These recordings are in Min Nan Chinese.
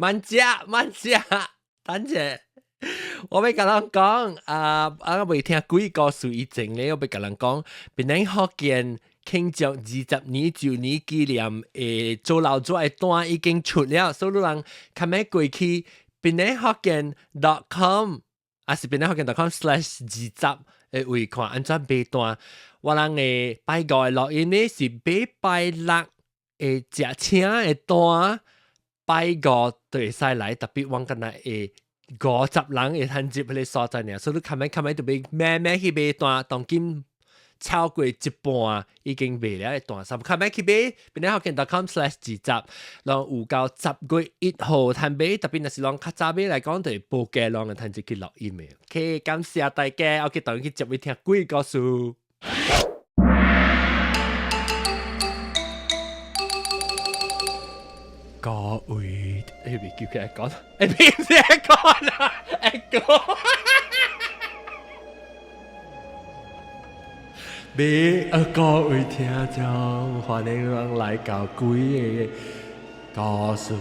慢食慢食，等陣。我欲共人講啊啊！我未聽鬼故事以前咧，我欲共人講，檳城福建慶祝25周年紀念的做老做的單已經出了，所以人較欲過去檳城福建 .com，還是檳城福建 .com/20的位看按怎買單。我人的拜五的錄音呢是買拜六的食請的單，拜五就會使來，特別我敢若會50人會通入彼个所在爾，所以你較欲較欲就欲慢慢去買單，當今超過一半已經賣了的單，所以較欲去買，檳城福建 .com/20，然後有到10月1號通買，特別若是人較早買來講，就會報價人會通入去錄音的。OK，感謝大家，OK，當去接去聽鬼故事。各位，欸，袂記起來講，欸，袂記來講啦，會講。別啊，各位聽眾，歡迎咱來到鬼的故事。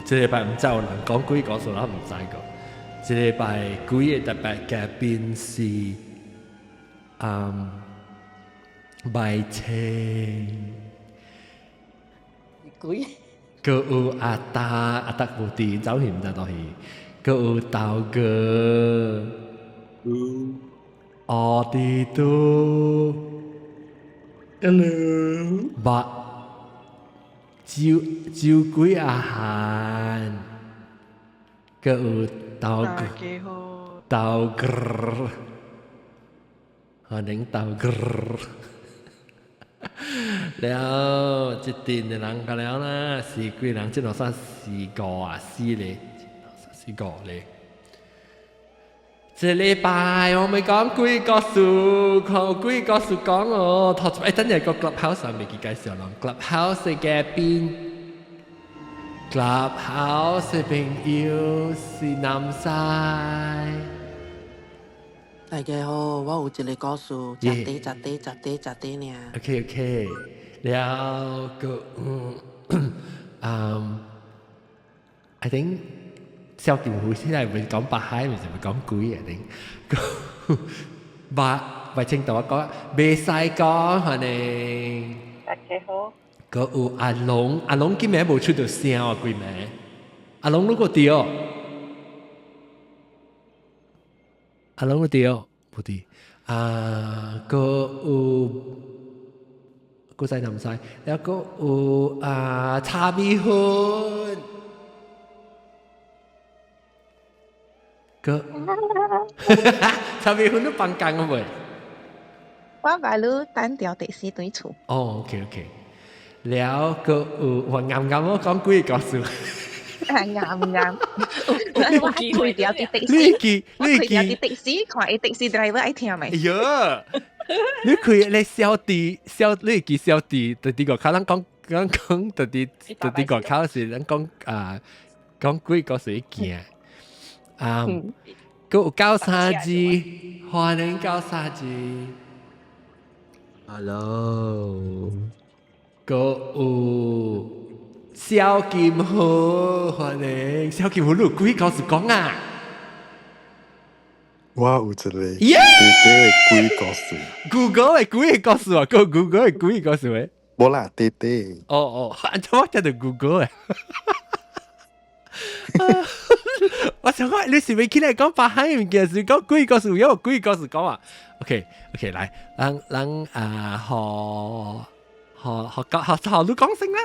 這禮拜毋知有人講鬼故事，咱毋知個。這禮拜鬼的特別嘉賓是，麥青。鬼。閣有阿達，阿達無佇，走去毋知佗去。閣有豆哥，奧迪都，Hello，白酒酒鬼阿漢，閣有豆哥，豆哥，歡迎豆哥。了，這陣的人個了啦，是幾人？這兩三四個啊，四個，四個咧。這禮拜我咪講鬼故事，看鬼故事講哦。頭一等陣個 Clubhouse 未記介紹咯，Clubhouse 嘅邊，Clubhouse 的朋友是南西。大家好，我有一個故事，食茶食茶食茶食茶爾。 OK OK，了個嗯，I think 蕭劍虎現在會講白海，咪是會講鬼啊？定白白清同我講，袂使講，可能。大家好。閣有阿龍，阿龍今暝無出到聲哦，規暝。阿龍你閣佇哦？阿龍你佇哦？無佇。啊，閣有，閣使南西，了閣有啊茶米粉。閣，茶米粉你放工未？我把你單調的士對厝。哦，OK OK。了閣有，我啱啱我講幾個故事。啱啱，我開掉啲的士，你記，你記，開掉啲的士，看伊的士 driver 愛聽未？哎呀，你開你小弟小，你記小弟，佇佇外口咱講，咱講佇佇佇佇外口是咱講啊，講幾個故事驚。啊，閣有九三字，歡迎九三字。 Hello。閣有蕭金虎，歡迎蕭金虎，你有鬼故事講啊？我有一個弟弟的鬼故事。 Google 的鬼故事啊，閣 Google 的鬼故事咩？無啦，弟弟。哦哦，按怎我聽著 Google 的？我想講，你是欲起來講白海物件，是講鬼故事，有鬼故事講啊？OK OK，來，咱咱啊，予予予講，予予你講先啦。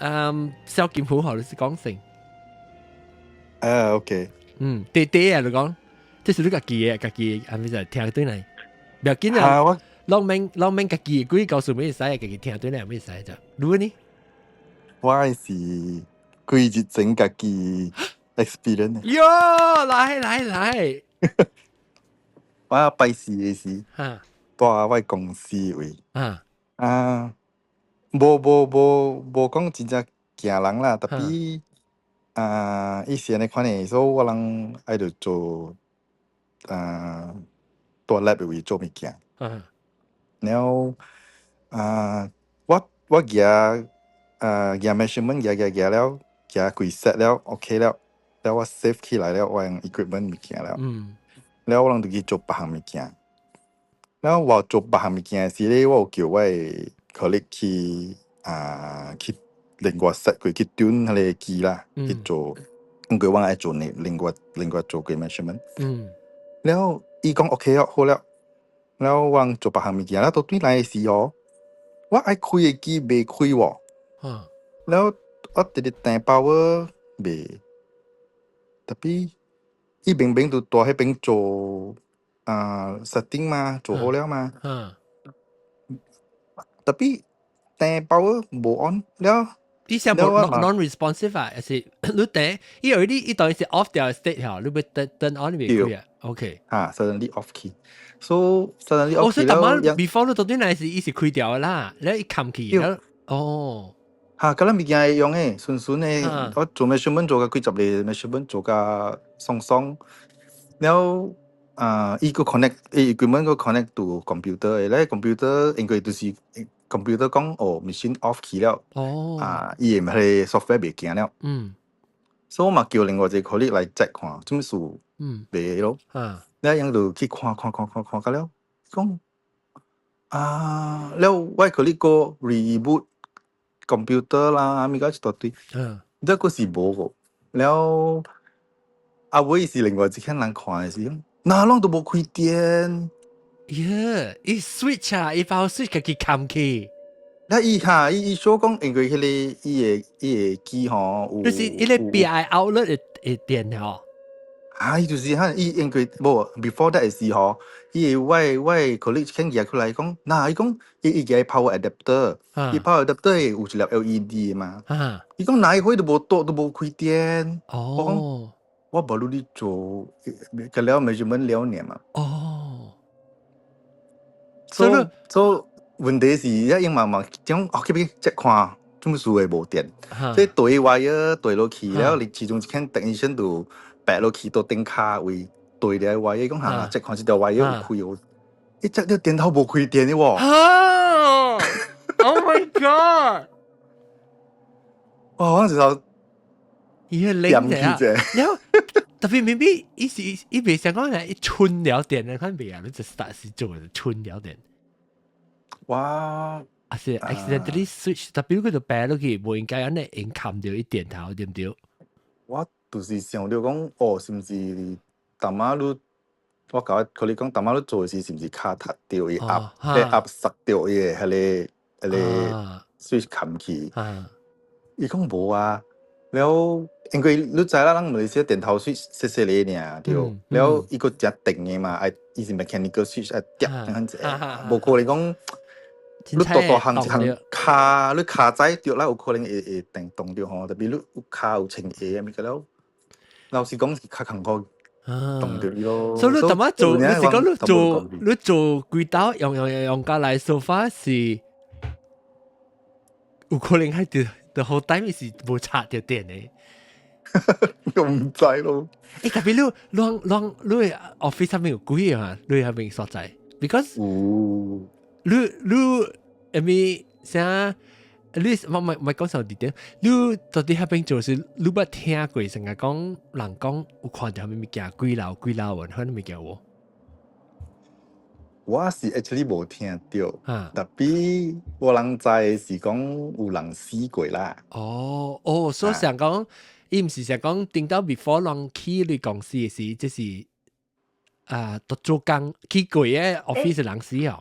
嗯，蕭劍虎，予你先講先。啊，OK。嗯，弟弟啊，你講，這是你家己的，家己係咪就聽對來？不要緊啊，我攏免攏免家己鬼故事會使，家己聽對來會使就。你呢？我是幾日前家己 experience。喲，來來來。我拜四的時，蹛我公司位。啊，無無無無講真正驚人啦，特別啊，伊是按呢款的，所以我人愛著做啊，蹛 lab 的位做物件。然後啊，我我舉啊舉 measurement 舉舉舉了，行幾 set 了，OK 了，了我 save 起來了，我用 equipment 物件了，了我人就去做別項物件。了我做別項物件的時咧，我有叫我的 colleague 去啊去另外 set 過去 tune 彼个機啦，去做，因為我愛做呢另外另外做過 measurement。了伊講 OK 了，好了，了我人做別項物件，了到轉來的時哦，我愛開的機袂開喎。了我直直訂 power 袂，tapi 伊明明就蹛彼邊做啊 setting 嘛，做好了嘛。Tapi 訂 power 無 on 了。你想無 non responsive 啊？還是你訂伊有啲伊當是 off 掉 state 嚇，你欲 turn on 袂開啊？OK。嚇，suddenly off 去，so suddenly off 哦，所以逐晚 before 你到底來是伊是開掉啦，你一冚起，哦。嚇，佮咱物件會用的，順順的。我做 measurement 做甲幾十個 measurement 做甲爽爽，了啊，伊閣 connect，伊 equipment 閣 connect to computer 的咧，computer 應該就是 computer 講哦，machine off 去了，啊，伊的彼个 software 袂行了。所以我嘛叫另外一個 colleague 來 check 看，做啥事袂咯。了𪜶就去看看看看看，甲了講啊，了我 colleague 閣 reboot computer 啦，物件一大堆，這閣是無個。了後尾是另外一間人看的時，哪攏都無開電。耶！伊 switch 啊，伊把 switch 家己冚去。那伊哈，伊伊說講，因為彼个伊的伊的機吼，有就是伊个 BI outlet 的的電吼。啊，伊就是哈，伊因為無 before that 的時吼，伊的我我的 colleague 肯舉出來講，那伊講伊伊個 power adapter，伊 power adapter 有一粒 LED 的嘛。伊講哪一回都無倒都無開電。哦。我無努力做，個了 measurement 了爾嘛。所以所以問題是，一用慢慢講，哦，去邊這看，做啥事會無電？所以對 wire 對落去了，你其中一間 technician 就白落去到頂跤位對咧 wire，講嚇，這看這條 wire 有開哦，伊這條電頭無開電的喎。 Oh my god！哇！我時候伊個冷者啊，然後特別明明伊是伊袂想講係一春了電，你看袂啊？你就 start 是做春了電。哇！啊是 accidentally switch，特別佢就白落去，無應該按呢用冚著伊電頭，對毋對？我就是想著講，哦，是毋是淡仔你？我共佢你講，淡仔你做的時是毋是跤踢著伊壓，咧壓塞著伊的彼个彼个 switch 冚去？伊講無啊，了因為你知啦，咱馬來西亞電頭 switch 細細个爾，對，了伊閣誠電的嘛，愛伊是 mechanical switch 愛點按呢，無可能講你大大項一項跤，你跤仔著啦，有可能會會電動著吼，特別你有跤有穿鞋物個了，老實講是較艱苦動著伊咯。所以你怎麼做？你是講你做你做幾刀用用用加來 so far 是有可能係 the whole time 是無插著電的。我毋知咯。欸，特別你你你你 office 上面有鬼啊？你彼邊所在？Because 有你你 I mean 啥？你我唔唔講啥地點？你到底彼邊做是你捌聽過？成日講人講有看著啥物物件鬼樓鬼樓雲，彼物件無？我是 actually 無聽著，tapi 我人知是講有人死過啦。哦哦，所以想講，伊毋是想講頂到 before 人去你公司的時，這是啊，都做工去過的 office 人死哦。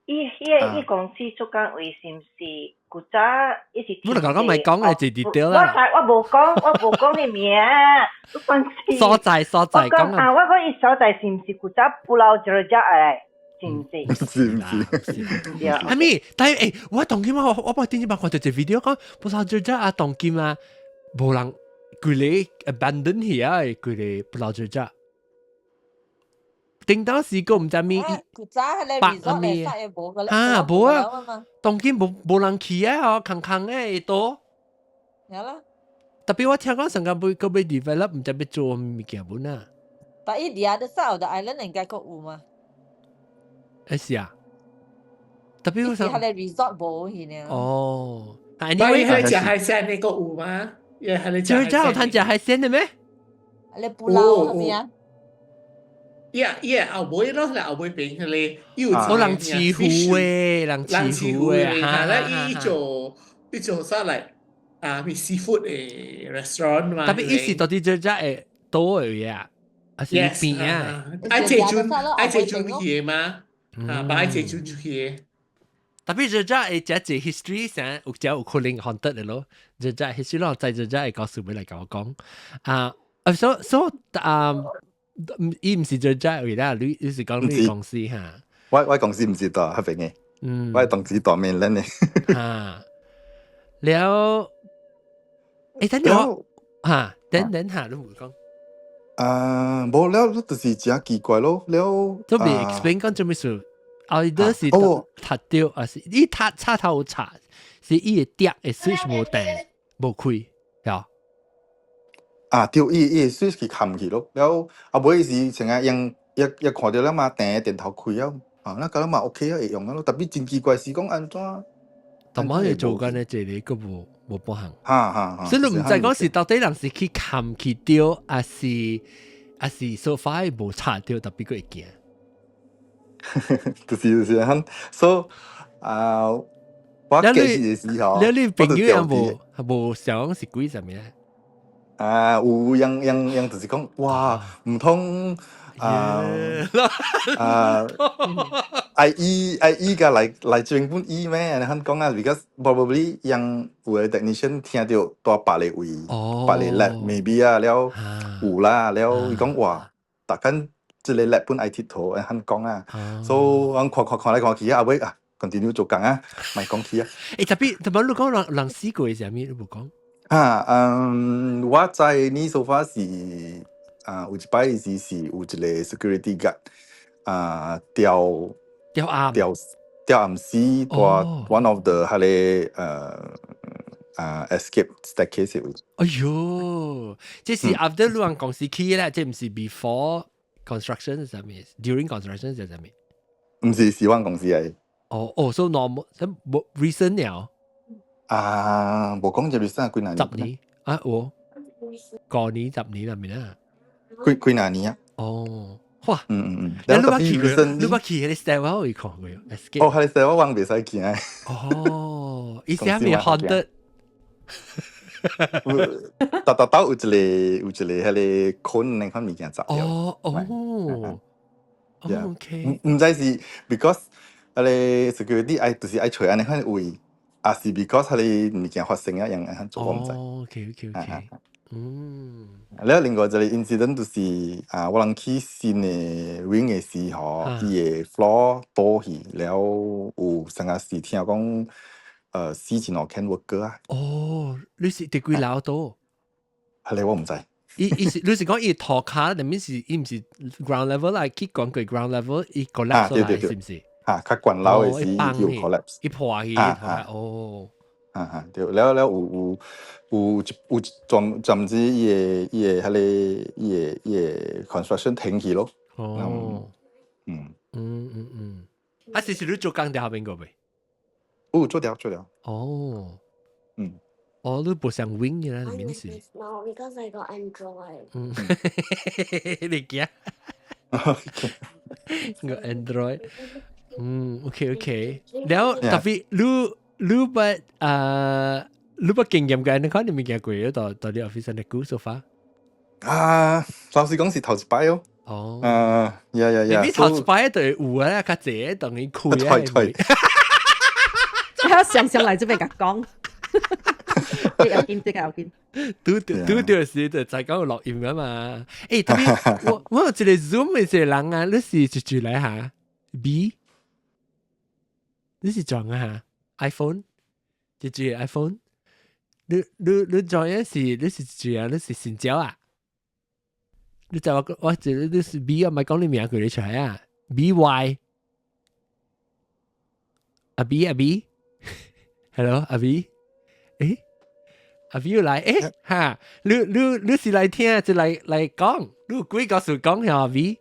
伊伊伊公司做工位是毋是古早伊是？我就講講咪講嘅就對啦。我知我無講，我無講你名，你關心。所在所在講啊，我講伊所在是毋是古早 Pulau Jerejak 的？是毋是？是毋是？係咪？但係欸，我當今我我幫頂一擺看著一個 video 講 Pulau Jerejak 啊，當今啊，無人規个 abandon 去啊，規个 Pulau Jerejak。頂當時個毋知咩，古早彼个 resort 咧，無個啊，無啊，當今無無人去啊，吼，空空的多。係啦。特別我聽講上個欲閣欲 develop，毋知欲做物件本啊。但伊 the other side of the island 應該閣有嗎？欸是啊，特別我想。彼个 resort 無去呢。哦，但伊彼食海鮮那個有嗎？也係你最早有趁食海鮮的咩？你捕撈係咪啊？伊後尾咯，後尾變佢哋有我人似乎嘅，人似乎嘅，嚇咧伊做啥嚟啊？咪 seafood 嘅 restaurant 嘛。特別伊是到底最早會多嘅嘢啊，還是邊啊？愛這陣愛這陣去的嘛？啊，把愛這陣去的。特別最早會食一 history 上有只有可能 haunted 的咯，最早 history 咯，在最早會告訴俾來甲我講啊，啊，所以啊。伊毋是最早為啦，你是講你公司哈？我公司毋是蹛彼邊的，我同事蹛 mainland 的。哈，了，欸，等陣哈，等等下，你無講。啊，無了，就是真奇怪咯，了。都未 explain 講做咩事？啊，伊都是踢掉，還是伊插插頭插，是伊會跌，會 switch 無電，無開，係。啊，對，伊 switch 去冚去咯，了後尾是成日用一看到了嘛，電電頭開了，啊，那覺得嘛 OK 啊，會用啊咯，特別真奇怪是講按怎？同埋會做緊嘅這個，閣無無半項。哈哈哈！所以你毋知講是到底人是去冚去掉，還是 so far 無插掉，特別閣會驚。就是很，所以啊，我記的時候，你朋友有無想是鬼啥物咧？啊，有樣樣樣就是講，哇，毋通啊啊，愛醫愛醫甲來專本醫咩？按呢款講啊，because probably 樣有的 technician 聽著蹛別个位，別个 lab maybe 啊，了有啦，了伊講哇，逐工這个 lab 本愛𨑨迌，按呢款講啊，所以阮看看看來看去啊，後尾啊，continue 做工啊，莫講起啊。欸，特別特別你講人死過是啥物？你無講？啊，嗯，我知你 so far 是啊，有一擺是有一個 security guard 啊，吊吊暗吊吊暗死蹛 one of the 彼个escape staircase 位。哎喲，這是 after 你人公司起咧，這毋是 before construction 是啥物？during construction 是啥物？毋是，是阮公司來。哦哦，so normal，這無 recent 了。啊，無講就 recent 幾若年。 10年啊，我5年10年啦，咪啦。幾幾若年啊？哦，哇！你你捌去過？你捌去彼个 stairwell 會看過？哦，彼个 stairwell 我袂使去啊。哦，伊啥物 haunted？逐逐兜有一個彼个款那款物件砸掉。哦哦，OK。毋知是 because 彼个 security 愛就是愛揣按呢款位，抑是 because 彼个物件發生啊，樣按呢做我毋知。哦，OK。了另外一個 incident 就是啊，我人去新的 wing 的時候，伊的 floor 倒去了，有成日是聽講，死一兩間 worker 啊。哦，你是佇幾樓倒？彼个我毋知。伊是你是講伊塗跤，裡面是伊毋是 ground level 啦，去講過 ground level 伊 collapse 來，是毋是？嚇，較懸樓的時有 collapse，伊破去，哦。啊哈，對，了了有暫暫時伊的彼个伊的 construction 停去咯。哦，啊，是你做工佇後面過未？有做了做了。哦，哦，你無上 wing 嘅啦，面是。 No, because I got Android。嗯，你驚？個 Android。嗯，OK。了特別你捌啊，你捌經驗過？你看你物件過到到你 office 的久 so far？啊，老實講是頭一擺哦。哦。啊，yeah。你頭一擺就會有啊，較濟等於開啊。對對。我常常來這邊共講。有見，這個有見。拄著拄著時就在講錄音啊嘛。欸，特別我有一個 Zoom 的一個人啊，你是一住來下 B？你是裝啊哈？iPhone？一住 iPhone？你裝的是你是住啊？你是新椒啊？你就我我一你是 B 啊？咪講你名叫你出來啊？B Y 阿 B 阿 B，Hello 阿 B，欸阿 B 又來欸哈？你是來聽就來講？你有幾個事講下阿 B？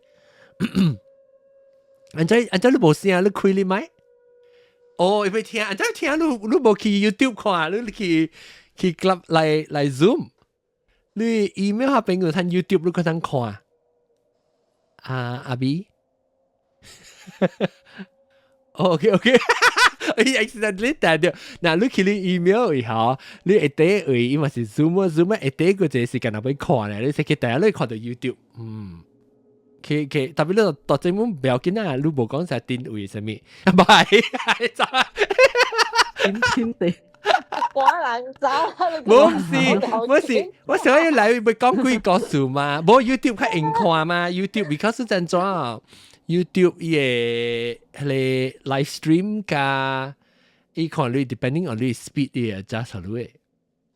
按怎按怎你無聲？你開你麥？哦，伊欲聽，按怎聽你你無去 YouTube 看，你去去 club 來來 Zoom，你 email 下邊有睇 YouTube 你可通看。啊，阿 B。OK OK，哎，accidentally 彈掉。嗱，你去你 email 以後，你會底位，伊嘛是 Zoom Zoom 會底個這時間若欲看咧，你先去第一你看到 YouTube，嗯。去去，特別你大正門不要緊啊，你無講啥定位啥物，唔係，點天地。我人走，冇唔是，冇是，我想要來欲講幾個故事嘛，無 YouTube 較用看嘛，YouTube because 怎怎 YouTube 伊個彼個 live stream 加伊看你 depending on 你 speed 伊 adjust 你的。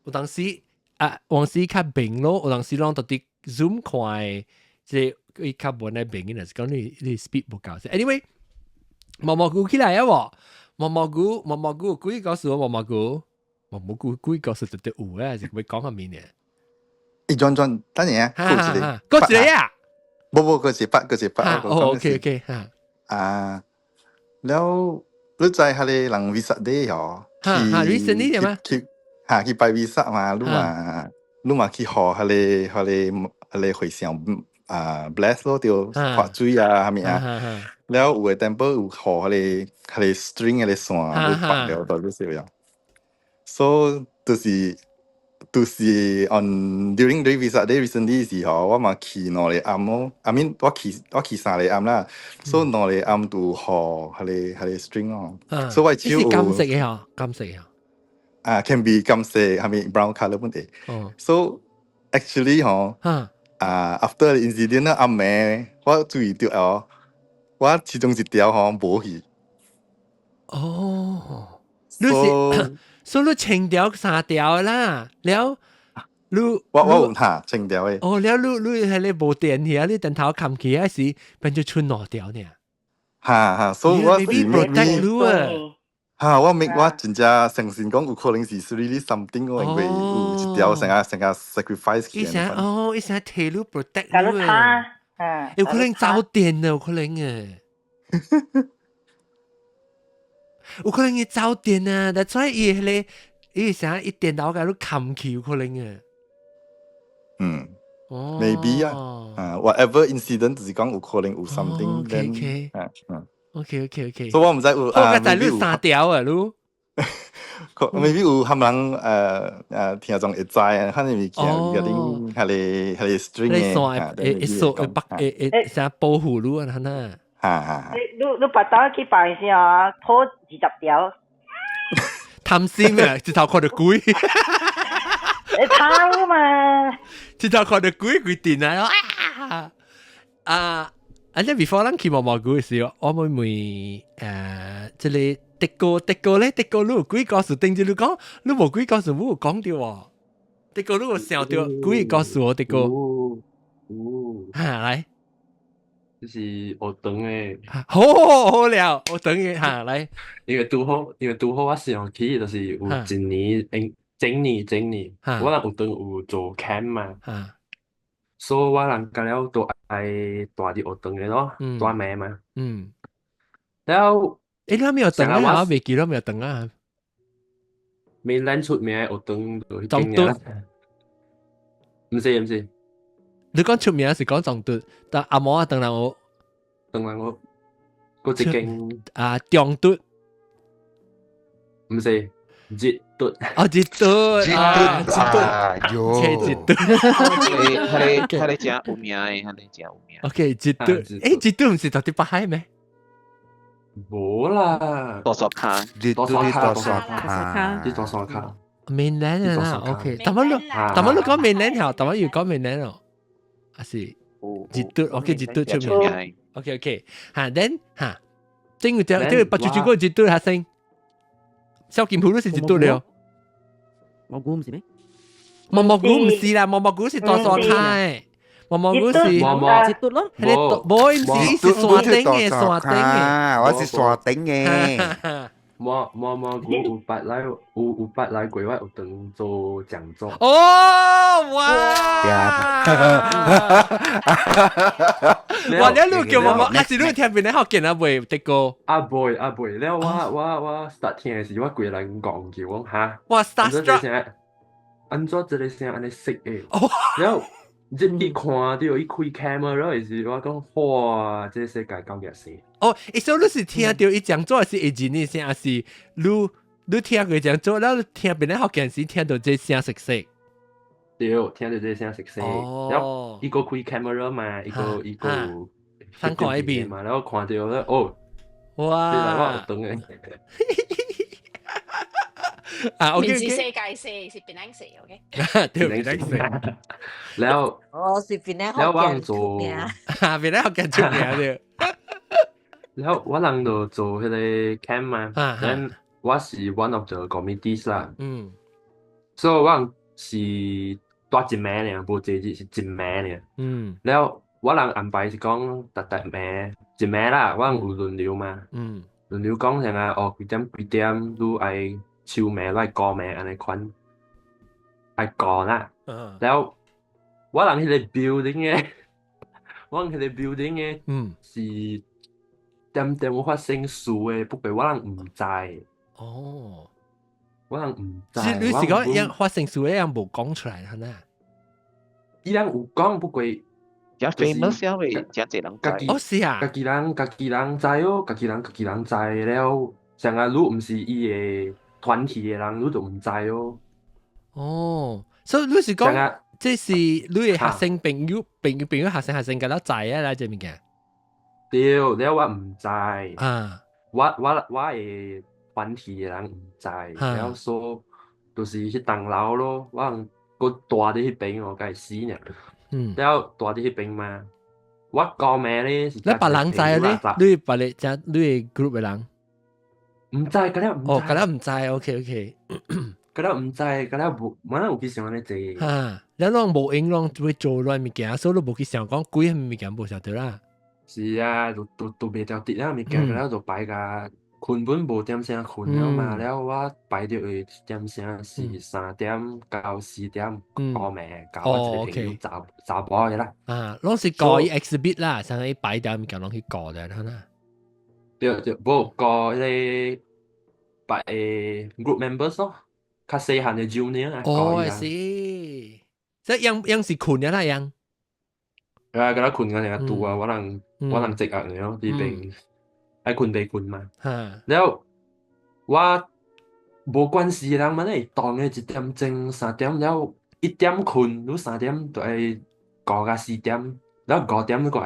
有當時啊，往時較明咯，有當時攏到佇 Zoom 看，即伊較無奈明，就是講你你 speed 無夠。Anyway，毛毛菇起來啊無？毛毛菇，毛毛菇，幾個故事毛毛菇？毛毛菇幾個故事絕對有啊，是欲講下面呢？欸，轉轉，等陣啊，過一個，過一個啊？無無，過一筆，過一筆。哦，OK OK，哈。啊，了，你知彼個人 Vesak Day 哦？哈哈，recently 點啊？去哈去拜 Vesak 嘛，你嘛你嘛去予彼個彼個彼個和尚啊 bless 咯，對，潑水啊，啥物啊？了有的 temple 有予彼個彼個 string 彼個線，你綁了到你是樣。So 就是就是 on during the Vesak Day recently 時候，我嘛去兩個暗咯，I mean 我去我去三個暗啦，所以兩個暗就予彼個彼個 string 咯。所以我手是金色嘅嗬，金色嘅。啊，can be 金色，係咪 brown colour 本地？So actually 嗬，啊，after the incident 暗暝，我注意到哦，我其中一條嗬無去。哦，你是。所以你穿條三條啦，了你我我有哈穿條的。哦，了你你係你無電去啊？你電頭冚起還是變做剩兩條呢？哈哈，所以我是 protect 你啊。哈，我明我真正相信講有可能是 really something 我因為有一條成個成個 sacrifice 伊想哦，伊想提你 protect 你啊。有可能走電啊，有可能啊。有可能伊走電啊，但所以伊彼個伊啥伊電腦共你冚去，有可能啊。嗯，maybe 啊，啊，whatever incident 就是講有可能有 something， OK 啊，嗯，OK。所以我毋知有啊，我知你三條啊，你 maybe 有含人聽眾會知啊，可能物件嗰啲彼個彼個 string 嘅，線會會鎖會綁會會啥保護你啊，吶。哈哈！你你你別當去拜時啊，拖20條。貪心啊，一頭看著鬼。你貪嘛？一頭看著鬼鬼電啊！啊啊！啊！即 before 咱去毛毛菇的時候，我會問這個德國德國咧，德國你有幾故事？頂住你講，你無幾故事，我有講著喎。德國你有想著幾個故事哦？德國。有。哈來。就是學堂的。好好了，學堂的哈來。因為拄好我上去就是有一年，整年整年，我人學堂有做 camp 嘛，所以我人甲了都愛蹛佇學堂的咯，蹛暝嘛。了，欸，你沒有等啊？我未記得沒有等啊。 mainland 出名的學堂就彼間爾。毋是毋是。你講出名是講中都，但阿毛啊，當然我，當然我，嗰一間啊中都，毋是熱都，哦熱都，熱都啊，喲，熱都，彼個彼個真有名的，彼個真有名。 OK，熱都，欸熱都毋是佇北海咩？無啦，大沙跤，熱都佇大沙跤，佇大沙跤。 Mainland 啊，OK，但乜你，但乜你講 mainland 條，但乜要講 mainland 哦？還是熱都，OK，熱都出名。OK OK，哈，then 哈，正個這這個白豬豬個熱都下先，小金鋪都是熱都了。蘑菇毋是咩？毛毛菇毋是啦，毛毛菇是大沙跤的，毛毛菇是毛毛熱都咯，無，毋是，是山頂的，山頂的，我是山頂的。毛毛毛菇有捌來有有捌來過我學堂做講座。哦，哇！哇！你你叫毛毛，還是你聽邊個福建啊？袂得過？啊袂啊袂，了我我我 start 聽的時，我規個人戇叫講哈。哇！Starstruck。按怎這个聲按呢熟的？然後入去看著伊開 camera 的時，我講哇，這个世界夠熱死。哦，意思你是聽著伊講做是會認的聲，還是你聽過講做，然後聽別人福建時聽著這聲熟悉？對，聽著這個聲熟悉。然後伊閣開 camera 嘛，伊閣伊閣看看彼邊嘛，然後看著咧，哦，哇！我等嘅。啊，OK，毋是世界勢，是檳城勢，OK。對，檳城勢。然後，哦，是檳城然後我人做，檳城福建出名對。然後我人就做彼個 camp 嘛，then 我是 one of the committees 啦。所以我人是蹛一暝爾，無濟日是一暝爾。然後我人安排是講逐逐暝一暝啦，我人有輪流嘛。輪流講啥啊？哦，幾點幾點你愛收暝，愛顧暝按呢款，愛顧啦。然後我人彼个 building 的，我人彼個 building 的，是點點有發生事的，不過我人毋知。我人毋知。是你是講樣發生事的人無講出來，係咪？伊人有講，不過真 famous 因為真濟人知。哦，是啊。家己人知哦，家己人知了。像啊，你毋是伊的團體的人，你就毋知哦。哦，所以你是講，這是你的學生朋友，朋友學生佮咱知啊啦，這物件。對，了我毋知。我的團體的人毋知，了所就是彼棟樓咯，我人閣蹛佇彼邊哦，該死爾。了蹛佇彼邊嘛，我講名咧是。你別人知咧？你別個只你的 group 的人？毋知，佮了毋知。哦，佮了毋知，OK OK。佮了毋知，佮了無，我哪有去想按呢濟。哈，你攏無閒攏會做亂物件，所以你無去想講鬼物件無想著啦。是啊，都袂著佇了物件，佮了就排甲困本無點聲睏了嘛，了我排著的點聲是3點到4點顧暝，共我一個朋友查查埔的啦。啊，攏是顧伊 exhibit 啦，相當於擺掉物件攏去顧的，啦。對對，無顧彼個別个 group members 咯，較細漢的 junior 啊。哦，是，即樣樣是睏的啦，樣。啊，佮咱睏甲成個拄啊，我人積壓了，佇邊愛睏袂睏嘛。了我無關係人嘛，你當的1點鐘3點了1點睏，你三點就愛顧到4點，了5點你閣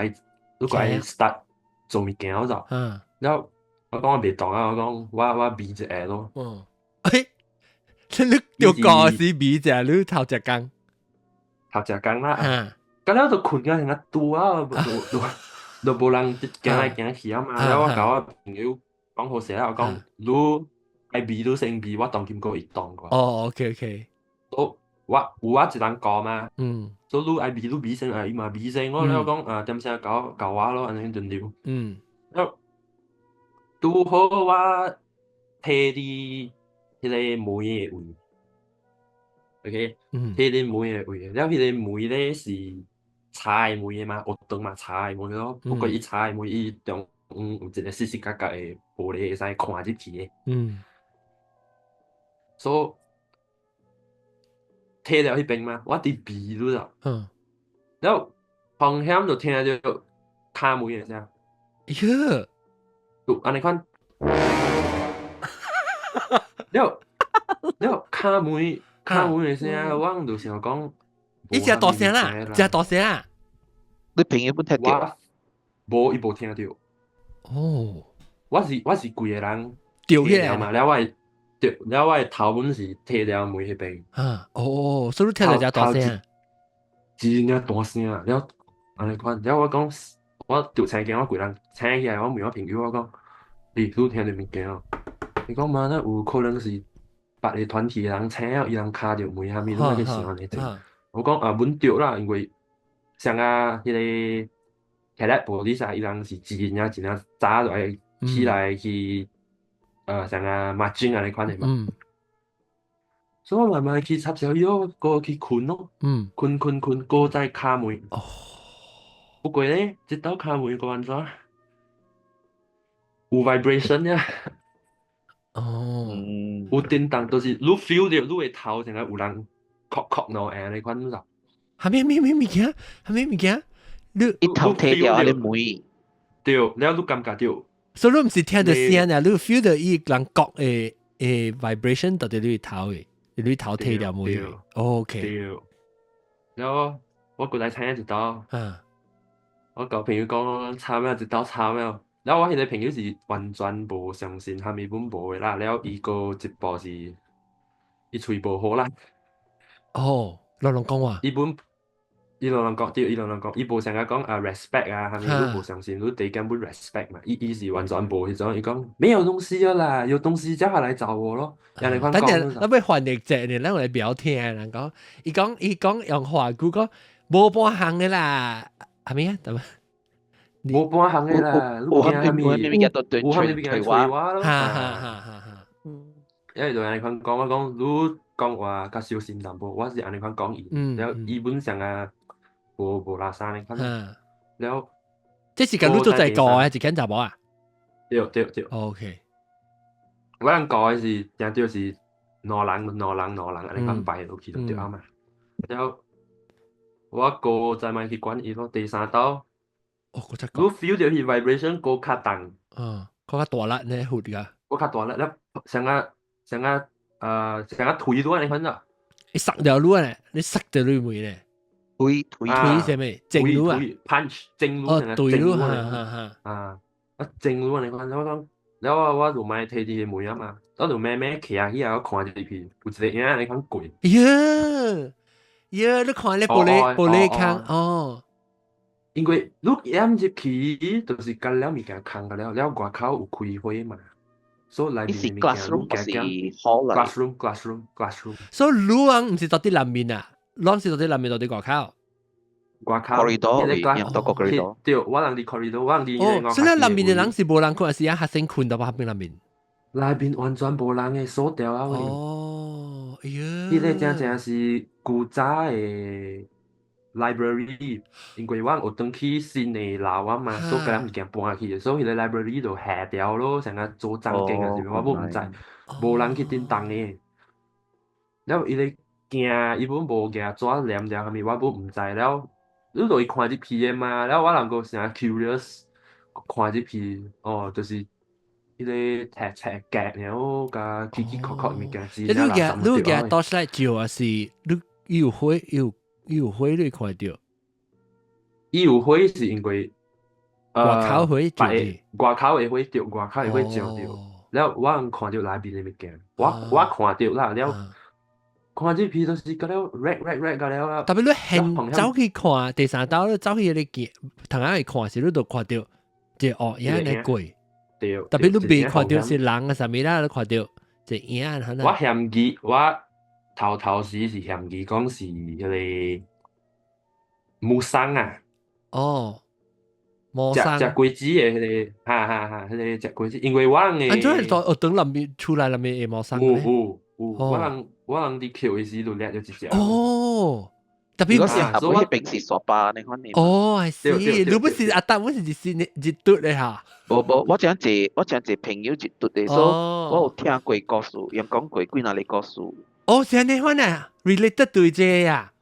愛 start 做物件了。了我講我袂當啊，我講我避一下咯。嗯，欸，你著顧時避一下，你頭一工。頭一工啦。佮了就睏甲成個拄啊，都無人行來行去啊嘛。了我共我朋友講好勢啦，我講你愛避你先避，我當今閣會當過。哦，OK OK。我有我一人顧嘛。所以你愛避你避先，啊伊嘛避先，我了講啊點聲共共我咯，按呢輪流。了拄好我提佇彼个門的位，OK，提佇門的位，了彼个門咧是柴的門的嘛，學堂嘛柴的門咯。不過伊柴的門，伊中間有一個細細角角的玻璃會使看入去的。所以提著彼邊嘛，我佇避汝啦。了風險就聽著敲門的聲。喲！就按呢款。了了敲門敲門的聲，我就想講。伊誠大聲啦，誠大聲啊！你朋友無聽著？無，伊無聽著。哦，我是規个人著起來嘛，了我對，了我的頭本是貼著門彼邊。啊，哦，所以你聽著誠大聲。真正大聲，了按呢款，了我講，我著青驚，我規人醒起來，我問我朋友，我講，你你聽著物件哦？伊講嘛，那有可能是別个團體的人請了，伊人敲著門啥物，攏去想按呢濟。我講啊，阮著啦，因為像啊，彼个 cadet police 啊，伊人是真正真正早就愛起來去，像啊 marching 按呢款的嘛。所以我慢慢去插小伊咯，閣去睏咯。睏睏睏，閣再敲門。不過咧，這道敲門閣按怎？有 vibration 呀。哦。有震動，就是你 feel 著你的頭成個有人敲確確喏誒，你看就。係咩咩咩物件？係咩物件？你一頭提掉你妹。對，了你感覺到。所以你毋是聽到聲啊，你 feel 到伊人講的 vibration 到底你頭的，你頭提掉妹。OK。對。然後我過來聽一道。我舊朋友講慘了，一道慘了。然後我彼個朋友是完全無相信，啥物本無的啦。了伊閣一步是，伊喙無好啦。哦，亂亂講話。伊本伊亂亂講，對，伊亂亂講，伊無成日講啊 respect 啊，啥物你無相信，你第根本 respect 嘛。伊伊是完全無彼種，伊講沒有東西了啦，有東西叫他來找我咯。按呢款講。等陣，我欲翻譯者呢，咱來表聽人講，伊講伊講用華語講無半項的啦，係咪啊？得嘛？無半項的啦，有啥物？有啥物？有啥物物件催我咯。哈哈哈哈哈。因為就按呢款講，我講你講話較小心淡薄，我是按呢款講伊，了伊本上啊無無垃圾呢款，了。這是共你做在個啊，一間查某啊？對對對。 OK。我人講的是，正對是兩人兩人兩人按呢款擺落去就對啊嘛。了，我閣再賣去管伊咯，第三道。哦，閣再你 feel 到伊 vibration 閣較重。嗯，閣較大力呢，血㗎。閣較大力，了成個成個成個推到按呢款啊。你塞掉你咧，你塞掉你妹咧。推推推啥物？正路啊？punch 正路哦，對路哈哈哈。啊，啊正路按呢款，我講，了我我就賣提佇個門啊嘛，我就慢慢徛起來，我看入去，有一個影按呢款過。喲喲，你看咧玻璃玻璃空哦。因為你掩入去，就是共了物件空個了，了外口有開花嘛，所以內面物件你是 classroom classroom classroom classroom。所以女人毋是到佇內面啊，攏是到佇內面到佇外口。外口。 corridor，到個 corridor。對，我人佇 corridor，我人佇。哦，所以內面的人是無人困，還是啊學生困到旁邊內面？內面完全無人的，鎖掉啊！哦，哎呀，彼個真正是古早的 library，因為我有轉去新的樓啊嘛，所以共物件搬去，所以彼個 library 就下掉咯，成個做雜間啊，是我毋知，無人去叮當的。了伊咧驚，伊本無舉紙黏著啥物，我本毋知了。你就會看入去的嘛，了我人閣成 curious 看入去，哦，就是彼個冊冊格，然後共起起殼殼物件，你舉你舉 torchlight 照啊，是你有火有有火你看著？伊有火是因為外口火照外口的火照，外口的火照著，了我人看著內面的物件，我我看著啦，了看入去就是個了 red red red 個了。特別你現走去看第三道，你走去你見，同樣去看時，你就看著一個烏影咧過。對。特別你未看著是人啊啥物啦，你看著一個影可能。我嫌疑，我頭頭時是嫌疑講是彼個木生啊。哦，魔生。食果子的彼個，哈哈哈，彼個食果子，因為我人的。按怎會到學堂內面厝內內面會魔生咧？有有有，我人我人佇扣的時就掠著一隻。哦，特別如果是合我平時沙巴你看你。哦，係，你不是阿達，我是一時一嘟的哈。無無，我講一我講一朋友一嘟的，所以我有聽過故事，用講過幾若個故事。哦，是按呢款啊，related 對這個啊，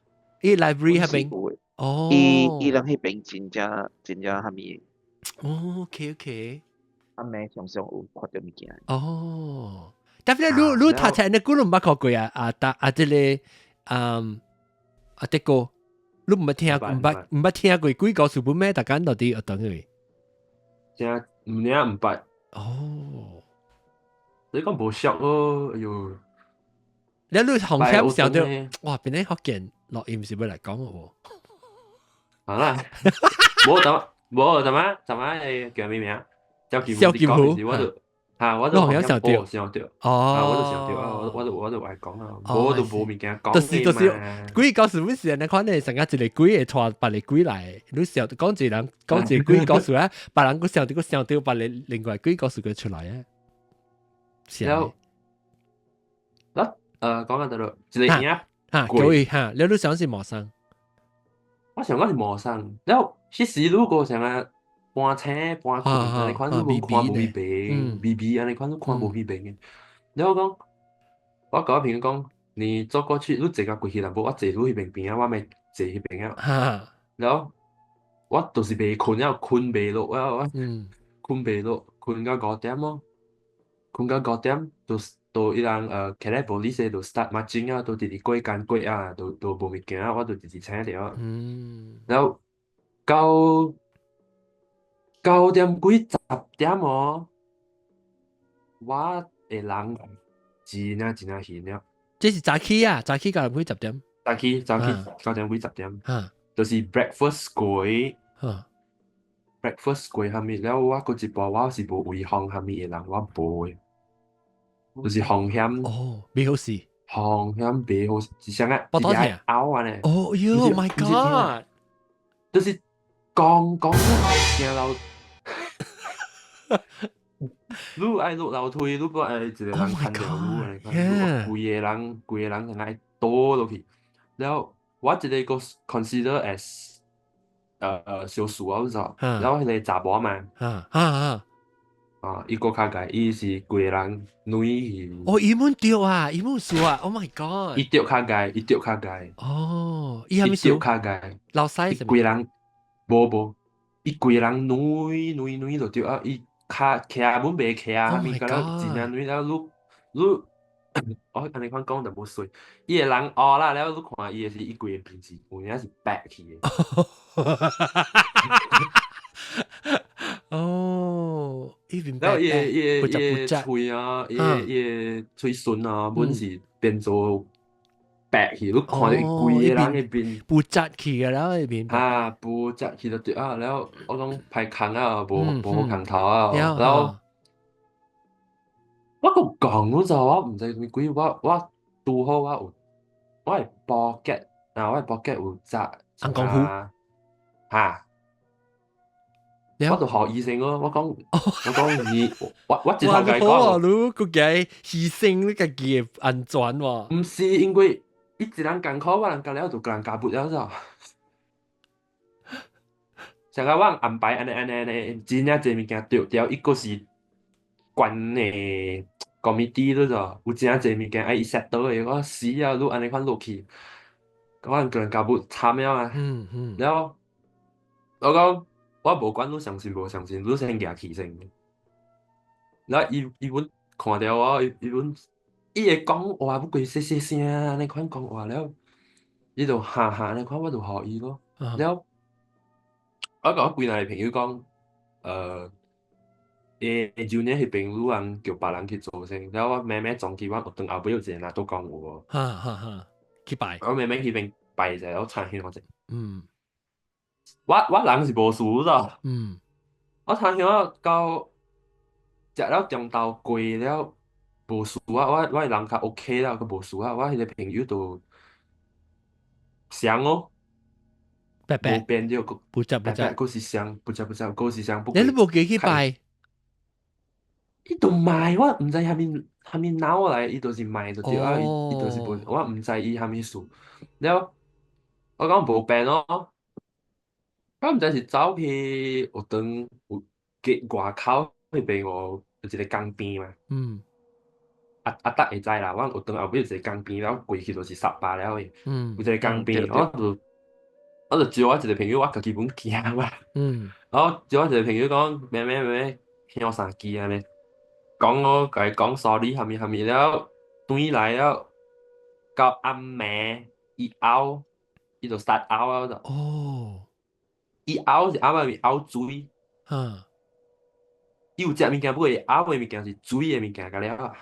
伊 library 彼邊。哦。伊伊人彼邊真正真正啥物？哦，OK OK。阿妹常常有看著物件。哦，特別你你讀冊你古攏毋捌看過啊？啊，達啊，這個嗯啊，這個你毋捌聽毋捌毋捌聽過鬼故事本咩？逐工到佇學堂去。真毋領毋捌。哦。你講無熟咯，哎喲。你你紅險想到，哇！邊啲福建錄音是欲來講喎？好啦，無怎無怎麼怎麼叫咩名？蕭蕭金虎，我就嚇我就紅險想到，想到，哦，我就想到啊，我我就我就愛講啊，我都無物件講。就是就是鬼故事，本是按呢款的，成個一個鬼會帶別個鬼來，你想講一個人講一個鬼故事啊，別人閣想到閣想到別個另外鬼故事閣出來啊。然後，嗱，講緊到咯，一個影嚇，各位嚇，你你想是魔生？我想講是魔生，了後其實如果像啊搬車搬櫃，按呢款你無看無彼邊，微微按呢款你看無彼邊的。了後講，我共我朋友講，你走過去，你坐到過去啦，無我坐你彼邊邊啊，我咪坐彼邊啊。然後我就是袂睏了，睏袂落啊，我睏袂落，睏到5點咯，睏到五點，就伊人起來 police 就 start marching 啊，都直直過間過啊，都無物件啊，我就直直醒著。然後到9點幾10點哦，我的人真正真正興了。這是早起啊，早起9點幾10點。早起早起9點幾10點，就是 breakfast 過，breakfast 過啥物了，我閣一半我是無胃風啥物的人，我無的，就是風險。哦，袂好勢。風險袂好，是啥個？腹肚疼。嘔按呢。哦喲，My God！就是講講行樓，你愛落樓梯，你閣愛一個人牽著你，規個人規個人愛倒落去。了我一個閣 consider as 小事啊，你知道？了彼個查某嘛，啊，伊閣較濟，伊是規個人軟去。哦，伊滿著啊，伊滿輸啊！Oh my God！伊著較濟，伊著較濟。哦，伊啥物事？著較濟。老師伊規人無無，伊規人軟軟軟就對啊，伊跤徛本袂徛，物甲了真正軟了，你你，我按呢款講就無水，伊個人烏啦，了你看伊的是伊規個面是有影是白去的。哦，伊面了伊的伊的伊的喙啊，伊的伊的喙唇啊，本是變做白去，你看著伊規個人的面不紮去個了，伊面啊，不紮去就對啊，了我講歹空啊，無無好空頭啊，了我閣講你知我毋知啥物鬼，我拄好我有我的 pocket 啊，我的 pocket 有紮紅功夫哈。我就學醫生咯，我講你，我直頭共伊講，你國家犧牲你家己的安全喎。毋是因為伊一人艱苦，我人幹了就共人加撥了咋。像個我安排按呢按呢按呢，真正濟物件著掉，伊閣是管的 committee 了咋，有真濟物件愛伊 settle 的，我死啊！你按呢款落去，我人共人加撥慘了啊。了我講。我無管你相信無相信，你先行去先。然後伊伊阮看著我，伊伊阮伊會講話不過細細聲按呢款講話了，伊就哈哈按呢款，我就予伊咯。了，我共我幾若個朋友講，舊年彼邊有人叫別人去做先，了我慢慢總結，我學堂後尾有一個拿督公有無？哈哈哈，去拜。我慢慢去邊拜者，我參香者。我人是無事咯。我參香到食了中晝過了無事啊，我人較 OK 了，閣無事啊。我彼個朋友就傷哦，白白無變著，不執不執，閣是傷，不執不執，閣是傷。你都無記去拜？伊都賣，我毋知啥物啥物腦來，伊就是賣就對啊，伊伊就是無，我毋知伊啥物事。了，我講無變咯。我毋知是走去學堂有街外口彼邊哦，有一個江邊嘛。阿阿達會知啦，阮學堂後尾有一個江邊，了過去就是沙巴了的。有一個江邊，我就招我一個朋友，我家己本驚嘛。然後招我一個朋友講，咩咩咩，香三支按呢，講我共伊講 sorry 啥物啥物了，轉來了，到暗暝伊嘔，伊就 start 嘔了就。伊嘔是嘔啥物？嘔水。伊有食物件，不過伊嘔的物件是水的物件，甲了啊。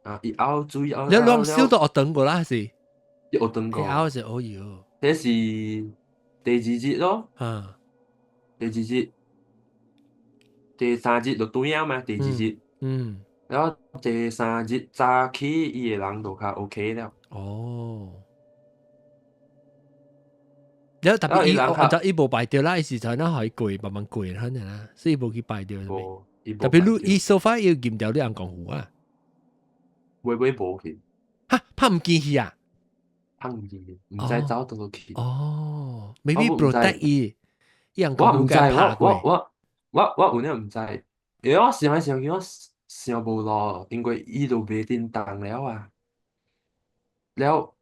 啊！伊嘔水嘔。你攏燒到學堂過啦，是？伊學堂過。嘔是哦喲。這是第二日咯。第二日，第三日就轉啊嘛，第二日。然後第三日早起，伊的人就較 OK 了。哦。了特別伊，按照伊無拜著啦，伊是在那可以過，慢慢過，可能啦，所以無去拜著。特別你伊 so far 要驗掉你紅功夫啊？尾尾無去。哈，拍毋見去啊？拍毋見去，毋知走佗落去。哦，maybe protect 伊，伊紅我毋知，我有影毋知，因為我想來想去，我想無路，因為伊都袂叮當了啊。了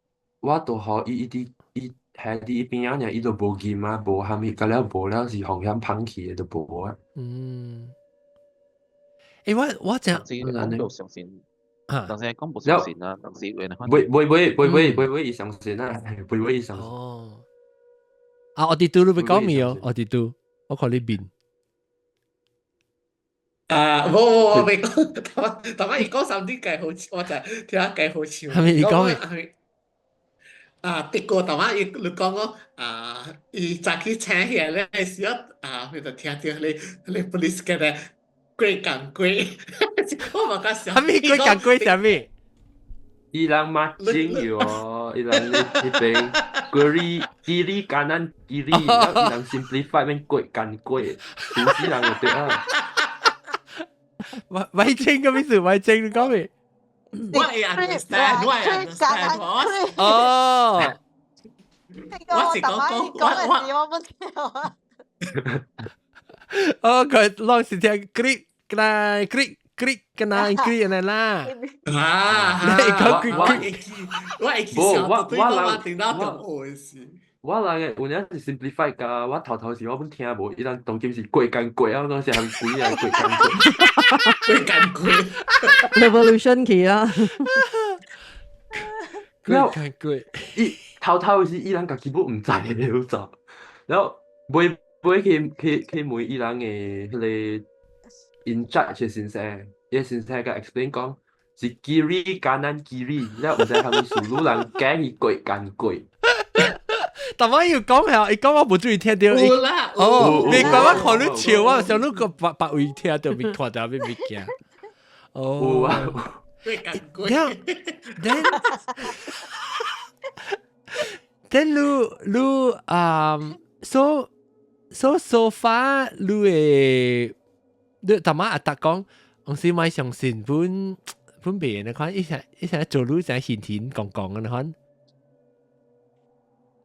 我都予伊伊佇伊係佇伊邊仔爾，伊都無吟啊，無蝦米，甲了無了是風險放棄的，都無啊。嗯。欸，我真講無相信，當時講無相信啊，當時為未未未未未未未伊相信啊，未未伊相信。哦。啊，我哋拄你欲講未哦？我哋拄，我看你面。啊，無無無，未講，頭頭伊講三啲計好，我就聽下計好笑。係咪伊講？啊，德國頭仔伊你講講啊，伊早起請起來咧時啊，佢就聽到你 police 嘅咧過共過，我嘛較想。啥物過共過啥物？伊人嘛真喲，伊人彼邊 kiri kiri kanan kiri，伊人 simplify 變過共過，平時人就對啊。歪清個意思？歪清你講未？我會 understand，我會 understand，我哦，我是講講我我不知啊。哦，佢攏是聽 kiri kanan kiri kiri kanan kiri 按呢啦。啊，你講 kiri 我會記，我會記，我我聽到中學的時。我人嘅有影是 simplify 㗎，我頭頭時我本聽無，伊人當今是過間過啊，我講是係鬼啊，過間過，過間過，revolution 期啦。過間過，伊頭頭時伊人家己本毋知嘅，有走，然後尾尾去去去問伊人嘅彼個 in charge 嘅先生，伊先生共 explain 講是 kiri kanan kiri，了毋知啥物事，女人驚伊過間過。但我要講係，伊講我無注意聽到。有啦，哦，你講我看你笑，我想你個別別位聽到未看到咩物件。哦，有啊。過間過。 Then then 你你啊，so so so far 你會你頭仔阿達講，我是咪相信本本別人看，伊成伊成做女成閒閒講講嘅款。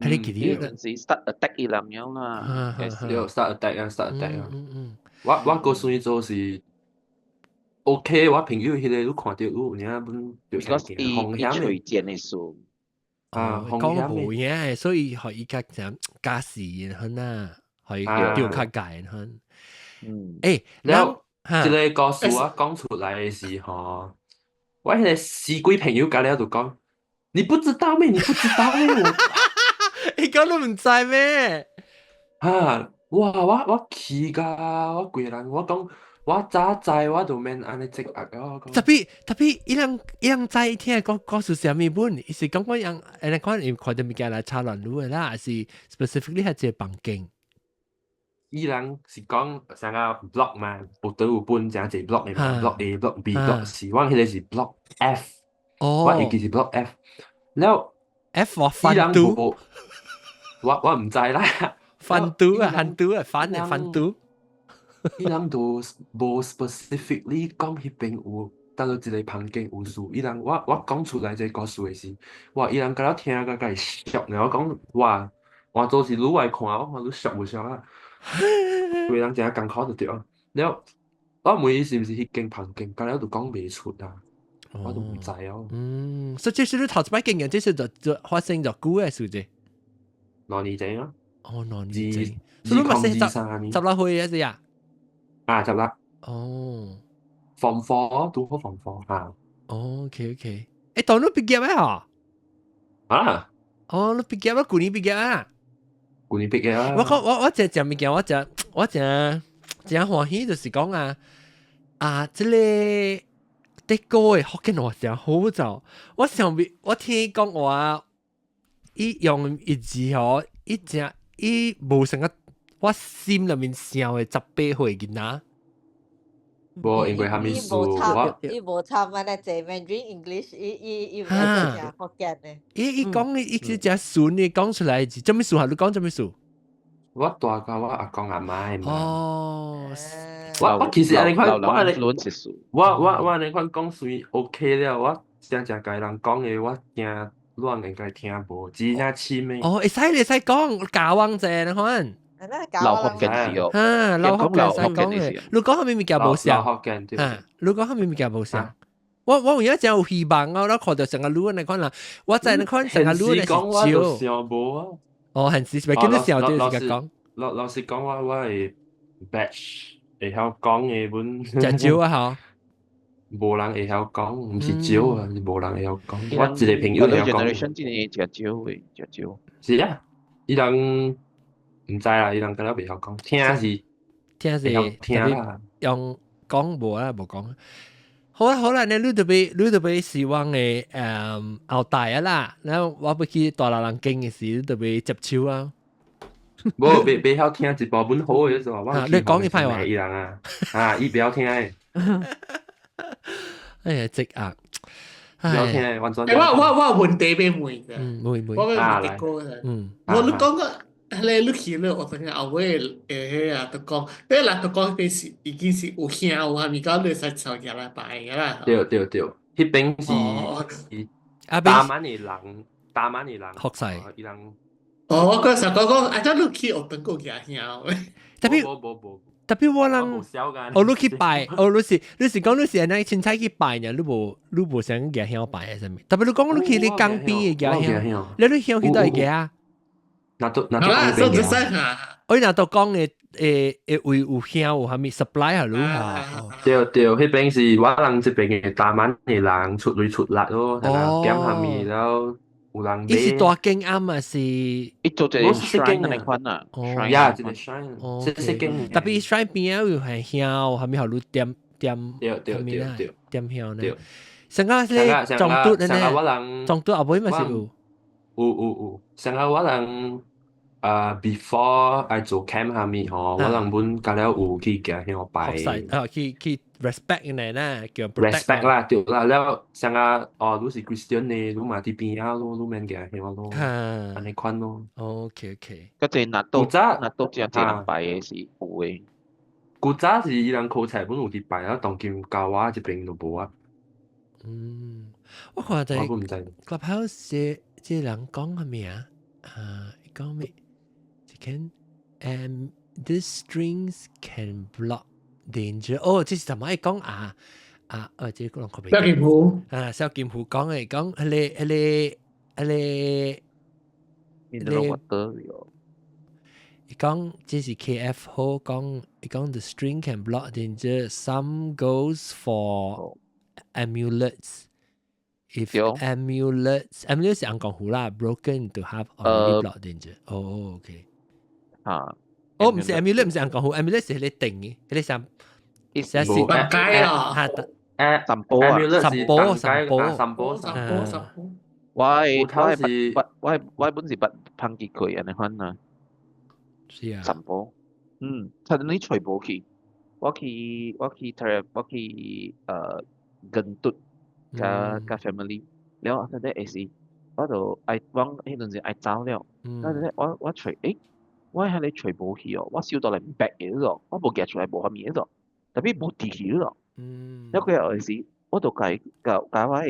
係你記得？有陣時 start attack 伊人樣啦，對，start attack 啊，start attack 啊。我個算做是 OK，我朋友彼個你看到有影本就風險的薦的數。啊，講無影，所以予伊較怎加時很啊，予伊調較界很。嗯。欸，了，這個故事我講出來的時候，我彼個死鬼朋友甲了就講，你不知道咩？你不知道咩？我。伊講你毋知咩？哈！哇！我氣甲我規個人，我講我早知我就免按呢積壓啊！我講。 Tapi tapi 伊人知聽講故事啥物本？伊是講講人按呢款伊看著物件來插亂路的啦，還是 specifically 係一個房間？伊人是講啥個 block 嘛，有倒有分誠濟 block 的嘛，block A、block B、block C，我彼個是 block F，我會記是 block F，了 F 我番都。我毋知啦，番都啊，番都啊，番的番都。伊人都無 specifically 講彼邊有，佗落一個房間有事。伊人我講出來這個故事的時，哇！伊人甲了聽甲家熟，然後講哇，換做是愈來看，我看愈熟無熟啊？規人誠艱苦就對啊。了，我問伊是毋是彼間房間，甲了就講袂出啊，我都毋知哦。嗯，所以這是你頭一擺經驗，這是就發生就久的事啫。 2年前啊。哦，2年前。所以你嘛是十六歲啊是啊？啊，十六。哦。 Form four 拄好 form four 啊。哦，OK OK。欸，當你畢業咩？嗬？啊？哦，你畢業啦，舊年畢業啊？舊年畢業啊。我講我食食物件，我食我誠誠歡喜，就是講啊啊，這個德國的福建話誠好就，我想欲我聽講話，伊用一字吼，伊誠伊無成個我心裡面想的18歲囡仔。無，因為蝦米事？我伊無參按呢濟 Mandarin English，伊伊伊毋係誠福建的。伊伊講伊是誠順的講出來是，啥物事啊？你講啥物事？我大甲我阿公阿嬤嘛。哦。我其實按呢款，我按呢，我我按呢款講算 OK 了。我誠誠共人講的，我驚亂應該聽無，真正深的。哦，會使會使講，教阮者你看。老福建是哦。哈，老福建會使講的。你講啥物物件無像？老福建對。哈，你講啥物物件無像？我有影真有希望啊！我看到成個女那款啦，我在那款成個女咧是少。想無啊。哦，現時咪見到想就是講。老實講，我係 batch 會曉講的本。真少啊！嗬。無人會曉講，毋是少啊，是無人會曉講。我一個朋友會曉講。 generation 真係真少嘅，真少。是啊，伊人毋知啦，伊人敢若袂曉講，聽是聽是聽啦，用講無啊，無講。好啦好啦，你特別希望嘅後代啊啦，然後我欲去大老人間嘅時，你特別接手啊。無，袂曉聽一部本好嘅就話，你講一派話，伊人啊，啊，伊袂曉聽的。哎呀，積壓，袂曉聽完全。欸，我有問題欲問嘅，問問，我欲問一個嘅。我你講個，彼個你去了，學堂後尾會彼啊，就講，彼人就講彼是已經是有香有啥物到你使手舉來拜嘅啦。對對對，彼邊是大滿的人，大滿的人學勢，伊人。哦，我嗰時講講，啊，怎你去學堂閣舉香？特別特別我人，哦，你去拜，哦，你是講你是按呢凊彩去拜呢？你無想舉香拜係啥物？特別你講你去你江邊的舉香，你香去佗會舉啊？那都那都講邊嘅？我若都講的會位有香有啥物 supply 下你嚇？對對，彼邊是我人這邊的大滿的人出錢出力咯，係啦，減下物然後。有人伊是大間暗啊，是伊做一個 shrine 那款啊，呀，一個 shrine，細細間。特別 shrine 邊仔有係香，後面予你點點，對對對對，點香呢。上個是總督呢，總督後尾嘛是有，有有有。上個我人啊，before 愛做 camp 下面吼，我人本加了有去行香拜。啊，去 respect 呢啦，叫 respect 啦，對啦，了上個哦，你是 Christian 呢，你嘛佇邊仔咯，你免行香咯，按呢款咯。 OK OK。嗰隻納豆納豆真濟人拜的是有的。古早是伊人考冊本有佇拜啊，當今教我這邊就無啊。嗯，我看在 Clubhouse 這人講啥物啊？啊，講咩？can these strings can block danger。哦，這是怎麼會講啊？啊，哦，這個人可蕭劍虎啊，蕭劍虎講的講，彼個彼個，伊講這是 KF 好講，伊講 the string can block danger. Some goes for amulets. If amulets 是紅光符啦，broken to have already block danger. 哦，OK。啊，哦，毋是 amulet，毋是紅光符，amulet 是彼個定的，彼個啥？是白解啊，三寶啊，三寶，三寶，三寶，三寶，三寶。我本是捌碰見過按呢款啊。是啊。三寶，嗯，他你揣無去，我去跟嘟佮 family，了後咧會是，我就愛往彼陣時愛走了，那陣我揣，欸，我彼個揣無去哦，我收到來白的咯，我無寄出來無啥物的咯，特別無佇去咯。了過後時，我就共伊共我的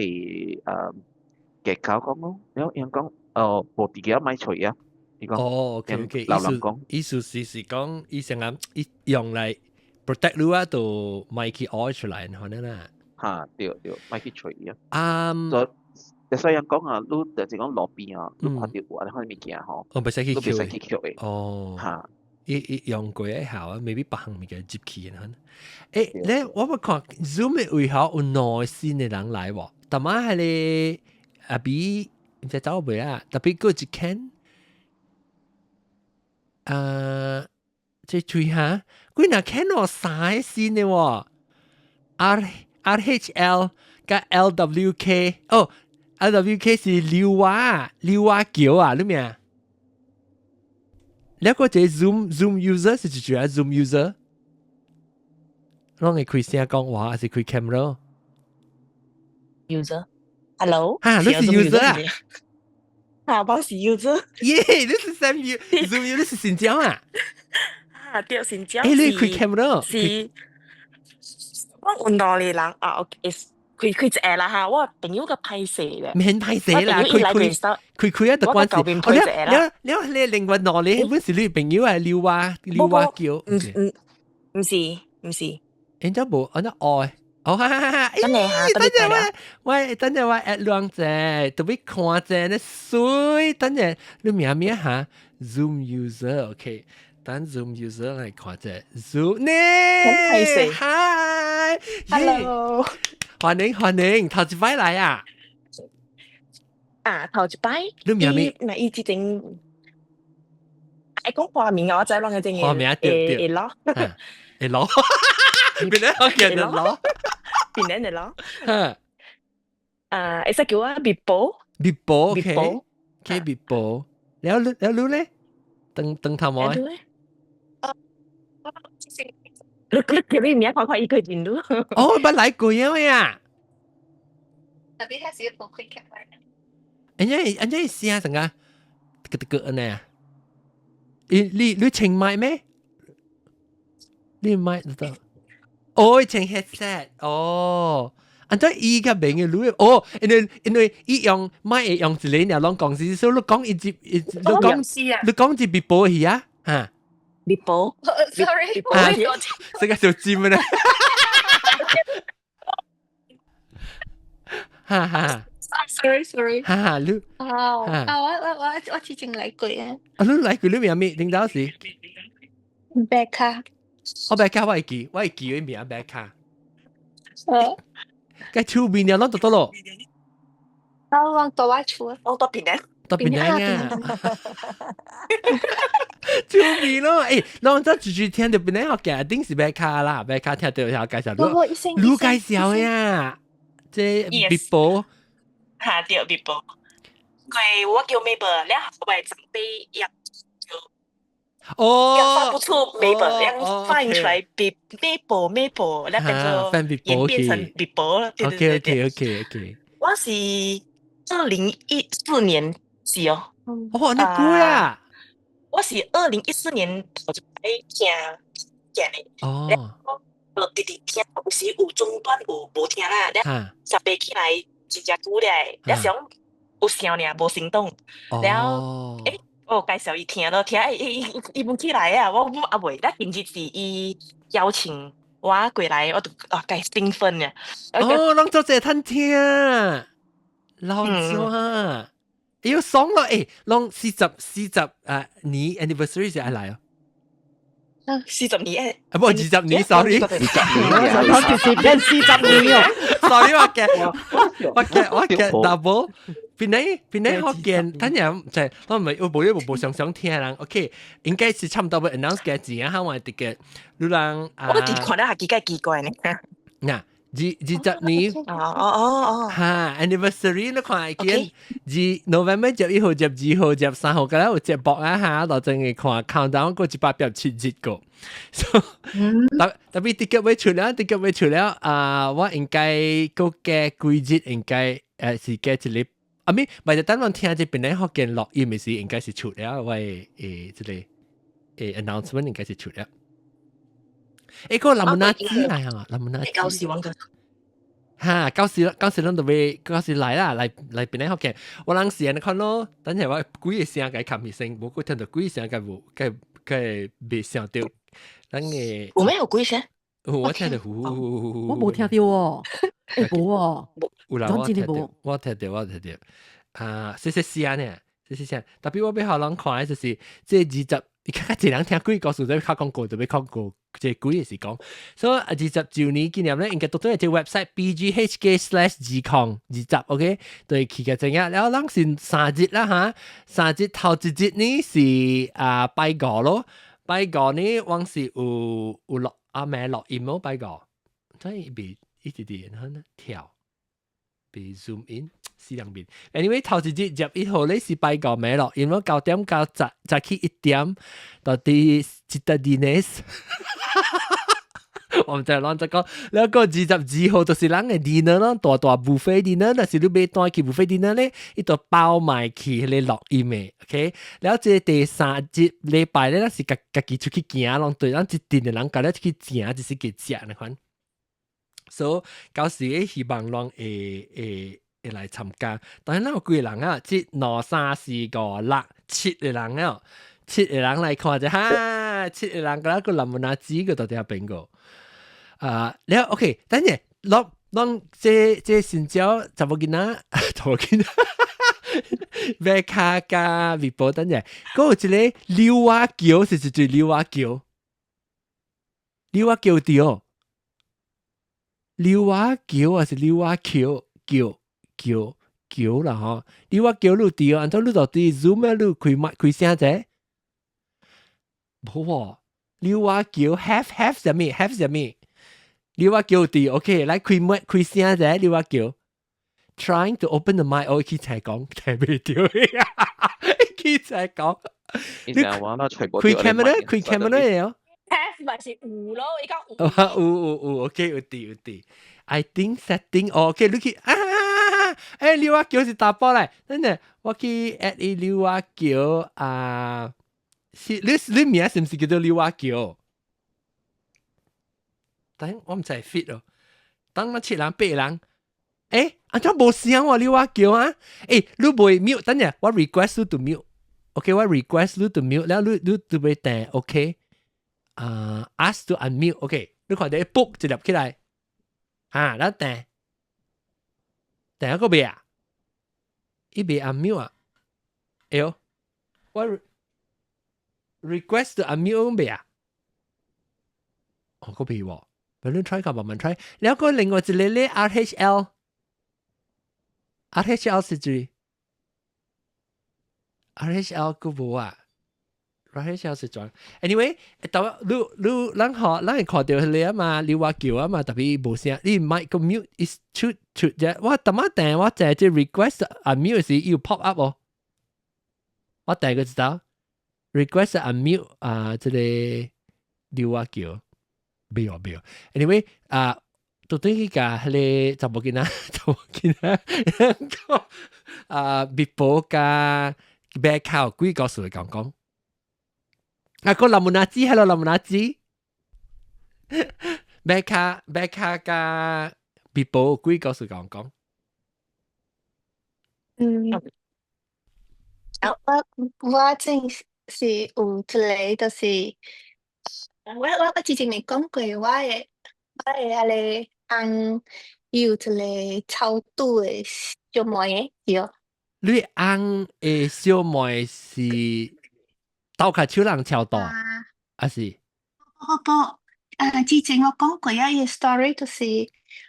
結構講咯，了𪜶講，哦，無佇去啊，莫揣啊。伊講，哦，OK OK，老人講，意思是講，伊成日伊用來 protect 你啊，就莫去挖出來，可能啦。哈，對對，莫去揣啊。啊，所以人講啊，你就是講路邊啊，你看著有按呢款物件吼，哦，袂使去你袂使去抾的。哦，哈，伊用過一下啊，maybe 別項物件入去啊。欸，咧我欲看 Zoom 的位吼有兩個新的人來無？逐擺彼個阿比毋知走未啊？特別閣一間，啊，這吹下，幾若看到三個新的喎，R H L 佮 LWK，哦，LWK 是柳蛙橋啊，你明？你個這 Zoom user 是一隻 Zoom user，攏會開聲講話，還是開 camera ？User，Hello，哈，你是 user 啊？啊，我是 user。耶，你是啥物 Zoom user？你是新疆啊？啊，對，新疆。欸，你開 camera？是，我有兩個人啊，OK，開開一個啦哈，我朋友較歹勢咧。免歹勢啦，開開開開啊，就關事。哦，你另外兩個本是你朋友係柳蛙橋？毋毋，毋是毋是。人家無，按怎愛？哦，哈哈哈！等下嚇，等陣我，喂，等陣我 add 兩隻，特別看者咧水，等陣你名咩嚇？Zoom user，OK，等 Zoom user 來看者，Zoom 呢？Hi，hello，歡迎歡迎，頭一擺來啊！啊，頭一擺，你名咩？嗱，伊之前愛講花名啊，我知啷個正花名對對，會咯，會咯，邊個叫會咯？邊個會咯？啊，會使叫我別寶，別寶，OK，OK，別寶，了了了咧，等等頭毛。你叫你名看看伊個認你。哦，捌來過啊咩啊？特別係小部開劇。按呢聲成個，個個按呢啊？你穿麥咩？你麥得？哦，穿 headset 哦。按怎伊較明嘅你哦，因為伊用麥會用一個爾攏講是，所以你講一節，你講一別寶去啊？嚇？別寶，sorry，這個就尖啦。哈哈。 Sorry sorry。哈哈，你哦啊，我之前來過啊。啊，你來過你名咩？領導是？白卡。我白卡我會記佢名白卡。哦。個厝邊了，攏到倒咯。啊，我到我厝。我到邊咧？到邊啊？厝邊咯，欸，攏這住住聽到邊咧學嘅，一定是白卡啦，白卡聽到有介紹。你介紹呀？這別寶。嚇對，別寶。佢我叫 Mabel，了後來長輩也叫。哦，發不出 Mabel，樣發音出來比 Mabel Mabel，那變做演變成別寶了。對對對 OK。我是2014年是哦。哦，那久啊！我是2014年頭一擺聽聽的。哦。我直直聽，有時有中斷有無聽啦，了十八起來真正久咧，了想有聲爾，無行動。了，欸，我介紹伊聽咯，聽伊伊伊起來啊，我阿未，了近日是伊邀請我過來，我就啊，介興奮呀！哦，攏做這趁聽，老怎？哎喲，爽咯！欸，攏四十啊年 anniversary 是愛來哦。 40年啊，不20年，sorry，20年，我就是變40年哦，sorry，我嘅 double，邊呢福建，等下就係我唔係我冇一無想想聽人，OK，應該是差唔多要 announce 嘅字啊，哈，我哋嘅，你人啊，我哋看得係幾個奇怪呢？嗱。20年，哦，哈，anniversary 你看會見，二 November 11號、12號、13號，嗰有節目啊哈，就真係看 countdown 過187日個，特別 ticket 未出了，ticket 未出了啊！我應該閣加幾日，應該是加一個，啊咪，咪就等我聽這邊咧福建錄音的時，應該是出了，我這個announcement 應該是出了。欸，個林拿子來啊，林拿子。舊時揾佢。哈，舊時咱就欲舊時來啦，來邊咧福建。我人是按呢款咯，等下我幾个聲共冚起聲，無過聽到幾个聲共無，共袂想到。咱個有咩有幾聲？我聽到呼呼呼呼呼。我無聽到哦，欸無哦。有啦，我聽到，我聽到，我聽到。啊，細細聲呢，細細聲。特別我欲予人看的就是這20，伊較濟人聽鬼故事，就較廣告，就欲廣告。這鬼也是講，所以20周年紀念咧，應該都對這 website bghk/2020，OK，對，去個怎樣？然後咱是三日啦哈，三日頭一日呢是啊拜五咯，拜五呢往是有錄啊咩錄音咯，拜五，所以別一直直然後呢跳，別 zoom in。四兩邊。Anyway，頭一日11號咧是拜五暝咯，因為9點到早起1點，到佇 Citadines。我毋知亂在講，了個22號就是咱的 dinner 咯，大大 buffet dinner，若是你買單去 buffet dinner 咧，伊就包埋去彼個錄音的，OK。了這個第三日禮拜咧，咱是家己出去行，攏對，咱一陣的人共了出去行，就是去食那款。所以到時希望攏會來參加。當然咱有幾個人啊？一、兩、三、四、五、六、七個人啊！七個人來看者哈，七個人佮個林文阿子個到底邊個？啊，了 OK，等陣攏攏這這新椒查某囡仔，查某囡仔，麥卡加微博等陣，嗰有一個柳仔橋是一對柳仔橋，柳仔橋對，柳仔橋還是柳仔橋橋橋橋啦吼，柳仔橋你對，按怎你就對 Zoom 啊，你開麥開聲者？無喎，柳仔橋 have have 啥物 have 啥物？柳仔橋對，OK，來開麥開聲者，柳仔橋。Trying to open the mic，我去才講，聽袂著，去才講。你開 camera，開 camera 哦。 Have 咪是有咯，伊講有。有有有，OK 有佇有佇。I think setting，哦，OK，你去啊，欸，柳仔橋是查埔來，等陣我去 add 伊柳仔橋啊，是你你名是毋是叫做柳仔橋？等我毋知 fit 咯，等我七人八人，欸，按怎無聲喎柳仔橋啊？欸，你袂 mute，等陣我 request 你 to mute，OK，我 request 你 to mute，了你你都袂訂 OK，啊，ask to unmute，OK，你看到 book 一粒起來，哈，咱訂訂個未啊？伊未 unmute 啊？哎喲，我 request to unmute 未啊？哦，個未喎。慢慢 try 個慢慢 try，了個另外一個咧 RHL，RHL 是指 RHL 個無啊，RHL 是轉。Anyway，但你你咱看咱會看著彼個啊嘛，你話叫啊嘛，特別無聲，你麥個 mute is 出出啫。我淡仔訂我就這 request unmute 時有 pop up 哦，我第個知道 request unmute 啊，這個你話叫。未有未有，anyway 啊，到底去共彼個查某囡仔，查某囡仔，啊，微博佮麥卡有幾個故事會講講。啊，個林木子，hello 林木子，麥卡麥卡佮微博有幾個故事講講。嗯，我我真是有一個，就是我之前咪講過，我的彼個翁有一個超拄的小妹對。你翁的小妹是鬥跤手人超大，還是？不不，啊，之前我講過啊，伊的 story 就是，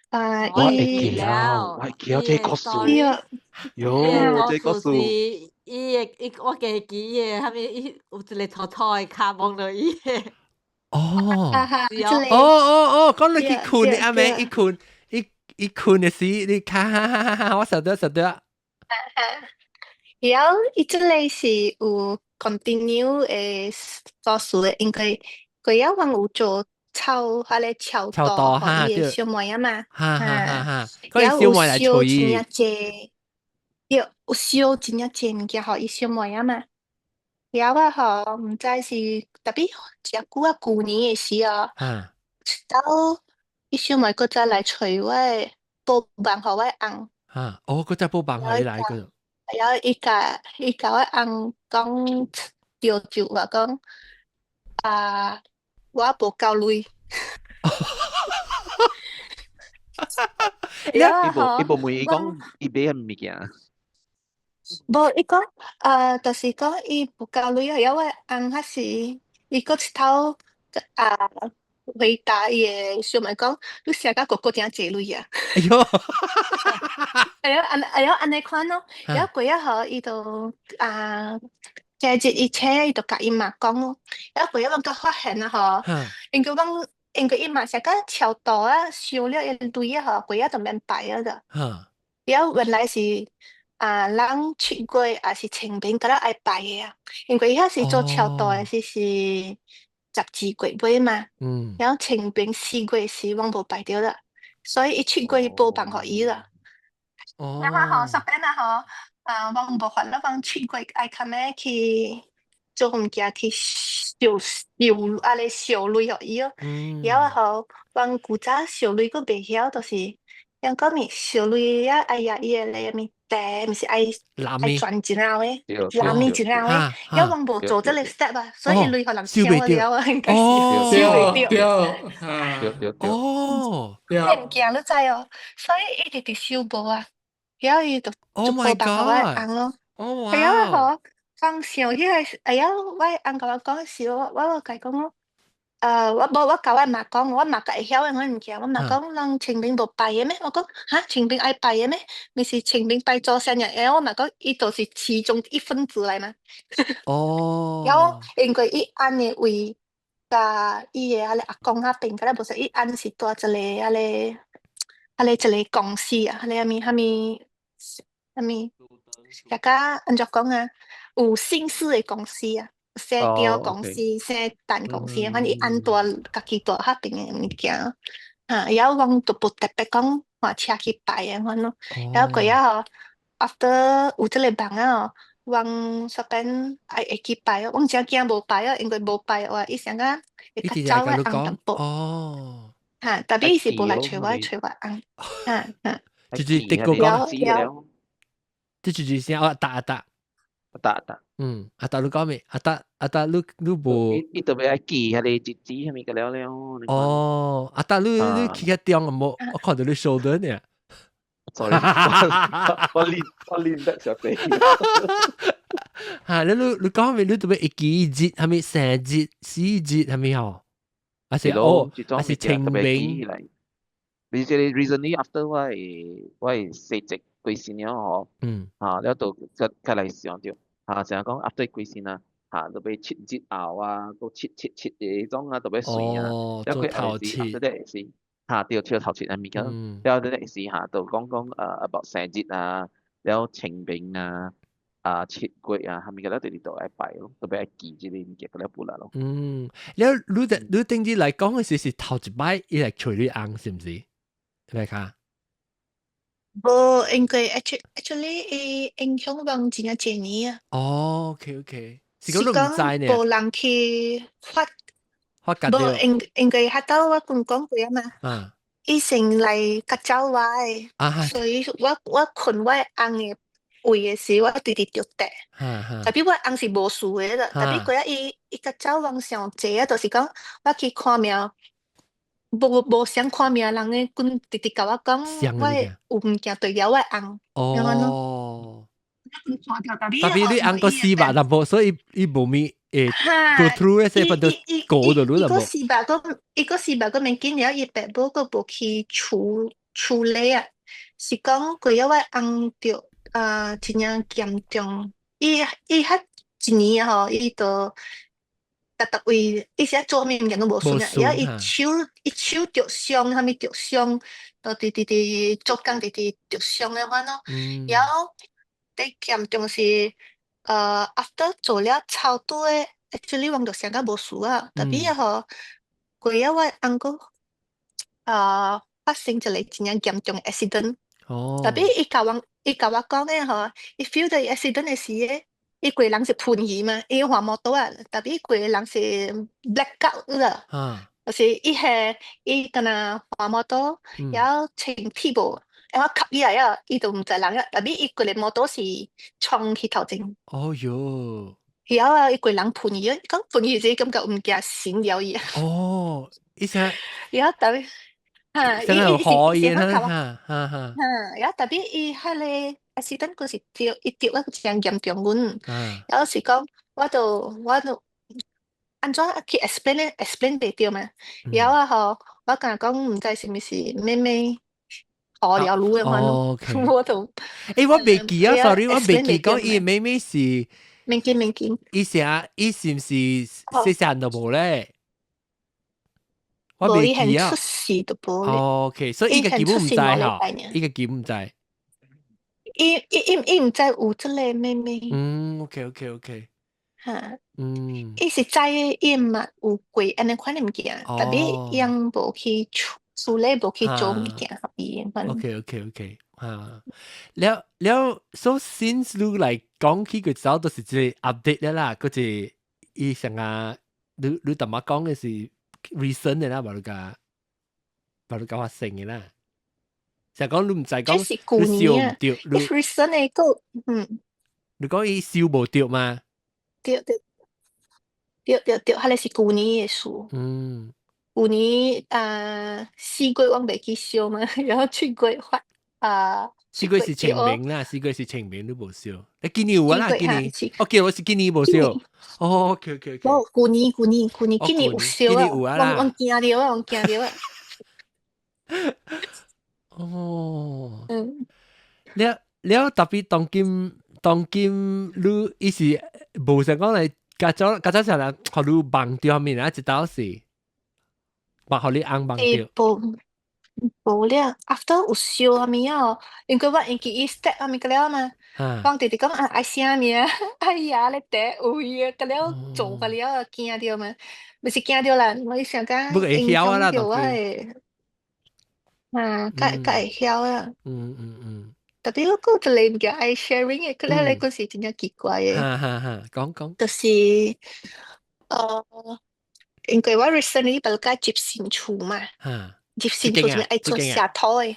啊，我會記了，我會記得這個故事。喲，這個故事。伊的伊，我記記伊的，啥物伊有一個粗粗的跤摸著伊的。哦，哦哦哦，講你去睏的阿妹，伊睏，伊伊睏的時，你哈哈哈哈，我曉得曉得。然後伊這個是有 continue 的故事的，因為佢猶還有做超彼個超度予伊的小妹啊嘛，哈哈哈哈，然後有燒真正濟，對，有燒真正濟物件予伊小妹啊嘛。然後我吼毋知是特別誠久啊，舊年的時候，到伊小妹閣再來揣我的報夢予我翁。哈，哦，閣再報夢予伊來個。然後伊共我翁講著就話講啊，我無夠鐳。伊無伊無問伊講伊買啥物件。無，伊講，就是講伊無夠鐳啊，然後我翁彼時，伊閣一頭啊回答伊的小妹講，你寫甲哥哥誠濟鐳啊。哎喲，哎喲，按哎喲按呢款咯，然後過仔後伊就啊，這日伊請伊就共伊媽講咯，然後過仔阮閣發現啊吼，因為阮因為伊媽寫甲超度啊，收了伊鐳啊吼，過仔就免拜啊著。然後原來是啊，人七月抑是清明，敢若愛拜的啊，因為伊彼時做超度的時是12月尾嘛，然後清明4月時阮無拜著啦，所以伊七月報夢予伊啦。然後吼，昨昏啊吼，啊，阮無法啦，阮七月愛較欲去做物件去燒燒按呢燒鐳予伊咯。然後吼，阮古早燒鐳閣袂曉，就是人講物燒鐳啊，哎呀，伊的咧物茶，毋是愛愛轉一下的，藍面一下的，了阮無做這個 step 啊，所以鐳予人燒了啊，應該是燒袂著。對對對。哦。這物件你知哦，所以伊直直收無啊，了伊就就無辦法我的翁咯。哦。係啊，嗬，剛想起來，哎呀，我的翁共我講時，我就共伊講咯。我無我共我媽講，我媽較會曉的我物件，我媽講人清明無拜的咩？我講哈，清明愛拜的咩？毋是清明拜祖先的，我媽講伊就是其中一分子來嘛。了因為伊翁的位，佮伊的彼个阿公那邊，敢若無說伊翁是蹛一个彼个，彼個一個公司啊，彼个啥物啥物啥物，大家按怎講啊？有姓氏的公司啊。生雕公司、生蛋公司，反正伊翁蹛家己蹛彼爿的物件，哈，了阮就無特別講換車去拜的款咯。了過後，after 有這個夢啊，阮煞變愛會去拜哦。阮真驚無拜哦，因為無拜的話，伊想講會較走我翁淡薄。哈，特別伊是無來揣我，揣我翁。哈哈。就是德國講，這就是先哦，阿達阿達。阿達阿達。嗯，阿達你講咩？阿達阿達你你無？伊特別愛記彼個日子啥物個了了。哦，阿達你你去較中無？我看到你 shoulder 呢。 Sorry，我練得小地。哈，你講咩？你特別會記日，啥物生日、死日，啥物吼？還是哦，還是清明？你這個 recently after 我的細隻過身了吼，哈，了就較較來想著。啊，成日講 after 過身啊，嚇，特別7日後啊，閣七七七的彼種啊，特別水啊，了佢後時 after that 是，嚇對，笑頭七啊物件，了 after that 是嚇，就講講about 生日啊，了清明啊，啊7月啊，啥物個了直直都愛拜咯，特別愛記這個物件，了本來咯。嗯，了你你頂日來講的時是頭一擺伊來揣你翁是毋是？來看。無，因為 actually 伊影響阮真正濟年啊。哦，OK OK，是講你毋知呢？無人去發，發覺無因為彼兜我講講過啊嘛。伊先來較早我的，所以我睏我翁的位的時，我直直著趯。特別我翁是無事的啦，特別過仔伊較早阮上濟啊，就是講我去看命。無無想看命人的，阮直直共我講，我有物件對了我翁。哦。特別你翁閣死肉淡薄，所以伊無咪會 go through 咧，說不都過就你啦無。伊閣死肉閣，伊閣死肉閣免緊了，伊爸母閣無去處理啊。是講過仔我翁著啊，真正嚴重，伊較一年吼，伊就。逐逐位，伊是做啥物物件攏無順啊，了伊手著傷，啥物著傷，都直直直做工直直著傷的款咯。了最嚴重是，after 做了超多的，actually 阮就想甲無事啊。特別啊吼，過仔我翁閣發生一個真正嚴重的 accident。特別伊共我講的吼，伊 feel 到 accident 的時咧。伊規人是噴去嘛，伊駛摩托啊，特別規個人是 black out 啦，就是伊係伊敢若駛摩托，了穿鐵布，然後吸起來啊，伊就毋知人啊，特別伊規個摩托是衝去頭前。哦喲！然後啊，伊規人噴去，講噴去時感覺有物件閃了伊啊。哦，伊啥？然後特別，哈，伊伊可以哈哈哈。哈，然後特別伊彼個。accident 佢是著伊著啊真嚴重阮，然後是講我就按怎去 explain 咧？explain 袂著嘛。然後啊吼，我共伊講毋知是毋是妹妹學了路的款咯。我就欸，我袂記啊，sorry，我袂記講伊妹妹是。免緊免緊。伊啥？伊是毋是細細漢就無咧？我袂記啊。出世就無咧。 OK，所以伊個基本毋知吼，伊個基本毋知。伊毋知有這個妹妹。嗯，OK。哈，伊是知伊嘛有過按呢款的物件，特別伊無去處理，無去做物件，予伊。 OK，哈，了了，so since 你來講起個時候，都是這個 update 了啦，嗰是伊上啊，你淡仔講的是 recent 的啦，無你講，無你講發生的啦。就講你毋知講，這是舊年啊，你燒毋著，伊 recent 的個，你講伊燒無著嘛？對對對對對，彼个是舊年的事。舊年啊，4月我袂記燒嘛，然後7月發啊。 4月是清明啦，四月是清明你無燒。你今年有啊啦，今年，哦，記我是今年無燒。哦，OK。無，舊年舊年舊年今年有燒啊，我驚著啊，我驚著啊。哦，了了特別當今你伊是無想講來家長家長上來，予你夢著物啊，一道是，夢予你翁夢著。無無了，after 有燒啥物啊？因為我因記伊 step 啥物個了嘛，我直直講啊愛啥物啊，哎呀咧第有伊個了做個了驚著嘛，毋是驚著啦，我想講影響著我的，啊，較較會曉啊。特別我講一個物件愛 sharing 的，佢咧嗰時真正奇怪的。哈哈哈，講講。就是，因為我 recently 捌甲入新厝嘛。入新厝是愛做石頭的，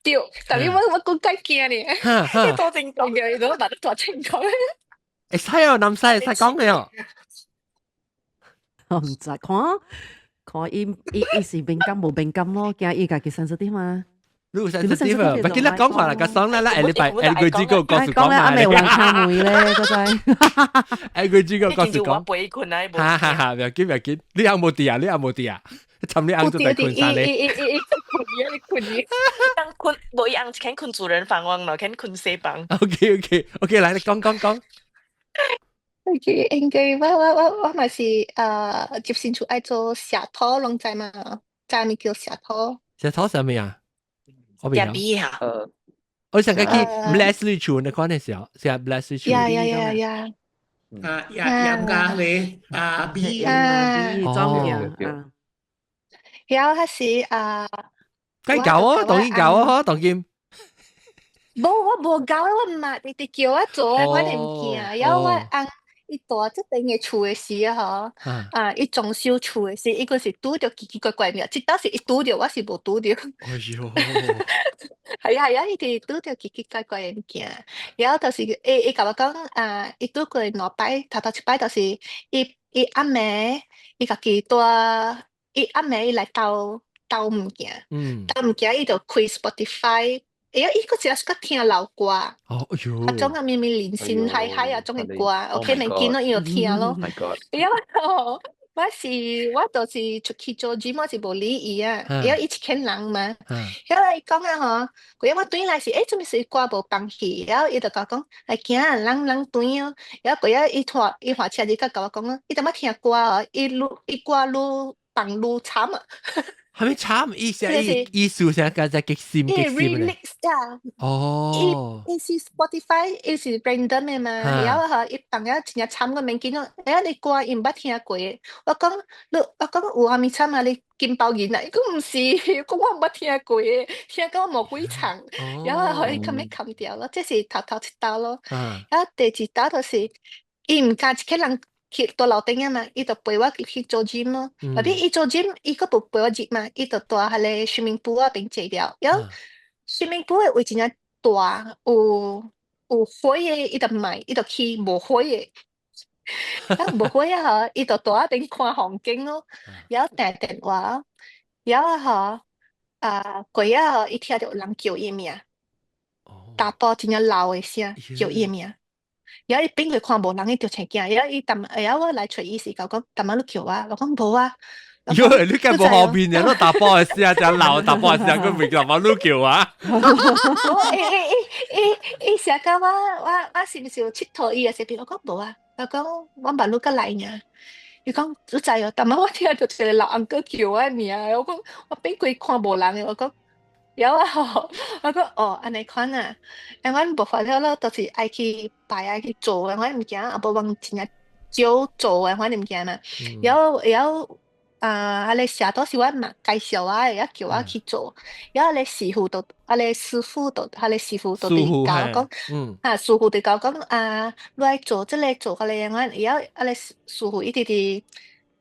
對，特別我閣較驚呢，你多正講嘅，你都捌大清講。會使哦，南西會使講的哦。我毋知，看看伊伊伊是敏感無敏感咯，驚伊家己 sensitive 嘛。你有 sensitive，唔記得講話啦，個爽啦啦，下禮拜下個月個告訴講嘛。講咧，阿未有人敲門咧，個仔。下個月個告訴講。我背困啊，哈哈哈，不要緊不要緊，你翁無佇啊？你翁無佇啊？尋你翁做在困啥咧？伊伊伊伊困去，你困去。當困，無伊翁肯困主人房喎，肯困細房。 OK，來，你講講講。 OK，應該我嘛是接新厝愛做石頭攏知嘛？知物叫石頭？石頭啥物啊？我未曉。哈。我上個去 bless 厝那款的時候，是 bless 厝。呀呀呀呀！啊，呀，飲咖喱啊，B 啊，裝嘅啊。然後彼時啊，該教哦，當然教哦，當然。無，我無教，我毋捌，直直叫我做，我的物件。然後我翁伊住這邊的厝的時啊，吼，啊，伊裝修厝的時，伊閣是拄著奇奇怪怪物，這道是伊拄著，我是無拄著。哎喲！係啊係啊，伊直拄著奇奇怪怪的物件。然後就是伊伊共我講啊，伊拄過兩擺，頭頭一擺就是伊伊暗暝，伊家己蹛，伊暗暝伊來兜兜物件，兜物件伊就開 Spotify。哎呀，伊閣一時閣聽老歌，哦，哎喲，啊種啊咩咩人生海海啊種的歌，OK，免緊咯，伊就聽咯。哎呀，我是我就是出去做 gym，我是無理伊啊，因為伊一間人嘛。然後伊講啊吼，過我轉來是，欸，做物事歌無放去？然後伊就共我講，來行，咱咱轉哦。然後過仔伊拖伊駛車子佮共我講啊，伊淡仔聽歌哦，伊愈伊歌愈放愈慘啊。係咪慘？意思意意思啥？個在激心激心咧。啊！哦，伊是 Spotify，伊是 random 的嘛，然後吼伊放了真正慘個免緊咯。哎，你歌伊毋捌聽過的，我講你，我講有啥物慘啊？你金包銀啊？伊講毋是，講我毋捌聽過的，聽講無幾場，然後予伊較尾砍掉咯。這是頭頭一道咯。然後第二道就是伊毋敢一個人去蹛樓頂啊嘛，伊就陪我去做 gym 咯。特別伊做 gym，伊閣無陪我入嘛，伊就蹛彼個 swimming pool 仔邊坐了。然後 swimming pool 的位真正大，有有火的伊就莫，伊就去無火的。啊無火啊吼，伊就蹛仔邊看風景咯，然後訂電話，然後吼啊過仔吼，伊聽著有人叫伊名，查埔真正老的聲叫伊名。然後伊變過看無人，伊就青驚。然後伊逐，然後我來揣伊時，共講，逐擺你叫我，我講無啊。喲，你敢無後面嘅，你查埔的聲，真老查埔的聲，閣袂逐擺你叫我。伊伊伊伊伊成講我我我是毋是有𨑨迌伊啊？啥物？我講無啊。我講我捌你閣來爾。伊講你知哦，逐擺我聽著一個老 uncle 叫我的名，我講我變過看無人的，我講。然後吼，我講哦，按呢款啊，因為無法了咯，就是愛去拜愛去做的款物件，啊無講真正少做的款物件嘛。然後然後啊，彼個社頭是我媽介紹我的，也叫我去做。然後彼個師傅就，彼個師傅就，彼個師傅就佇教我講，啊，師傅就教我講啊，你愛做這個做彼個款，然後彼個師傅一直佇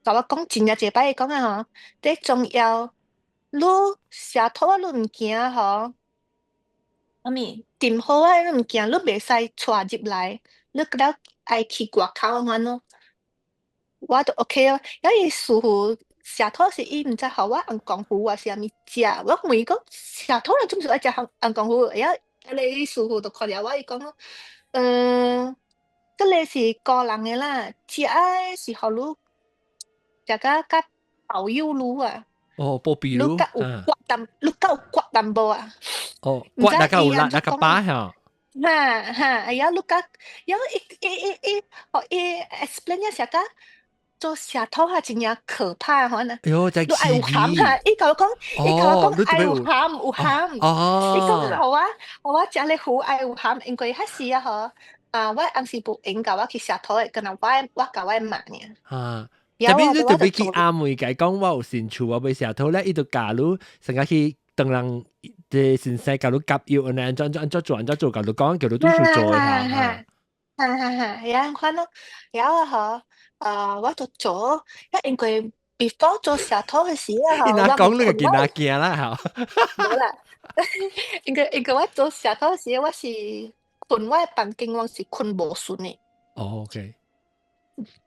共我講真正濟擺，伊講啊吼，最重要。你社頭啊，你毋驚吼，啥物點好啊物件，你袂使帶入來，你閣了愛去外口按怎咯。我就 OK 哦，因為師傅社土是伊毋知予我紅功夫還是啥物食，我問伊講社土人做毋是愛食紅紅功夫？會曉彼个師傅就看著我，伊講，這个是個人的啦，食的是予你食甲較保佑你啊。哦，保庇你。你較有骨淡，你較有骨淡薄啊。哦，骨那較有力，那較飽嚇。哈哈，哎呀，你較，伊伊伊伊，予伊 explain 一下甲。做社土哈真正可怕，可能。喲，你愛有涵哈，伊共我講，伊共我講愛有涵有涵。伊講予我，予我食咧糊愛有涵，因為彼時啊嗬，啊，我翁是無閒共我去社土的，干焦我我共我媽爾。啊，特別你特別去阿妹共講，我有興趣，我欲社土咧，伊就教你，成個去當人的先生共你夾藥，按呢按怎按怎做按怎做，共你講，叫你拄去做哈。哈哈哈，會按款咯，然後嗬。啊，我就做，因為 before 做社土的時啊，你若講你就見哪驚啦，嚇。無啦，因為我做社土時，我是睏我的房間，我是睏無順的。哦，OK。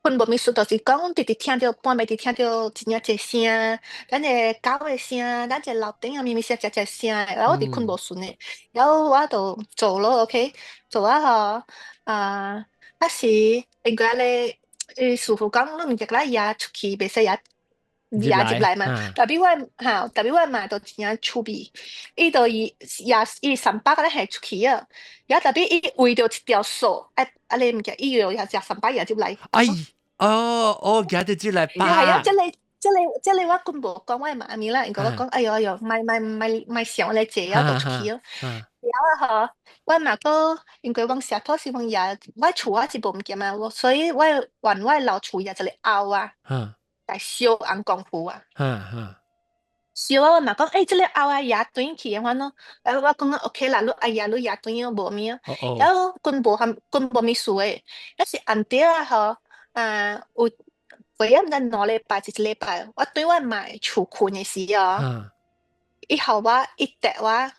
睏無咪順，就是講直直聽著半暝，直聽著真正濟聲，咱的狗的聲，咱這樓頂啊咪咪聲，誠濟聲，然後我直睏無順的，然後我就做咯，OK，做啊嗬，啊，彼時因為按呢。伊師傅講，你毋著來爺出去，袂使爺爺入來嘛。特別我哈，特別我媽都真正趣味，伊就伊爺伊三百個咧行出去啊。也特別伊為著一條數，愛按呢物件，伊就也食三百爺入來。哎，哦哦，舉著入來吧。係啊，這個這個這個我根無講我媽咪啦，因為我講，哎喲哎喲，莫莫莫莫想咧濟啊，就出去咯。然後嗬，我嘛閣因為阮社土是阮爺，我厝我是無物件嘛，所以我還我老厝也一个甌啊，來燒紅功夫啊。燒啊！我嘛講，欸，這個甌啊爺轉去的話喏，然後我講 OK 啦，你愛爺你爺轉哦，無物啊。然後根無含根無物事的，抑是暗暝啊吼，啊有過啊毋知2禮拜一禮拜，我對我媽厝睏的時哦，伊予我伊趯我。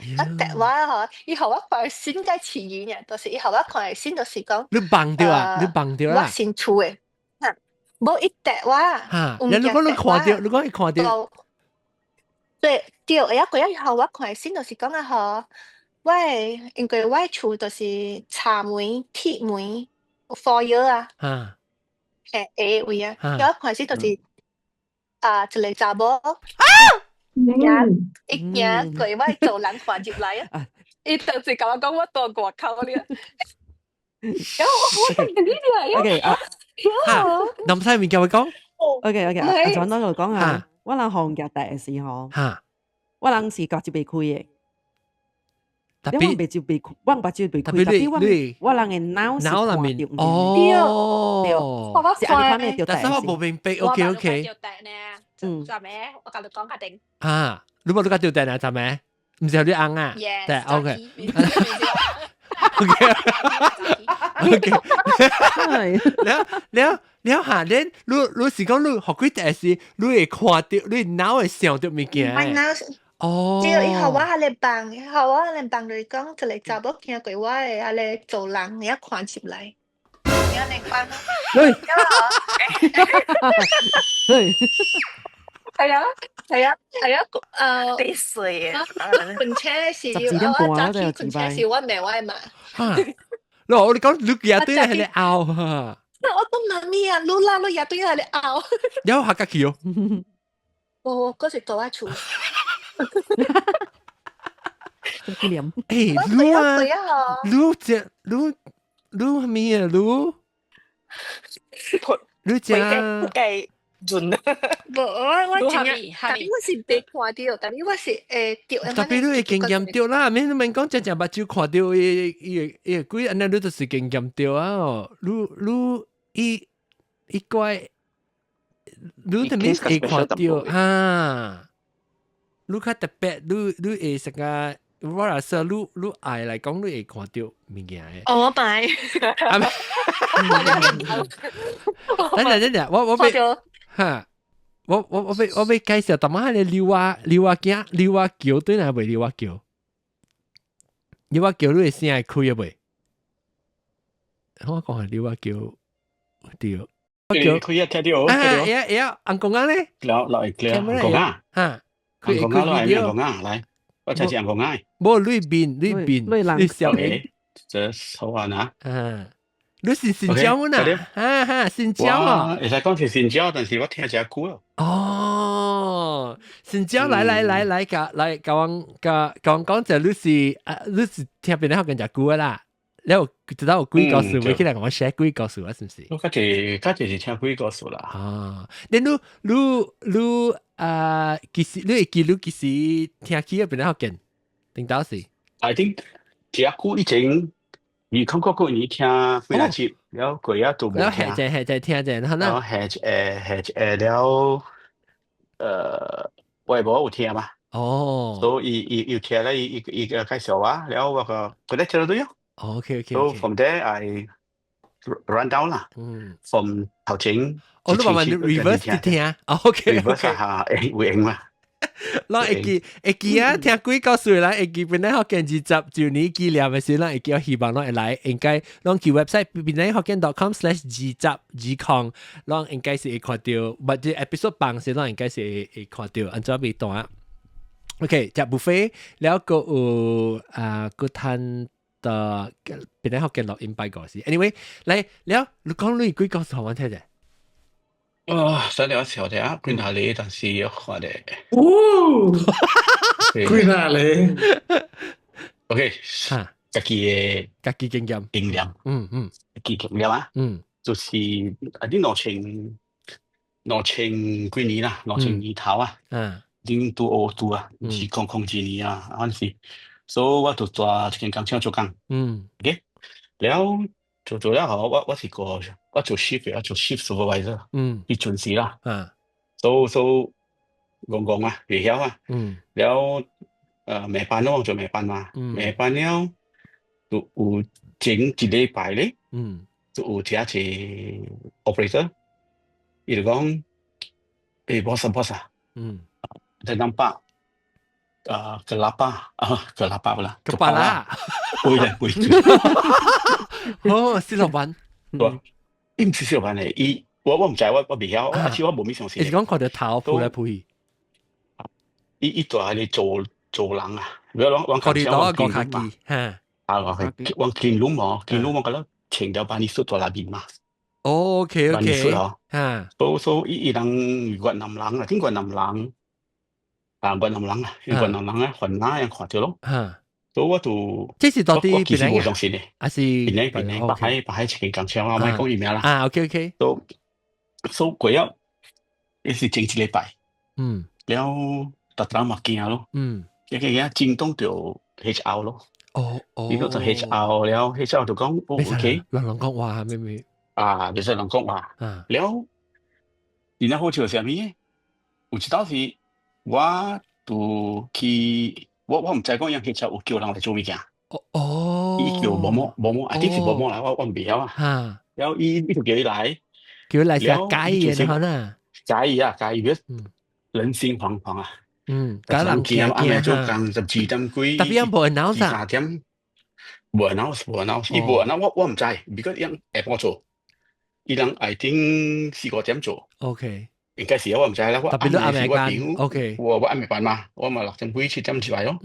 一趯我嗬，伊予我看新嘅詞語呢，就是伊予我看的信，就是講你夢著啊，你夢著啦。我新厝的，哈，無伊趯我。哈，你如果你看著，如果伊看著，對對，會曉過以後我看的信，就是講啊嗬，我的因為我的厝就是柴門、鐵門、火藥啊，嘿，下位啊，我看的信就是啊，一個查某。行伊行過我做人看入來啊！伊當時共我講我蹛外口了，然後我我你 OK 啊，哈，林西面叫佢講，OK OK，阿轉多就講下，我人放假第時吼，我人是目睭袂開的，特別目睭袂開，我目睭袂開，特別我人的腦是看著哦，對，是按呢款的著但是我無明白，OK OK。嗯，做咩？我共你講較定。啊，你無你共著電啊？做咩？毋是予你翁啊？對，OK。OK。了了了下，恁你你是講你學幾代時，你會看著，你腦會想著物件。哦。對，伊予我彼个夢，伊予我彼个夢就是講一个查某行過我的彼个做人，伊看入來。你按呢款。對。對。係啊，係啊，係啊，幾歲啊？睏醒時，我早起睏醒時，我罵我的媽。哈！我你講你舉對彼个甌哈。我講媽咪啊，你啦，你舉對彼个甌。了下家去哦。無，嗰時蹛我厝。欸，你啊，你這你你啥物啊？你你這計準。無，我我真正，特別我是袂看著，特別我是會著。特別你會經驗著啦，免你免講真正目睭看著伊伊伊個鬼，按呢你就是經驗著啊！你你伊伊怪，你特別會看著哈，你較特別，你你會成個。我若說你你愛來講，你會看著物件的。哦，我擺。等陣等陣，我我欲哈，我我我欲我欲介紹，淡薄彼个柳仔柳仔囝柳仔橋對哪袂柳仔橋？你話叫你嘅聲會開啊未？我講係你話叫對，我叫開啊，聽到。啊，會會紅公仔咧？來來來，紅公仔，哈，紅公仔來，紅公仔來，我才是紅公仔。無你面你面，你笑面。這好玩啊！嗯，你是新椒呢？哈哈，新椒啊！會使講是新椒，但是我聽真久咯。哦，新椒來來來來，共來共我共共我講者，你是啊，你是聽邊個學緊久啦？你有知道有幾個故事，會起來共我 share 幾個故事啊？是毋是？我較濟較濟是聽鬼故事啦。啊，你你你你啊，其實你會記你幾時聽起邊個學緊？頂到時？I think 這久以前。你感覺過年聽幾若集，了過啊都無聽。下者下者聽者，然後下下下了，我無有聽嘛。哦。所以伊伊有聽咧，伊伊伊介紹我，了我個覺得聽得對哦。 OK。 So from there I run down 啦。From 頭前。哦，你慢慢 reverse 聽。OK。 reverse 下會用嘛？咱會記會記啊，聽鬼故事啦，會記檳榔福建20周年紀念的時，咱會記希望咱會來，應該咱去 website 檳榔福建.com/20 20，咱應該是會看到，或者 episode 放時，咱應該是會會看到，按怎未斷？OK，食 buffet 了閣有啊，閣趁的檳榔福建錄音擺故事。Anyway，來了，你講你鬼故事予阮聽者。啊，使了笑者，幾若個，但是我看咧。哦，幾若個？OK，哈，家己的家己經驗，經驗，家己經驗啊，就是啊，你2000幾年啦，2000年頭啊，恁拄學拄啊，是00一年啊，反正是，所以我就蹛一間工廠做工，OK，了做做了後，我我是個我做 shift，我做 shift supervisor，彼陣時啦，所以所以戇戇啊，袂曉啊，了暝班咯，做暝班嘛，暝班了就有前一禮拜咧，就有遮一個 operator，伊就講，boss boss 啊，saya nampak kelapa 啊，kelapa 啦， kepala，會啦會。哦，小老闆，伊毋是小老闆咧，伊我我毋知，我我袂曉，而且我無物相信。伊是講看著頭撲來撲去。伊伊做係做做人啊，如果往看你攞個卡機，嚇。啊，我係往見攏無，見攏我覺得穿條把你術大內面嘛。 OK，哦，嚇。所所以伊人越南人啊，聽越南人啊，越南人啊，越南人啊，雲南人看著咯。嚇。所以我就這是到底我其實無相信的，還是檳榔檳榔，北海北海一間工廠啊，莫講伊名啦。啊，OK。所所以過了，伊是前一禮拜，了逐人嘛驚咯，驚驚驚驚動著 HR 咯。哦。伊講就 HR 了，HR 就講 OK。人人講話咩咩？啊，袂使人講話。了，然後好笑啥物？有一道是我就去。我我毋知講樣 HR 有叫人來做物件。哦。伊叫某某某某，啊，定是某某來，我我毋曉啊。了後伊伊就叫伊來，叫伊來食解伊的可解伊啊，解伊，人心惶惶啊。假人驚暗暝做工12點幾，特別無 announce 3點，無 announce 無 announce，伊無 announce，我我毋知，如果伊下晡做，伊人 I think 4、5點做。 應該是我毋知啦，我特別暗暝是我朋友 ，OK，我我暗暝班嘛，我嘛6點幾7點入來咯。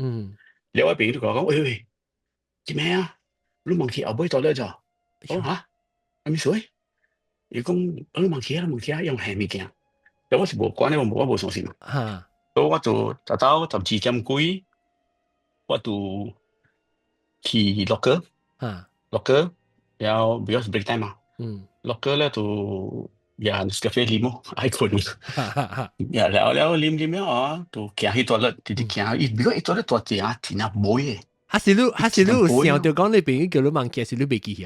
了我朋友就講講，喂喂，做咩啊？你問去後尾到咧就，我嚇，啥物事？伊講你問去啊，你問去啊，用下物件。了我是無管的，我無我無相信嘛。所以我就達到12點幾，我就去 locker，locker，然後 because break time 嘛，locker 咧就也咖啡啉咯，愛睏。也了了啉啉了哦，就行去 toilet，直直行，伊如果伊 toilet 大正真正無的。還是你有想著講你朋友叫你忘記，還是你袂記起？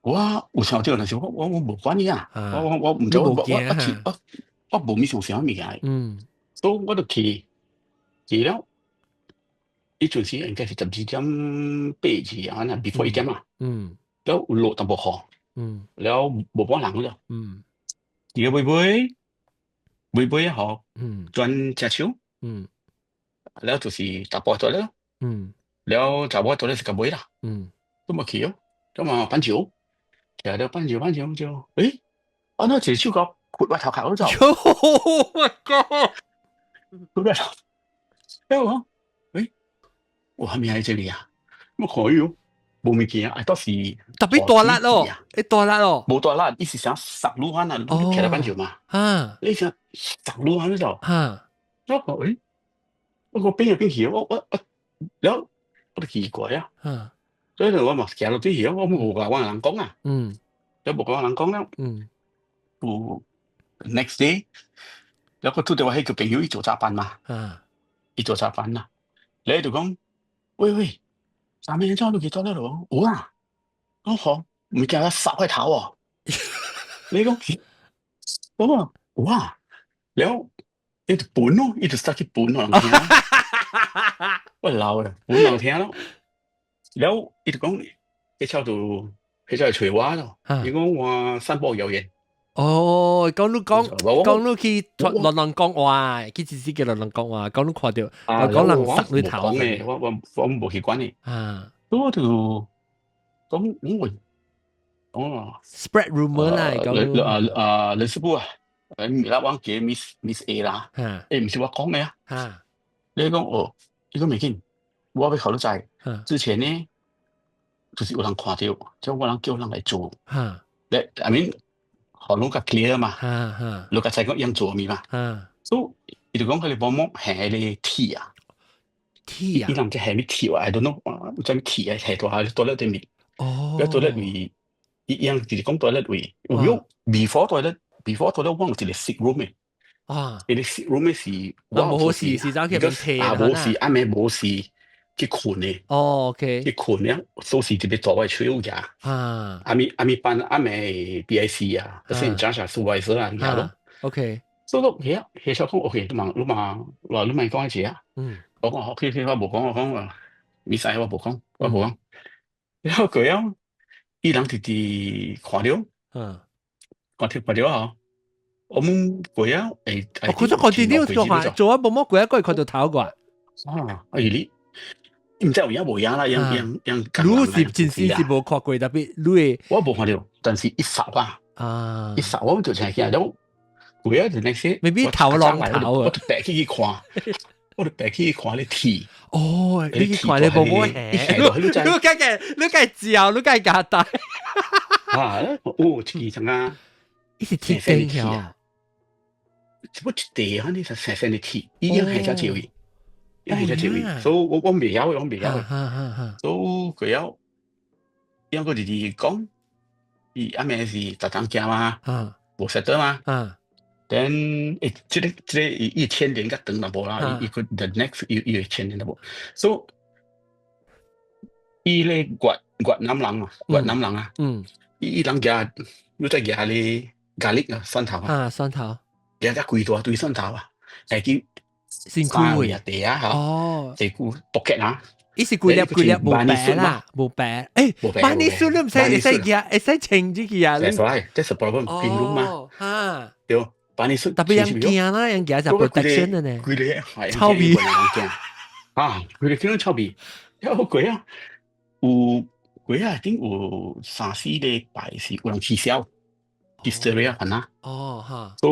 我有想著，但是我我我無管伊啊，我我我毋知我我我我我無物想啥物件。所以我就去去了，彼陣時應該是12點八字啊，那 before 1點啊。了有落淡薄雨。了無半人了。伊個尾尾尾尾雨，轉正手。了就是踏步咗了。了查某到底是個尾啦，都冇去哦，咁啊板橋，其實了板橋板橋就，誒，啊那一個手腳豁我頭殼嗰度， Oh my god！豁我頭，了我講，誒，我係咪喺這裡啊？我可以哦，無物件啊，到時特別大力咯，會大力咯，無大力，伊是想殺路漢啊，你徛咧板橋嘛，你想殺路漢嗰度，我講，誒，我個邊入邊去，我我我，了我就奇怪啊，所以我嘛行落去，我無共我人講啊，了無共我人講了，有 next day，了我拄著我彼個朋友伊做早班嘛，伊做早班啦，你就講，喂喂，啥物怎你去做了咯？有啊，我講物件我殺塊頭哦，你講，我講有啊，了伊就分咯，伊就 start 去分予人聽，我老啦，分人聽咯，了伊就講，彼超就彼超就揣我咯，伊講我散播謠言。哦，講你講講你去亂亂講話，佢只是叫亂亂講話，講你看著，講人殺你頭。講嘅，我我我無去管你。我就講我哦，spread rumor 啦，講。啊啊，人事部啊，誒，啦，我叫 Miss Miss A 啦，誒，毋是我講嘅啊。你講哦，你講袂緊，我欲予你知。之前呢，就是有人看著，就我人叫人來做。你 I mean。予攏較 clear 嘛，你較知講樣做物嘛，所以伊就講佢哋幫忙下個鐵啊，鐵啊，伊人只下物鐵啊，I don't know，唔知物鐵啊，下大下 toilet 對面，哦，toilet 位，伊樣就是講 toilet 位，有 before toilet 我有一個 sick room 嘅，伊個 sick room 嘅是，我無事是走去邊鐵啊，無事，暗暝無事去睏的，哦，OK，去睏咧，鎖匙特別大我手牙，暗暝暗暝班暗暝 BIC 啊，就是講下 supervisor 啊，遐咯，OK，所以遐遐小講 OK，你嘛你嘛話你莫講一次啊，我講 OK OK，我無講我講啊，沒使我無講我無講，然後過了，伊人直直看著，看著看著啊，我們過了會，哦，佢都看見你做下做啊，無乜過啊，過看著頭過，啊，哎你。毋知有影無影啦，樣樣樣。你是真實是無看過，特別你會。我無看著，但是一霎啊，一霎我就聽見了。過啊就那些， maybe 頭浪頭啊，我就白去去看，我就白去看咧鐵。哦，你去看咧無無你計嘅，你計照，你計加大。啊，哦，這個怎啊？伊是鐵釘啊，只不一地啊，你是細細的鐵，伊樣係只這位。係只這位，所以我我袂曉，我袂曉。所以佢要，因個弟弟講，伊暗暝是逐當行嘛，無實得嘛。Then 誒，這個這個伊伊牽連較長淡薄啦，伊伊個 the next 伊伊會牽連淡薄。所以伊咧越越南人啊，越南人啊，伊伊人舉，你再舉咧 garlic 啊，蒜頭啊，啊，蒜頭，舉只規大堆蒜頭啊，係去。身軀位啊，地啊，嗬，地庫 pocket 啊，伊是規粒規粒無白啦，無白，誒，bunny suit 你毋使會使舉，會使穿入去啊？That's why that's the problem，變路嘛，哈，對，bunny suit 特別人驚啦，人驚就 protection 的呢，規個臭味，啊，規個叫臭味，了過啊，有過啊，頂有三四禮拜是有人取消，hysteria 可能，哦，哈，所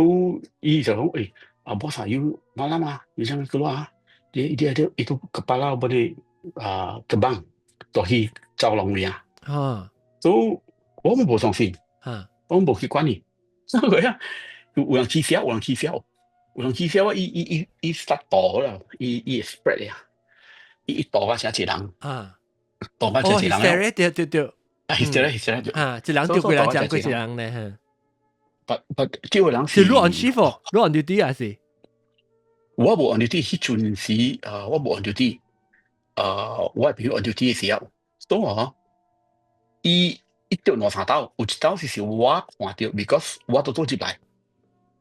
以伊就講誒。啊，bos ah, you malam ah, you jangan keluar ah. Dia dia ada itu kepala boleh terbang 落去走廊位啊。所以我們無相信，我們無去管伊。所以啊，有人取消，有人取消，有人取消啊！伊伊伊伊 start 倒啦，伊伊 spread 啊，伊伊倒啊，成一人。倒啊，成一人。哦，對對對。啊，hysteria hysteria 對。啊，一人丟幾人，講幾人呢？不不，這個人是你 on shift，你 on duty 還是？我無 on duty，彼陣時，我無 on duty，我朋友 on duty 的時候，所以嗬，伊伊著兩三兜，有一兜是是我看著，because 我都做入來，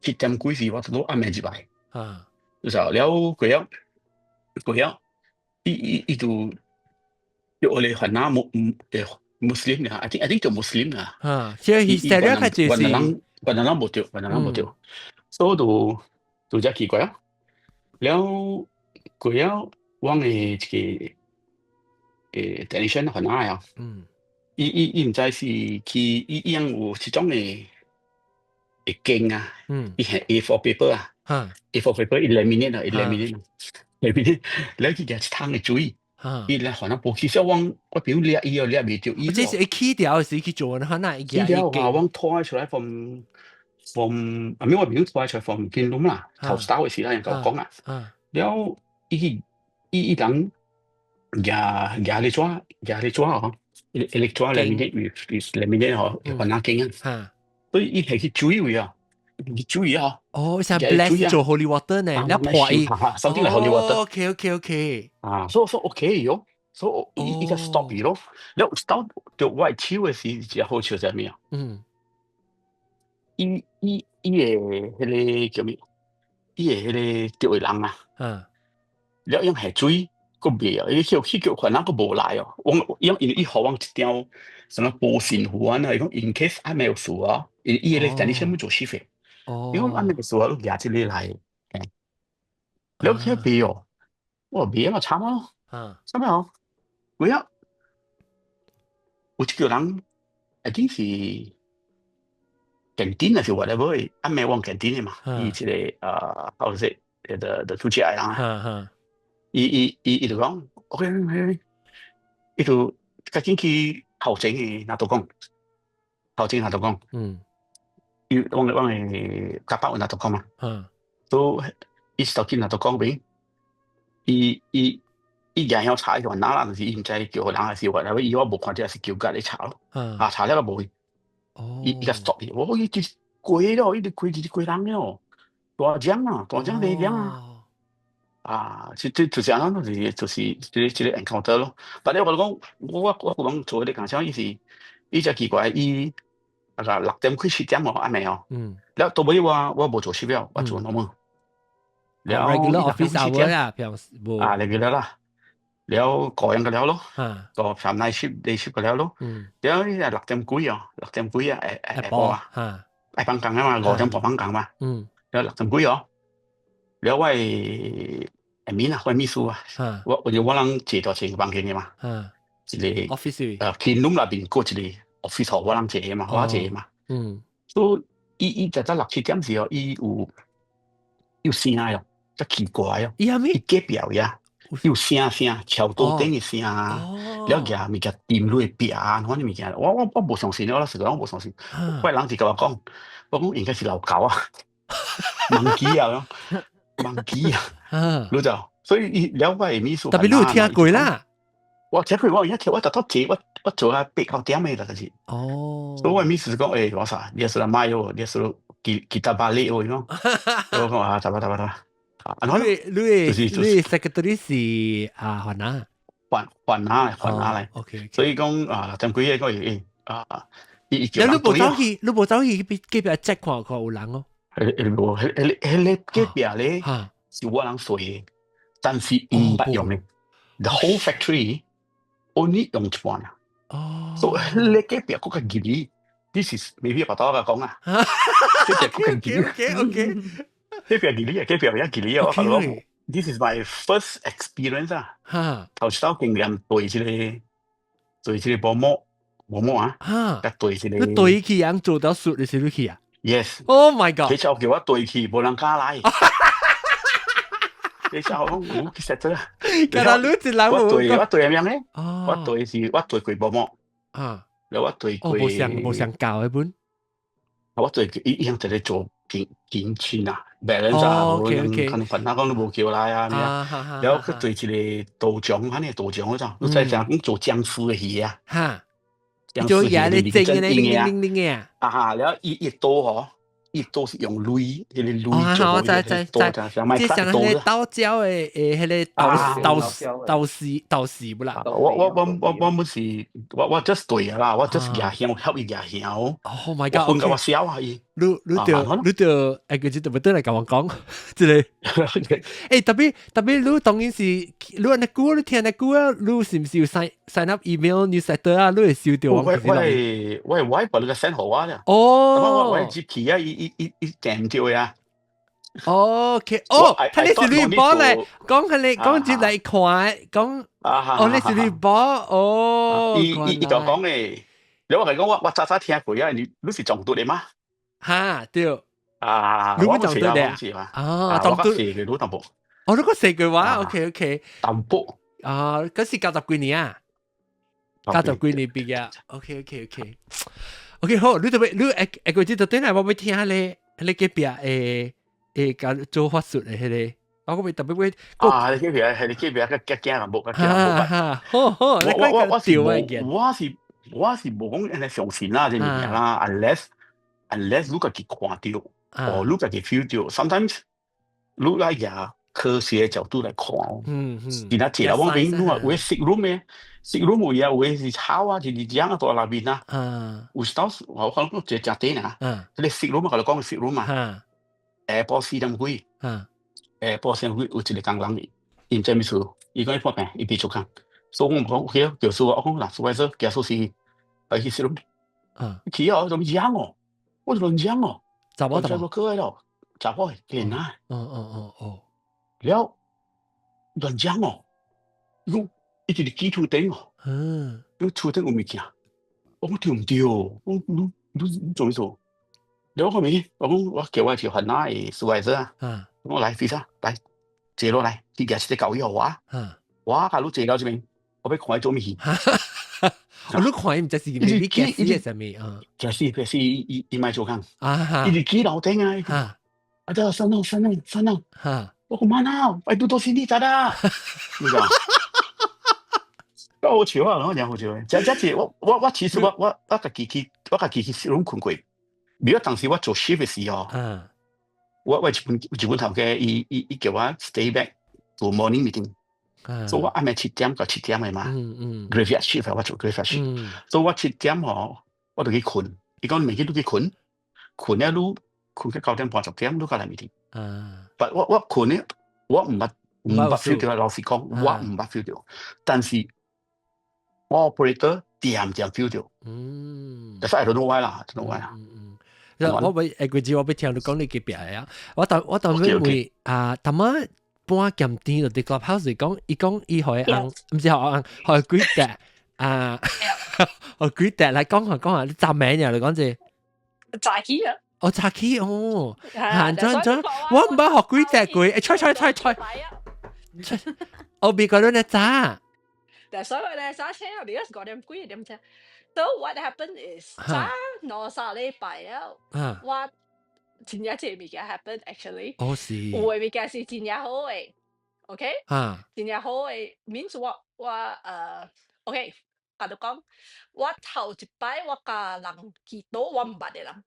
七點幾時我都暗暝入來，就是了過了過了，伊伊伊就就我哋雲南穆誒穆斯林啊，I think 就穆斯林啊，啊，即係 hysteria 較就是越南人越南人無著，越南人無著，所以就就遮奇怪啊。了過了，阮的一個 technician 番仔啊。伊伊伊毋知是去伊伊樣有一種的會鏡啊，伊係 A4 paper 啊，A4 paper 伊 laminate 啊，伊 laminate，laminate，了去舉一桶的水，伊來番仔無去，所以我我朋友掠伊哦，掠袂著伊。這是會起掉時去做，番仔會起掉啊！我拖出來 from 啊，咩我朋友拖出來 from 金龍啦，頭頭的時咱就講啊，了伊去伊伊人舉舉咧紙，舉咧紙吼，伊伊紙 laminate with laminate 吼，番仔鏡啊，所以伊係去水位啊，去水啊。哦，像 bless 做 holy water 呢，你破伊， something like holy water。 OK。啊，所以說 OK 喲，所以伊伊個 stop 伊咯，了到到我手的時，真好笑啥物啊？伊伊伊的彼個叫咩？伊的彼個著的人啊，了用下水，閣袂啊，伊去去叫番仔閣無來哦。我伊因為伊予我一張啥物保身符啊，伊講 in case 暗暝有事啊，伊伊個等你啥物做師傅，伊講暗暝有事啊，你舉這個來，了去袂哦，我袂嘛慘咯，啥物哦？有影有一個人，一定是 canteen 還是 whatever，暗暝往 canteen 的嘛，伊這個how to say，the 出去的人啊，伊伊伊伊就講，OK，伊就趕緊去頭前的拿督公，頭前拿督公，伊往往的甲包拿督公嘛，都伊就去拿督公邊，伊伊伊也曉查伊拿啦，就是伊毋知叫人還是 whatever，伊我無看著是叫甲咧查咯，啊查了就無去，伊伊共 stop 伊，我伊就是過了，伊就過一個人了，大獎啊，大獎大獎啊！啊，這這就是按怎，就是就是這個這個 encounter 咯。但係我講，我我我講做迄個工廠，伊是伊才奇怪，伊啊個6點幾7點哦，暗暝哦。了到尾我我無做 shift 了，我做 normal。了 regular office hour 啦，平時無。啊，regular 啦。了個人個了咯，個上 night shift day shift 個了咯。了伊係6點幾哦，6點幾啊，下下晡啊，愛放工啊嘛，5點半放工嘛。了6點幾哦，了我下面啊，我秘書啊，我我我人坐到前房間的嘛，一個 office，天攏內邊閣一個 office 我人坐的嘛，我坐的嘛。所以伊伊就在6、7點時候，伊有有聲哦，真奇怪哦。伊啥物？伊隔壁呀，有聲聲，橋頭頂的聲啊，了舉物件掂落壁啊，反正物件，我我我無相信，我老實講，我無相信。我人就共我講，我講應該是老狗啊，monkey 啊，monkey 啊，你就所以伊了我的秘書。特別你有聽過啦？我聽過，我而家聽，我特特坐，我我做啊8、9點的啦，就是。所以我的意思是講，欸，我啥，你是來買哦，你是幾幾大把力哦，你講。我講啊，得吧得吧得吧。啊，你你你 secretary 是啊，番仔？番番仔番仔來。 OK。所以講啊，前幾個月啊，伊伊叫你無走去，你無走去隔壁 check 看看有人哦。彼彼無，彼彼彼個隔壁咧是我人睡的，但是毋捌用的。The whole factory only 用一半啊。所以彼個隔壁閣較吉利。This is maybe 把刀講啊。隔壁閣較吉利。 OK。隔壁吉利啊，隔壁比較吉利啊。我講，This is my first experience 啊。頭一道經驗對這個對這個保姆保姆啊。佮對這個。你對去人做到術，你是你去啊？Yes。 Oh my god！佢就叫我對去，無人敢來。你就講我其實真係，其實你一人我對我對咩咧？我對是我對過保姆。然後我對過。無相無相教的本。我對伊伊樣一個做平平親啊，balance 啊，無可能煩惱講你無叫來啊，咩啊？然後佢對一個道長，反正道長嗰種，你知影講做殭屍的戲啊？做嘢你整嘅咧，零零零嘅啊！啊，然後伊伊刀嗬，伊刀是用鐳，彼個鐳做知知知，即像彼個道教的誒，彼個道道道士道士不啦？我我我我我毋是，我我 just 對啊啦，我 just 舉香，help 伊舉香。 Oh my god！分甲我痟啊伊。你你著你著，誒，佢就特別倒來共我講，這個，欸，特別特別你當然是，你按呢久，你聽呢久啊，你是毋是有 sign sign up email newsletter 啊？你會收到我我我我 wife 把你個 send 予我啦。我我接去啊，伊伊伊伊訂著啊。OK，哦，睇你是你波嚟，講係你講接嚟看，講，哦，你是你波，哦，伊就講咧，你話係講我早早聽過啊，你是撞到的嗎？哈，對。啊，你會撞到的啊？啊，撞到。你淡薄。哦，你講四句話，OK OK。淡薄。啊，嗰時90幾年啊，90幾年畢業，OK OK OK。OK 好，你特別你會會個知道等下我欲聽咧，你隔壁會教做法術的彼個，我閣特別會。啊，你隔壁係你隔壁較驚驚冇，較驚冇。好好，我是無講按呢相信啦，這物件啦，unless 你家己看著，or 你家己 feel 著，sometimes 你來舉科學的角度來看哦。其他一個我邊，你話有的 sick room 的，sick room 有啊，有的是草啊，就是這樣啊，蹛內面啊。有時當時我可能講一個誠短啊，這個 sick room 我甲你講 sick room 啊，下晡4點幾，下晡4點幾有一個工人，伊毋知啥物事，伊講伊破病，伊袂出工，所以我講 OK 叫師傅，我講嗱，師傅說，叫師傅來去 sick room，去哦，做咩樣哦？我就亂講哦，查某查某過來咯，查某練啊，了亂講哦，伊講伊直直起厝頂哦，伊厝頂有物件，我講對毋對？我講你做咩做？了我講咩？我講我叫我一個番仔的師傅啊，我來飛沙來坐落來，你舉一個交椅予我，我共你坐到這邊，我欲看伊做咩戲。我你看伊毋知是你驚死的啥物啊？驚死驚死，伊莫做工，伊直起樓頂啊！啊！這算了算了算了，我講慢啊，拜拄多是你知啦，你知？好笑啊！我講好笑的，這這是我其實我家己去攏睏過，比如當時我做 shift 的時候，我一本頭家伊叫我 stay back 做 morning meeting，所以我暗暝7點到7點的嘛，graveyard shift 我做 graveyard shift，所以我七點吼我就去睏，伊講你明去你去睏，睏了你睏到9點半10點你才來 meeting。但我睏呢，我毋捌 feel 到，老實講，我毋捌 feel 到，但是我 operator 點點 feel 到。但是 I don't know why 啦，don't know why 啦。我欲下個字我欲聽你講你隔壁啊，我當尾問啊，頭仔半鹹甜就佇 clubhouse 講，伊講伊予伊翁，毋是予翁，予伊幾隻啊，予幾隻來講下講下，你雜名呀？你講者？早起啊！哦，早起哦，行真真，我毋捌學幾隻鬼，吹吹吹吹，我別個人早。但所以咧，早請啊，because 5點幾點鐘。So what happened is 早2、3禮拜了，我真正這個物件 happen actually。哦是。有的物件是真正好的，OK？真正好的，means 我OK，共你講，我頭一擺我共人祈禱，我毋捌的人，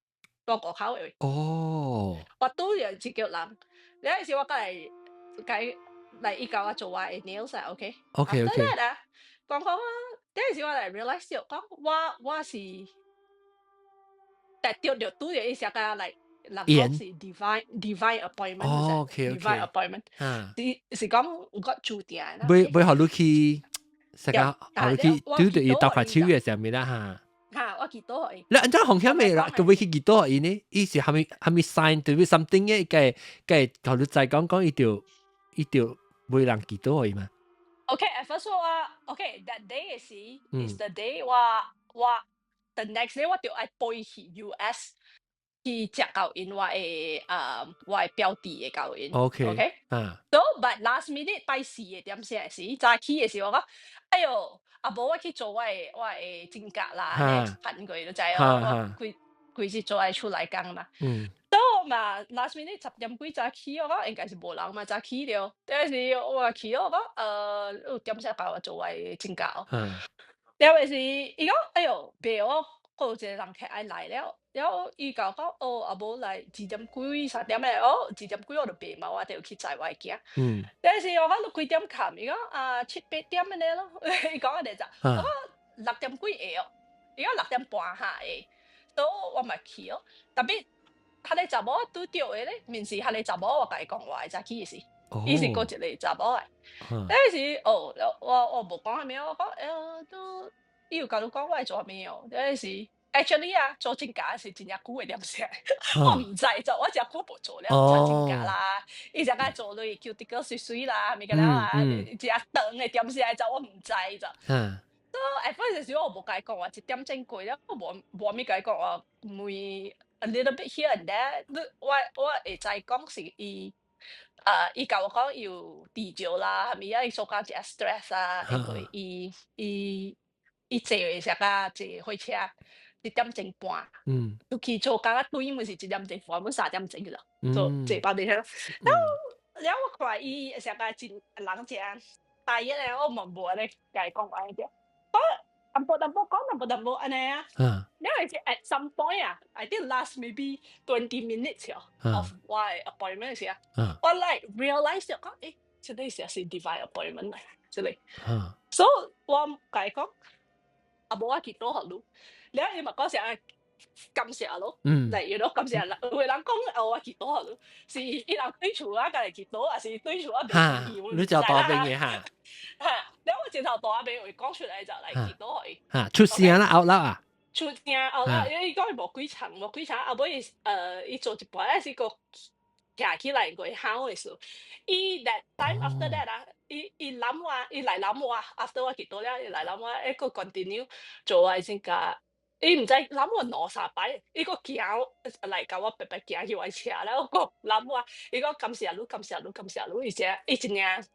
我外口的。我拄著一個人，了時我過來，共來伊共我做我的 nails 啊，OK？ OK。 After that 啊，講講啊，嗰陣時我來 realize 到，講我是，但著著拄著伊時間來，人講是 divine appointment，divine appointment，是講有個注定啦。欲予你去，成個予你去拄著伊鬥塊手嘅上面啦哈。哈，我祈禱伊。你按怎風險的啦？佢會去祈禱伊呢？伊是蝦米蝦米 sign 對 something 嘅，個個，予你再講講，伊就袂人祈禱伊嘛？ Okay, at first 我 okay that day 是 is the day 我 the next day 我就愛飛去 US 去食到𪜶我的表弟的到𪜶。 OK。 OK。So but last minute 拜四的點時時早起的時我講，哎喲，啊無我去做我的指甲啦，噴過就知哦，我規規日做愛出來工嘛。所以嘛，last minute 10點幾早起，我講應該是無人嘛，早起了。但是我去我講，有點時共我做我的指甲哦。了是伊講，哎喲，袂哦，閣有一個人客愛來了，了伊共我講，哦，啊無來2點幾3點的，哦，2點幾我就袂嘛，我就去載我的囝。但是我講你幾點崁？伊講啊7、8點按呢咯，伊講按呢就，我講6點幾會哦，伊講6點半哈會，所以我嘛去哦。Tapi 彼個查某拄著的咧，毋是彼個查某我共伊講話早起的時，伊是閣一個查某的。但是哦，我無講啥物，我講都伊有共你講我會做啥物哦，但是 Actually 啊，做指甲是真正久的點聲，我毋知做，我真久無做了，擦指甲啦，伊只個做落 cuticle 水水啦，物個了啊，真長的點聲就我毋知就。所以 at first 時我無共伊講話，一點鐘過了，我無無物共伊講話，問 a little bit here and there，你我會知講是伊。伊共我講伊有治療啦，係咪啊？伊做工真 stress 啊，因為伊坐啥個坐火車1點鐘半，出去做工啊，對毋是1點鐘半，阮3點鐘啦，做坐巴士了。了了我看伊啥個真人真大熱咧，我嘛無按呢共伊講話只，我淡薄淡薄講淡薄淡薄按呢啊。了是 at some point 啊，I think last maybe 20 minutes of 我的 appointment 時啊，我 like realize 咗講，這個是是 divine appointment 嚟，這個。所以我共伊講，啊無我祈禱予你，了伊嘛講啥感謝咯，嚟 感謝人，有的人講哦我祈禱予你，是伊人對厝我家己祈禱，還是對厝我袂記？你就大邊嘅哈？哈，了我前頭大邊會講出來就來祈禱予伊。哈，出聲啦，out loud 啊！出聲 out loud，因為伊講伊無幾層，無幾層，後尾伊做一半，還是閣徛起來過喊的時候，伊 that time after that 啊，伊攬我，伊來攬我，after 我祈禱了，伊來攬我，伊閣 continue 做我先甲，伊毋知攬我兩三擺，伊閣行來共我白白行去我車，了閣攬我，伊講感謝你，感謝你，感謝你，伊只伊真正，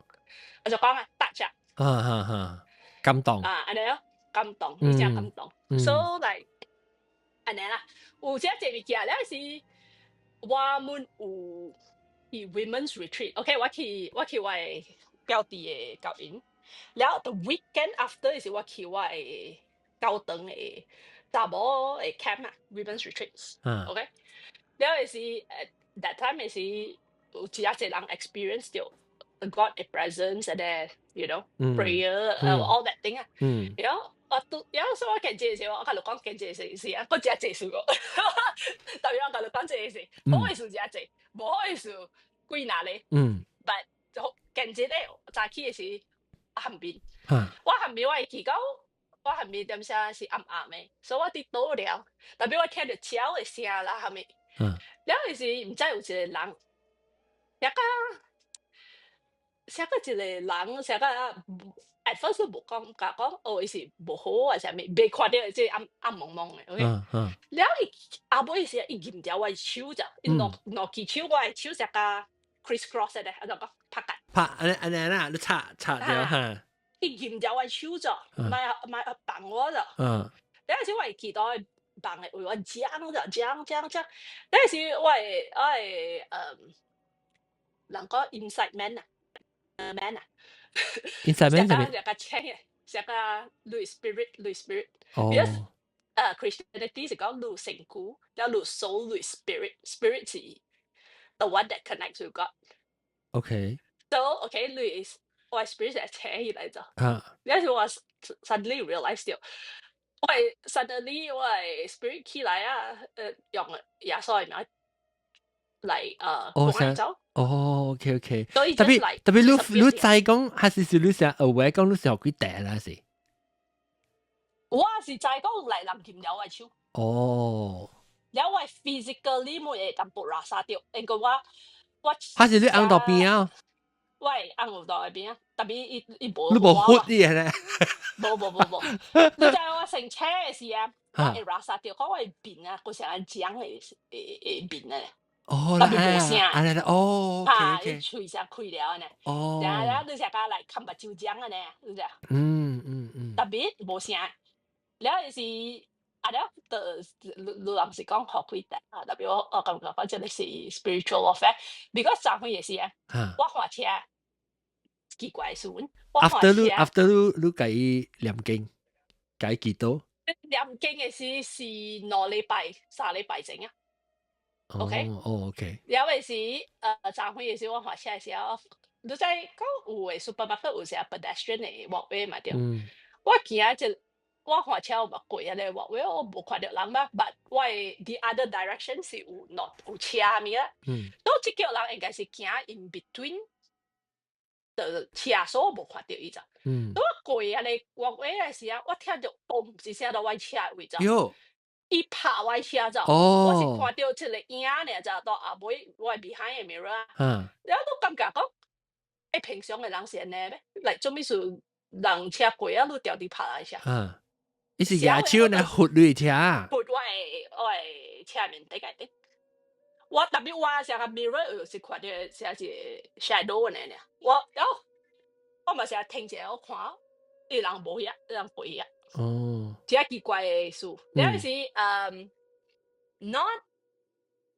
我就講啊，touch 啊，哈哈哈，感動啊，按呢咯，感動，伊真感動，so like 按呢啦，有這濟物件了是。我們有去 women's retreat，OK，我去我的表弟的教營，了 the weekend after 是我去我的教堂的查某的 camp 啊，women's retreat，OK，了是that time 是有真濟人 experience 到 God 的 presence and then prayer all that thing 啊，然後我都，然後所以我見這個時候，我共你講見這個是啊，我真濟事個，特別我共你講這個事，好的事真濟，無好的事幾若咧。But 就見這個早起的時頷面，我頷面我會記講，我頷面點聲是暗暗的，所以我佇倒了，特別我聽著鳥的聲啦，啥物，了就是毋知有一個人，寫個寫個一個人，寫個 at first 無講，共講哦，伊是無好啊，啥物，袂看著這暗暗濛濛的，OK。了伊後尾時伊握著我的手咋，伊兩兩支手，我的手寫甲 criss cross 的，按怎講拍緊。拍按呢按呢啦，你插插著哈。伊握著我的手咋，莫莫放我咋。了時我會記得放的位，我講咋講講講。那時我的人講 inside man 啊，man 啊。 inside man 啥物？寫個請的，寫個你 spirit，你 spirit。哦。 Because Christianity 是講你身軀，了你 soul，你 spirit，spirit 是 the one that connects with God。 So OK，你我 spirit 是請起來咗。了時我 suddenly realize 到，我 suddenly 我 spirit 起來啊，用耶穌的名來趕走。哦，OK OK。特別特別你你知講，還是是你成 aware 講你是予幾塊啦是？我是知講來人掂了我手。了我 physically 冇會淡薄拉沙掉，因為我還是你尪到邊啊？喂，尪有到邊啊？特別伊伊無。你無血啲咧？無無無無，你知我乘車的時啊，我會拉沙掉，講我的面啊，規成個漿的的面咧。哦，特別無聲。按呢哦，哈，伊喙聲開了呢。然後你成個來看目睭漿按呢，你知？特別無聲，了就是啊了，就你你人是講予幾塊啊？特別我感覺講這個是 spiritual warfare，because 昨昏也是啊，我換車奇怪時陣， after 你 after 你你共伊念經，共伊祈禱。念經的時是2禮拜、3禮拜前啊。OK，哦，OK。了的是，昨昏的時我換車的時候，你知講有的 supermarket 有時 pedestrian 的 walkway 嘛對？我行一，我換車我嘛過彼個 walkway，我無看著人嘛，but 我的 the other direction 是有路有車物啦。所以這叫人應該是行 in between 的車，所以我無看著伊咋。我過彼個 walkway 的時啊，我聽著嘣一聲到我車的位置。喲。伊拍我車走，我是看著這個影爾就到後尾我 behind 的 mirror 啊，了都感覺講，欸，平常的人是按呢咩？來做咩事人車過啊，你著佇拍來車。啊，伊是舉手來拂你車。拂我的車面頂個頂。我 tapi 我成個 mirror 是看著成一個 shadow 按呢爾，我了我嘛是停一下，我看，伊人無遐，人過遐。真奇怪的事，了是not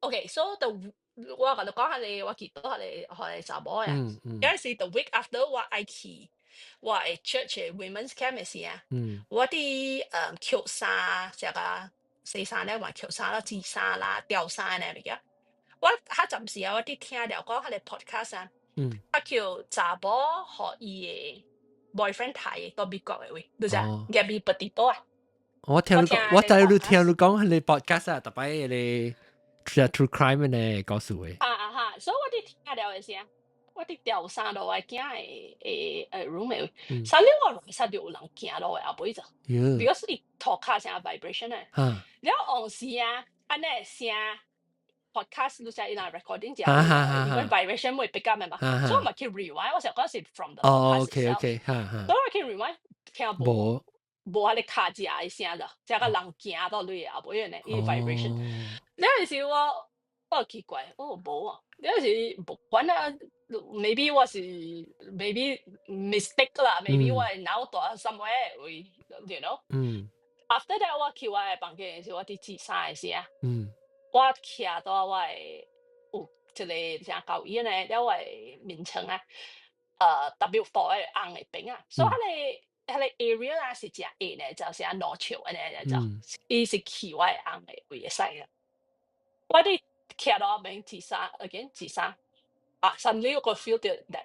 okay，so the 我共你講彼個，我記得彼個查某呀，了是 the week after 我愛去我的 church 的 women's camp 的時啊，我佇抾衫，這個洗衫咧，還抾衫啦、織衫啦、吊衫呢物件。我較暫時啊，我佇聽了講彼個 podcast 啊，啊叫查某予伊的 boyfriend 刣到美國的位，你知 Gabby Petito 啊。我聽你講，我知你聽你講彼個 podcast 啊，逐擺彼個 true crime 呢故事的。啊啊哈！所以我佇聽了的時啊，我佇吊衫落我囝的room 的位，啥了我內室就有人行落來後尾就，because 伊塗跤聲 vibration 的。了往時啊，按呢聲 podcast 你知伊人 recording 就，因為 vibration 會 pick up 的嘛，所以我嘛去 rewind，我想講是 from the 哦，OK OK，哈哈。所以我去 rewind 聽無。無彼個跤跡的聲就，這個人行到你後尾呢，伊 vibration。了時我奇怪，哦無啊，了時無管啊，maybe 我是 maybe mistake 啦，maybe 我的腦袋 somewhere 位，you know。After that 我去我的房間的時，我佇織衫的時啊，我徛到我的有一個啥教院呢，了我的眠床啊，W4 的翁的邊啊，所以彼個 area 啊是誠矮呢，就是按兩尺按呢就，伊是去我的翁的位會使啊。我佇徛到邊織衫，again 織衫，啊，suddenly 我 feel 到 that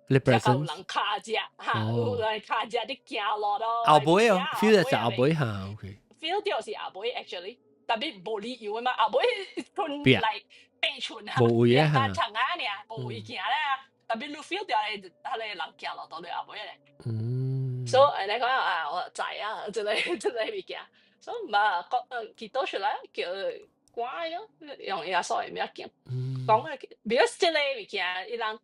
你這個有人跤跡，哈，有人跤跡佇行路咯。後尾哦，feel 到是後尾哈，OK。 feel 到是後尾 actually， tapi 無理由的嘛，後尾賰來8寸啊，無位啊，長啊爾，無位行咧，tapi 你 feel 到彼個人行路到你後尾咧。所以按呢講啊，我知啊，這個物件，所以嘛，講祈禱出來叫乖咯，用耶穌的名行，講啊，because 這個物件，伊人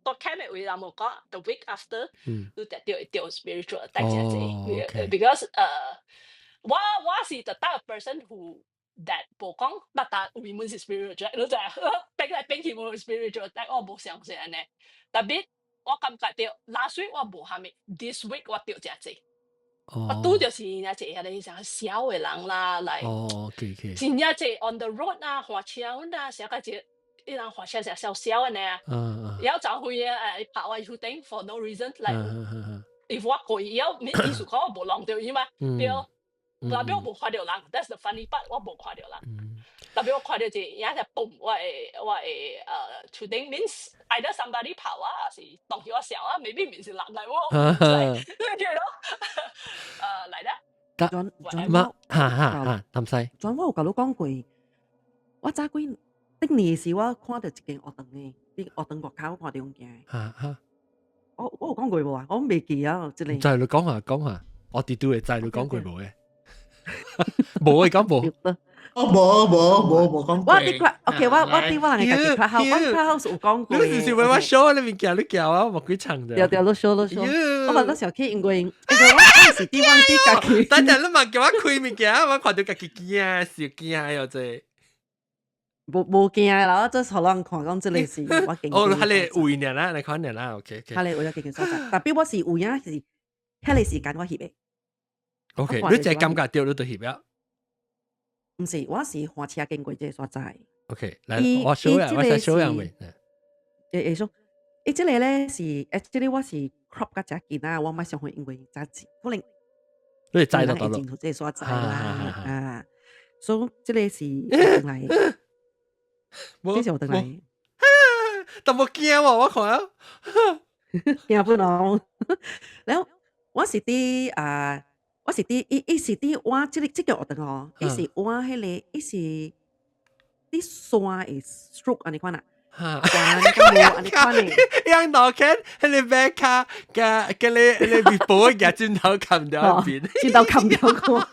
到開的位人無講，the week after，你得著會著 spiritual attack 誠濟，because 我是 the type of person who that 無講捌達位滿是 spiritual，你知變來變去無 spiritual attack，我無相信按呢，tapi 我感覺著 last week 我無蝦米，this week 我著誠濟。我拄著是誠濟彼個啥痟的人啦，來，真正濟 on the road 啊，駛車阮啊，啥個一伊人駛車成痟痟按呢啊，了走開啊，拍我頭頂 for no reason，like if 我過伊了，意思講我無弄著伊嘛，對，tapi 我無看著人，that's the funny part，我無看著人，tapi 我看著一個影就嘣，我的頭頂 means either somebody 拍我，還是當起我痟啊，maybe 毋是人來我，你咯，來啦。轉嘛，哈哈哈，淡西。轉我有共你講過，我早幾頂年時我看著一間學堂的，佇學堂外口看著物件。哈哈。我有講過無啊？我袂記啊，這個。知你講下講下，我佇拄會知你講過無的？無的講無。我無無無無講過。我佇看，OK，我佇我人家己 clubhouse，我 clubhouse 有講過。你是想欲我 show 你物件，你叫我無幾場的。對對，你 show 你 show。我嘛都想去，因為我是佇阮佇家己。等陣你嘛叫我開物件，我看著家己驚，小驚喲這。無無驚啦，我這予人看講這個是我經哦，彼個位爾啦，你看爾啦，OK OK。彼個位經所在，tapi 我是有影是彼個時間我翕的。 OK，你這感覺著你就翕了。毋是，我是駛車經過這個所在。 OK，來，我 show 啊，我先 show 樣未？會會說，伊這個咧是，這個我是 crop 較誠緊啊，我莫相信因為早可能你會知道到會進入這個所在啦，啊，所以這個是轉來，這是我轉來，但無驚喎，我看啊，驚不儂。然後我是佇啊，我是佇伊伊是佇我這個學堂哦，伊是我彼個，伊是佇山的 slope 按呢款啊。哈，按呢按呢款的，樣腦看，彼個馬卡佮佮你你微波嘅鏡頭冚掉一邊，鏡頭冚掉過。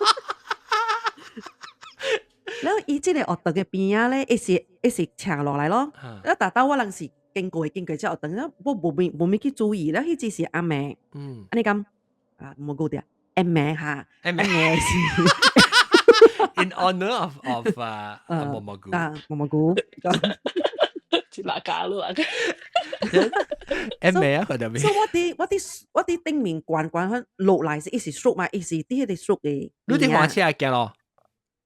然後伊這個學堂嘅邊仔咧，伊是伊是斜落來咯。了逐晝我人是經過經過這學堂，了我無物無物去注意，了彼隻是暗暝。按呢講啊，無顧著暗暝哈，暗暝是 In honor of 啊毛毛菇。啊毛毛菇。一拉加咯啊！暗暝啊，佢就咩？所以我佇我佇我佇頂面懸懸彼落來是伊是 slope 嘛，伊是佇彼個 slope 的。你佇滑車行咯？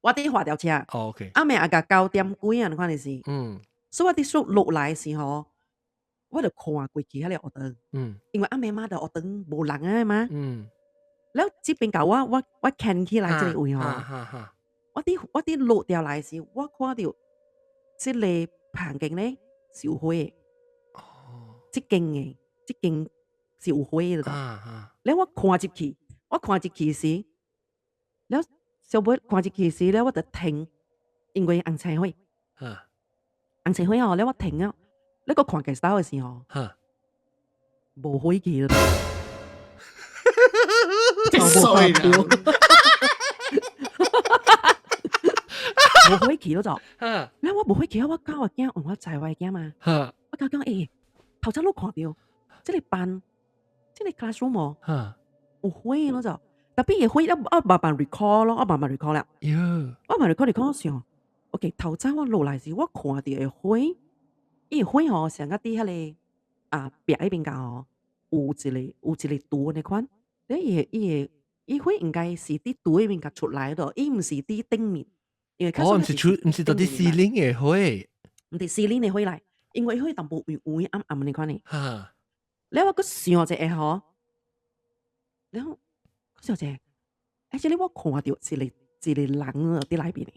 我佇滑條車。哦，OK。暗暝也甲9點幾啊，你看是。所以我佇 slope 落來時吼，我就看過去彼個學堂。因為暗暝嘛，就學堂無人啊嘛。了這邊共我我我牽起來這個位吼，我佇落掉來時，我看著這個棚間咧是有火的。這間的，這間是有火的。了我看入去，我看入去時，了小尾看入去時，了我就停，因為紅青火。紅青火哦，了我停啊，你閣看個兜的時候，無火去了。這衰人。無火去了就，了我無火去，我教我囝，我載我的囝嘛。我教講，欸，頭先你看著，這個班，這個 classroom 哦，有火咯就，特別的火，我慢慢 recall 咯，我慢慢 recall 了。我慢慢 recall recall 想，OK，頭早我落來時，我看著的火，伊的火吼，像甲佇彼個啊壁彼邊角吼，有一個有一個圖按呢款，咧伊的伊的伊火應該是佇圖彼邊角出來的，伊毋是佇頂面。因為哦，毋是出，毋是佇 ceiling 的火，毋是 ceiling 的火來，因為火淡薄圓圓暗暗按呢款的。了我閣想一下吼，了閣想一下，欸，這裡我看著一個一個人佇內面的。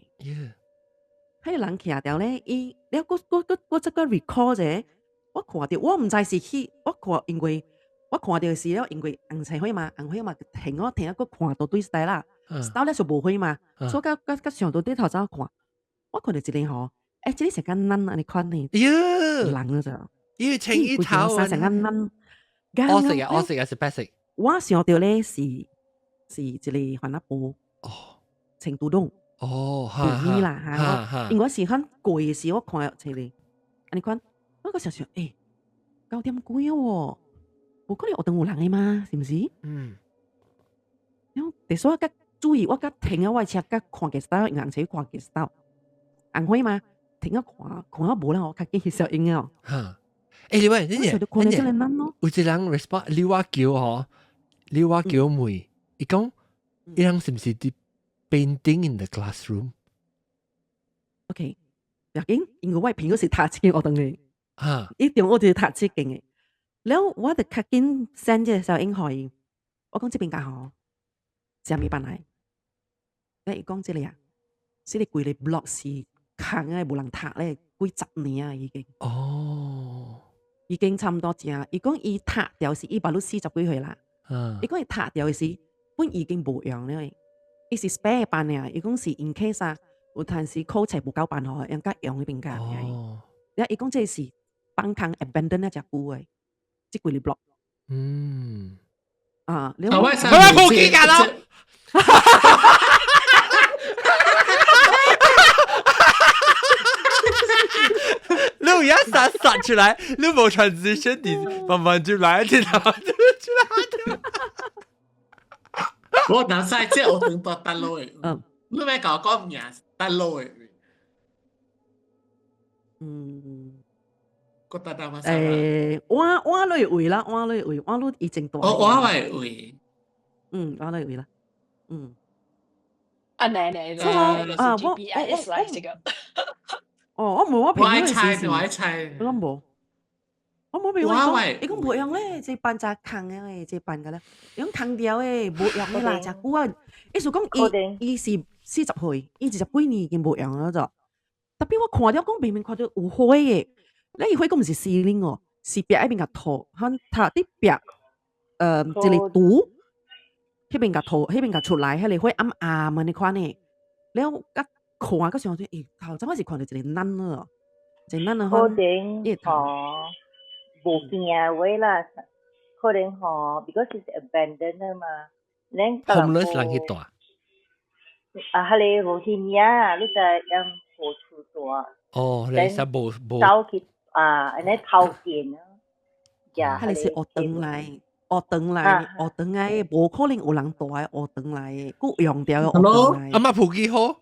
彼個人徛著咧，伊了閣閣閣閣再閣 recall 一下，我看著我毋知是去，我看因為我看著是了，因為紅青火嘛，紅火嘛停我停啊，閣看到對 style 啦，style 了就無火嘛，所以閣閣閣想到底頭早看，我看著一個吼，欸，這個是敢咱按呢款的人就，伊穿衣頭衫成敢咱，黑色啊，黑色還是白色？我想著咧是是一個番仔婆，穿tudung，布啦哈，因為我是較過的時，我看著一個按呢款，我閣想想，欸，9點幾啊喎，無可能學堂有人的嗎？是毋是？然後第所我閣注意，我閣停啊，我的車閣看個 style，用紅車看個 style，紅火嘛，停啊看，看啊無人，我較緊去小英哦。哈，欸，你喂，你你有一個人 respond，劉阿橋吼，劉阿橋問，伊講，伊人是毋是佇 painting in the classroom？ OK，不要緊，因為我的朋友是讀這間學堂的，伊中學就是讀這間的。了，我就較緊 send 這個小英予伊，我講這邊間吼，啥物班來？了伊講這個啊，這個規個 block 是空的，無人讀咧，幾十年啊已經。已經差毋多正。伊講伊讀掉時，伊捌你40幾歲啦。伊講伊讀掉時，本已經無用了。伊是 spare 班爾，伊講是 in case 啊，有陣時考冊無夠班吼，用較用彼邊間。了伊講這是放空 abandon 了誠久的，這幾個 block。啊，了我我無記得咯。你有一殺殺出來，你無 transition 佇慢慢就來，然後就出來。我哪使這學堂蹛佗落的？你欲共我講名佗落的？閣單單嘛？欸，換換類位啦，換類位，換類以前大。哦，換位位。換類位啦。啊，來來來，啊，我我哦，我無我朋友是，我愛猜，我無，我無朋友講，伊講無用咧，這班誠空的咧，這班個咧，伊講空掉的，無用的啦，誠久啊。意思講，伊伊是40歲，伊20幾年已經無用了就。特別我看著講明明看著有火的，咧伊火閣毋是 ceiling 哦，是壁彼邊共塗，響塗佇壁，一個圖，彼邊共塗，彼邊共出來，彼個火暗暗按呢款的，了佮看閣想說，欸，頭早我是看著一個男的，一個男的可能吼無驚話啦，可能吼，because it's abandoned 嘛，咱 homeless 人去蹛。啊，彼個羅興亞，你知𪜶無厝住。哦，你使無無走去啊，按呢偷電啊，呀，彼個是學堂來，學堂來，學堂來，無可能有人住佇學堂來，閣用著學堂來。阿媽普及好。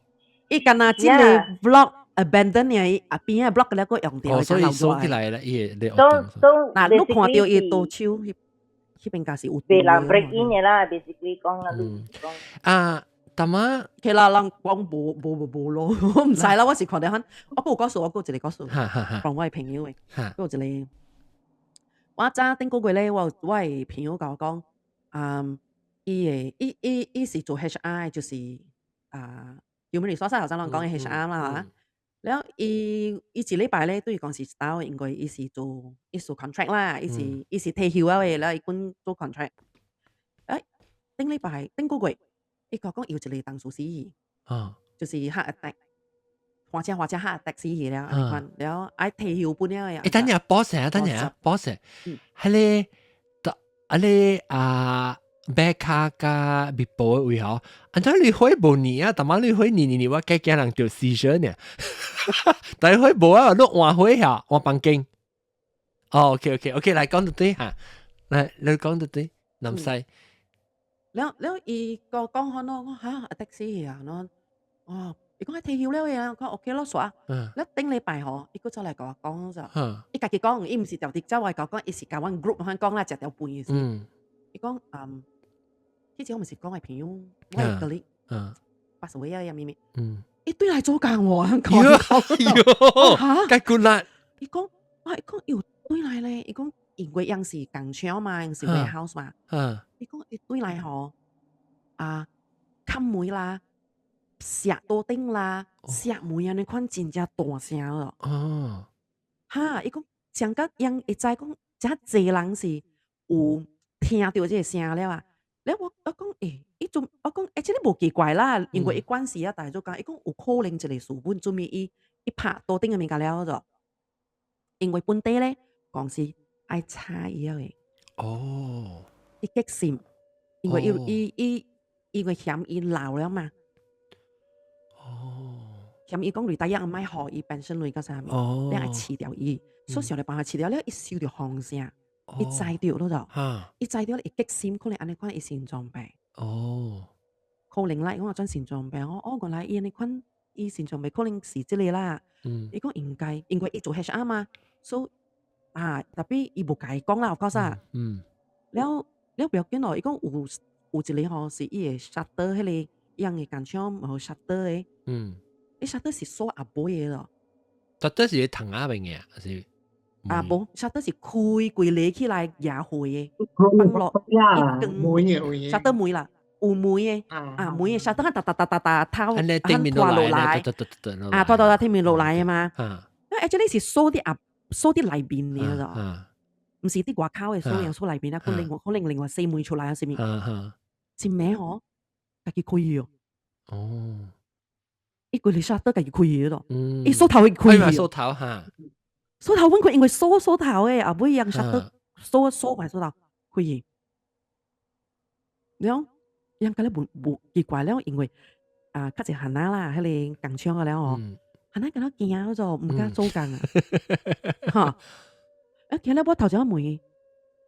伊敢若這个 block abandon 嘅啊邊仔 block 了閣用著。哦，所以鎖起來啦，伊個都都嗱，你看著伊倒手，彼彼邊家是有。被人 break in 嘅啦，basically 講啦，你講。啊，淡仔，其實人講無無無無咯，我毋知啦，我是看著彼，我閣有故事，我閣有一個故事，講我的朋友的，閣有一個，我早頂個月咧，我的朋友共我講，嗯，伊的伊伊伊是做 HR，就是啊，human resource 頭先攏講的 HR 啦，了伊伊一禮拜咧對伊公司一道，因為伊是做伊做 contract 啦，伊是伊是退休了的，了伊管做 contract。欸，頂禮拜頂個月，伊共我講有一個同事死去，就是 heart attack，駛車駛車 heart attack 死去了，按呢款，了愛退休本了的。欸，等下，boss 啊，等下，boss，彼个，啊你啊，白卡佮密報的位吼，按怎你會無年啊？逐擺你會年年年，我計驚人著 seizure 呢。但係會無啊，你換火下，換房間。哦，OK OK OK，來講到對哈，來你講到對，南西。了了，伊個講看咯，我嚇 attack 死去啊，喏，哦，伊講伊退休了的，我講 OK 咯，煞。了頂禮拜吼，伊閣走來共我講就，伊家己講，伊毋是特地走來共我講，伊是共阮 group 款講啦，食條飯的時。伊講嗯，彼次我毋是講我朋友，我的 colleague，pass away 啊，咪咪。伊轉來做工喎，喲，嚇，介骨力。伊講，我伊講伊有轉來咧，伊講因為𪜶是工廠嘛，𪜶是 warehouse 嘛。伊講伊轉來吼，啊，冚門啦，錫桌頂啦，錫門按呢款真正大聲咯。哈，伊講上甲𪜶會知講遮濟人是有聽著這个聲了啊。了我我講欸，伊陣我講欸，這个無奇怪啦，因為伊關係啊，大做工，伊講有可能一个事本準備伊伊拍桌頂的物件了就，因為本地咧公司愛請伊了的。伊激心，因為伊伊伊因為嫌伊老了嘛。嫌伊講 retire 莫予伊 pension 鐳到啥物，你愛辭掉伊，所以想著辦法辭掉了，伊收著風聲，伊知著咯就，伊知著伊激心，可能按呢款伊心臟病。可能啦，伊講轉心臟病，我哦原來伊按呢款，伊心臟病可能是這个啦。伊講應該，因為伊做 HR 嘛，所以啊，tapi 伊無共伊講啦，of course 啊。了了不要緊咯，伊講有有一个吼是伊會 shutter 彼个樣的工廠無 shutter 的。伊 shutter 是鎖後尾的咯。 shutter 是窗仔邊的，還是？啊無，shutter 是開規個起來壓開的，放落一根 shutter 門啦，有門的，啊門的 shutter 噠噠噠噠噠頭，拖落來，啊拖拖拖天面落來的嘛。那 actually 是鎖佇後鎖佇內面的咯，毋是佇外口的鎖，鎖內面啊，可能可能另外四門出來啊，啥物？真暝吼，家己開去哦。伊規個 shutter 家己開去咯，伊鎖頭會開去。鎖頭哈。鎖頭阮開，因為鎖鎖頭的，後尾用 shutter 鎖鎖埋鎖頭開去。了，𪜶感覺無無奇怪了，因為啊，較濟番仔啦，彼个工廠的了吼，番仔感覺驚咗，毋敢做工啊。哈，啊，今日我頭先問伊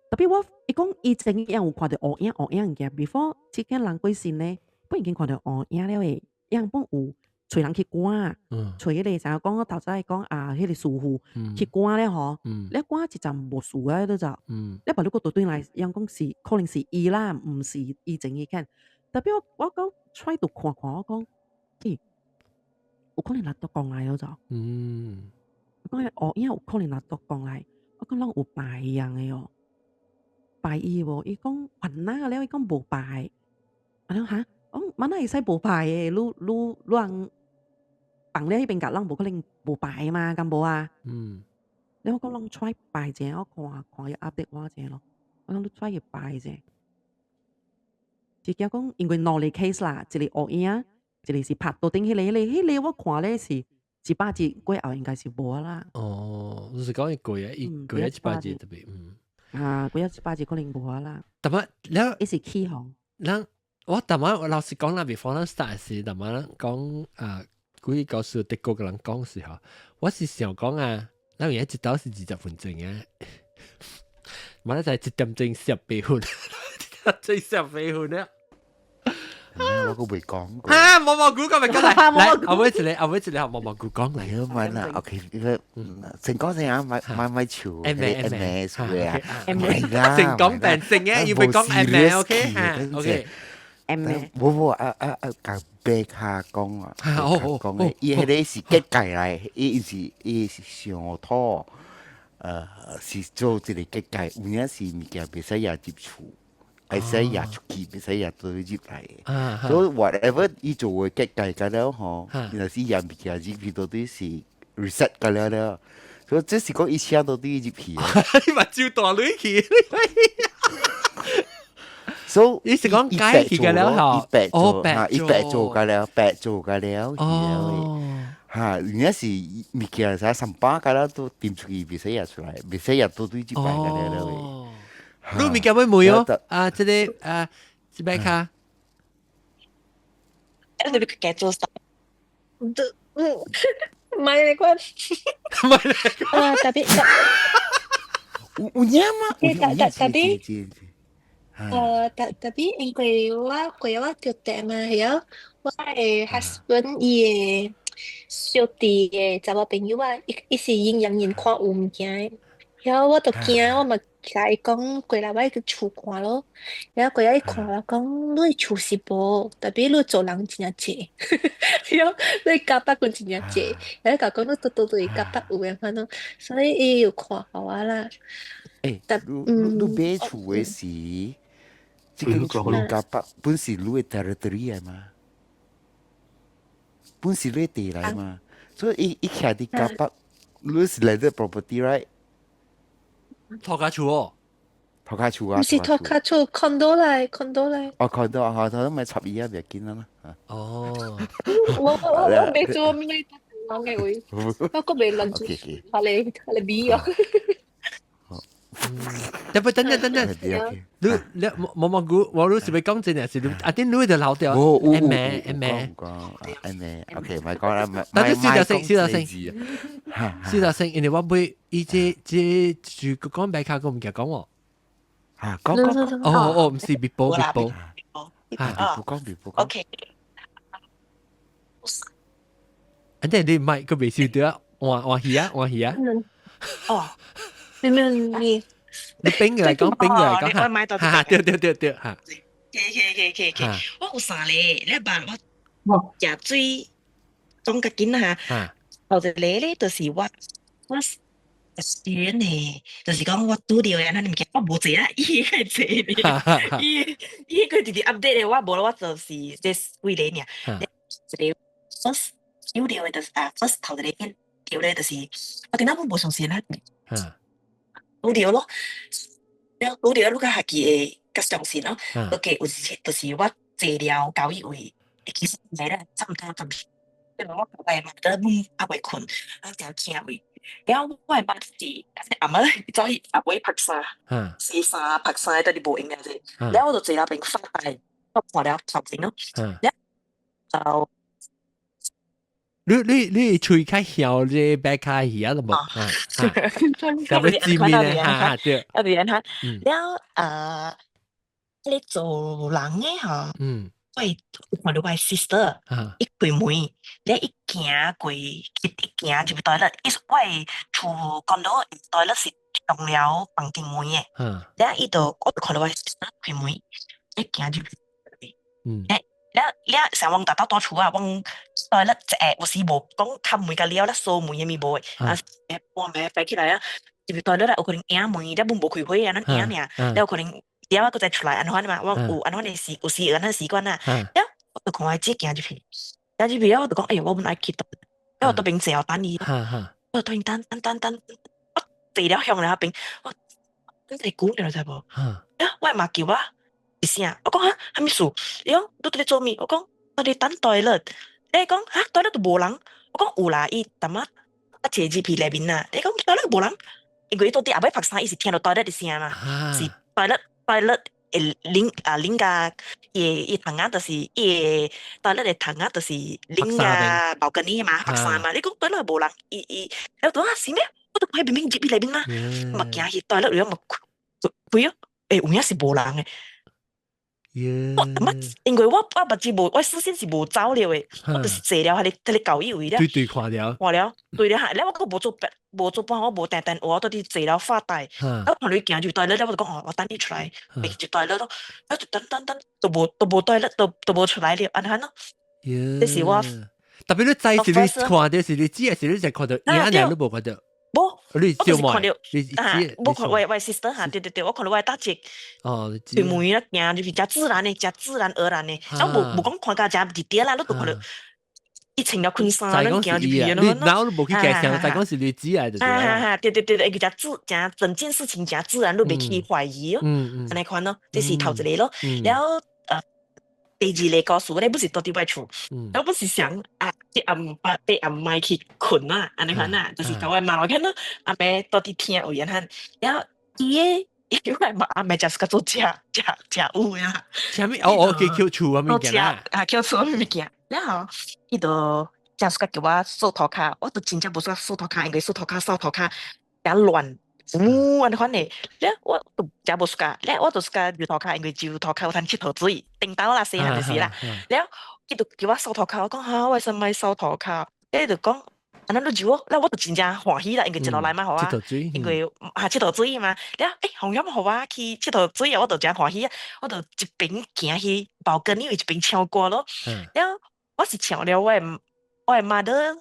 ，tapi 我伊講以前伊有看著烏影烏影物件，before 這間人過身咧，本已經看著烏影了的，𪜶本有揣人去趕，揣彼个啥講我頭先講啊，彼个師傅去趕了吼，了趕一陣無事啊，你就，了別你閣倒轉來，𪜶講是可能是伊啦，毋是以前伊看，tapi 我我講 try to 看看，我講，欸，有可能來倒講來了就，我講烏影有可能來倒講來，我講攏有拜樣的哦，拜伊無？伊講番仔了，伊講無拜，我講哈，我講萬哪會使無拜的？你你你人放了彼邊甲人無可能無拜嘛，敢無啊？了我講攏 try 拜者，我看看伊 update 我者咯，我講你 try 去拜者，是驚講因為兩個 case 啦，一個烏影，一個是拍桌頂彼个，彼个彼个我看咧是一百日過後應該是無啦。哦，就是講伊過啊，伊過啊一百日特別，啊，過啊一百日可能無啊啦。但係了，伊是起哄。咱我逐晚我老實講啦，before 咱 start 時，逐晚講啊，幾個故事德國嘅人講時候，我是想講啊，咱而家一刀是20分鐘啊，嘛就係1點鐘18分，最18分啊！我個未講過。啊，毛毛菇講咪講嚟，來，後尾一個，後尾一個，毛毛菇講嚟。好問啦，OK，成講成啊，咪咪咪潮，M M S 嘅啊，唔係啦，成講病成嘅，要咪講 M OK 嚇，OK。 M 冇冇啊啊啊！共白卡講啊，講嘅，伊彼个是結界來，伊是上土，是做一個結界，有影是物件袂使也入厝，會使也出去，袂使也做入來的。所以 whatever 伊做嘅結界了吼，若是也物件入去到底是 reset 個了了，所以這是講伊車到底入去。你目睭大落去。所以你是講解去嘅了吼？伊白做，嚇，伊白做個了，白做個了，哦，嚇，而家是物件啥三百個了都掂出去，袂使也出來，袂使也都對這擺個了了。你物件會問哦？啊，這個啊，這擺卡。你要做啥？嗯，唔係你關，唔係你啊，特別有影嗎？特特特別。特特別因為我過我著地嘛，係啊，我的 husband 伊的小弟的查某朋友啊，伊伊是陰陽眼看有物件的，然後我就驚，我嘛共伊講過來我去厝看咯，然後過來伊看我講，你厝是無，特別你做人真正濟，然後你加北君真正濟，然後共講你倒倒對加北有的款咯，所以伊有看予我啦。欸，你你買厝的時，這間厝加北本是你的 territory 來嘛？本是你的地來嘛？所以伊伊徛佇加北，你是 landed property right？托家厝哦，托家厝啊！毋是托家厝，condo 來，condo 來。哦，condo 啊，condo 咪插伊啊，袂緊啦。哦。我我我未做，未講嘅話，我閣未輪住，下嚟下嚟比啊。等等等等等，你你毛毛菇，我你是咪講真嘅？是你啊？點你就老掉？M M M OK，咪講啦，但係小聲，小聲，小聲，因為我會伊這這就講白卡，我唔記得講喎。嚇，講講哦哦，唔是別報別報，嚇別報講別報講。 OK。啊，你你咪個未收到啊？換換去啊，換去啊。哦。你明你你冰嘅嚟講，冰嘅嚟講嚇，對對對對嚇。可以可以可以，我有三個，你辦我食水講較緊啦嚇。頭一個咧，就是我我先呢，就是講我拄著的那物件，我無坐啦，伊會坐咧，伊伊佢直直 update 的，我無我就是這幾個爾。一個 first 拄著的就是啊，first 頭一個見著咧，就是我頂下無相信啦。拄著咯，了拄著你較家己會較相信咯。OK，有一次就是我坐了交易位，其實來咧差毋多十，因為我爸媽佇咧還未睏，啊誠驚位。了我的媽是阿媽走去阿尾曝衫，洗衫曝衫，佇咧無閒啊者。了我就坐那邊發呆，我看了頭前咯。了就你你你喙較曉這白卡魚啊，都無？特別知名咧，哈對。啊對哈，了啊，你做人的吼，我看到我 sister，伊開門，咧伊行過，伊行入 toilet，伊我的厝 condo toilet 是用了房間門的，了伊就我就看到我 sister 開門，伊行入去，了了成阮逐兜蹛厝啊，阮 toilet 一下有時無講冚門共了咧鎖門啥物無的，啊半暝爬起來啊，入去 toilet 有可能掩門，了阮無開火啊，咱掩爾，了有可能了我閣再出來按怎款嘛，我有按怎的習有時有按怎習慣啦，了我就看我姐行入去，行入去了我就講，哎喲，我本愛去倒，了我倒邊坐等伊，我突然等等等等，我坐了向了彼邊，我等一久了知無？了我媽叫我一聲，我講哈，啥物事？伊講你佇咧做物？我講我佇等 toilet，伊講哈 toilet 都無人，我講有啦，伊淡仔啊坐入去內面啦，伊講 toilet 無人，因為伊倒佇後尾曝衫，伊是聽著 toilet 的聲嘛，是 toilet toilet 會啉啊啉甲伊伊窗仔，就是伊個 toilet 的窗仔，就是啉甲 balcony 嘛，白衫嘛。你講 toilet 無人，伊伊，了講啊是咩？我都看明明入去內面啦，嘛行去 toilet 了嘛開開哦，欸有影是無人的。我乜？因為我我目睭無，我視線是無走了的，我就是坐了，彼個彼個舊以為了。對對看了。看了，對了哈，了我閣無做別，無做半，我無定定話，我佇坐了發呆。我看你行入 toilet 了，我就講哦，我等你出來，入 toilet 咯，我就等等等，都無都無 toilet，都都無出來了，按呢咯。這是我。特別你知是你看到是你知，還是你就看到影爾你無看到？無，你我就是看到啊，無看我我 sister 哈，對對對，我看到我大姐。哦，對門啦，行入去誠自然的，誠自然而然的，我無無講看甲誠直直啦，你都看到。伊穿了裙衫，咱行入去咯。你然後你無去加想，再講是你知來就對。啊哈哈，對對對對，誠自誠整件事情誠自然，你袂去懷疑咯。按呢款咯，這是頭一個咯。了第二個故事咧，不是佇佇我厝，我不是想啊，這暗八八暗暝去睏啊，按呢款啊，就是共我媽看咯，阿伯佇佇聽有緣漢，了後伊個因為阿阿伯食較做食食食有呀。啥物？哦哦，去抾厝的物件啦。啊，抾厝的物件，了後伊就誠喜歡叫我掃塗跤，我就真正無喜歡掃塗跤，因為掃塗跤掃塗跤誠亂，嗚按呢款的，了我就誠無喜歡，了我就喜歡搥塗跤，因為搥塗跤有通𨑨迌水，顛倒啦細漢就是啦。了伊就叫我掃塗跤，我講哈，為什麼愛掃塗跤？伊就講，按呢你搥哦，了我就真正歡喜啦，因為一路來嘛，予我，因為啊𨑨迌水嘛，了欸，紅葉予我去𨑨迌水啊，我就誠歡喜啊，我就一邊行去 balcony 位一邊唱歌咯。了我是唱了我的我的 mother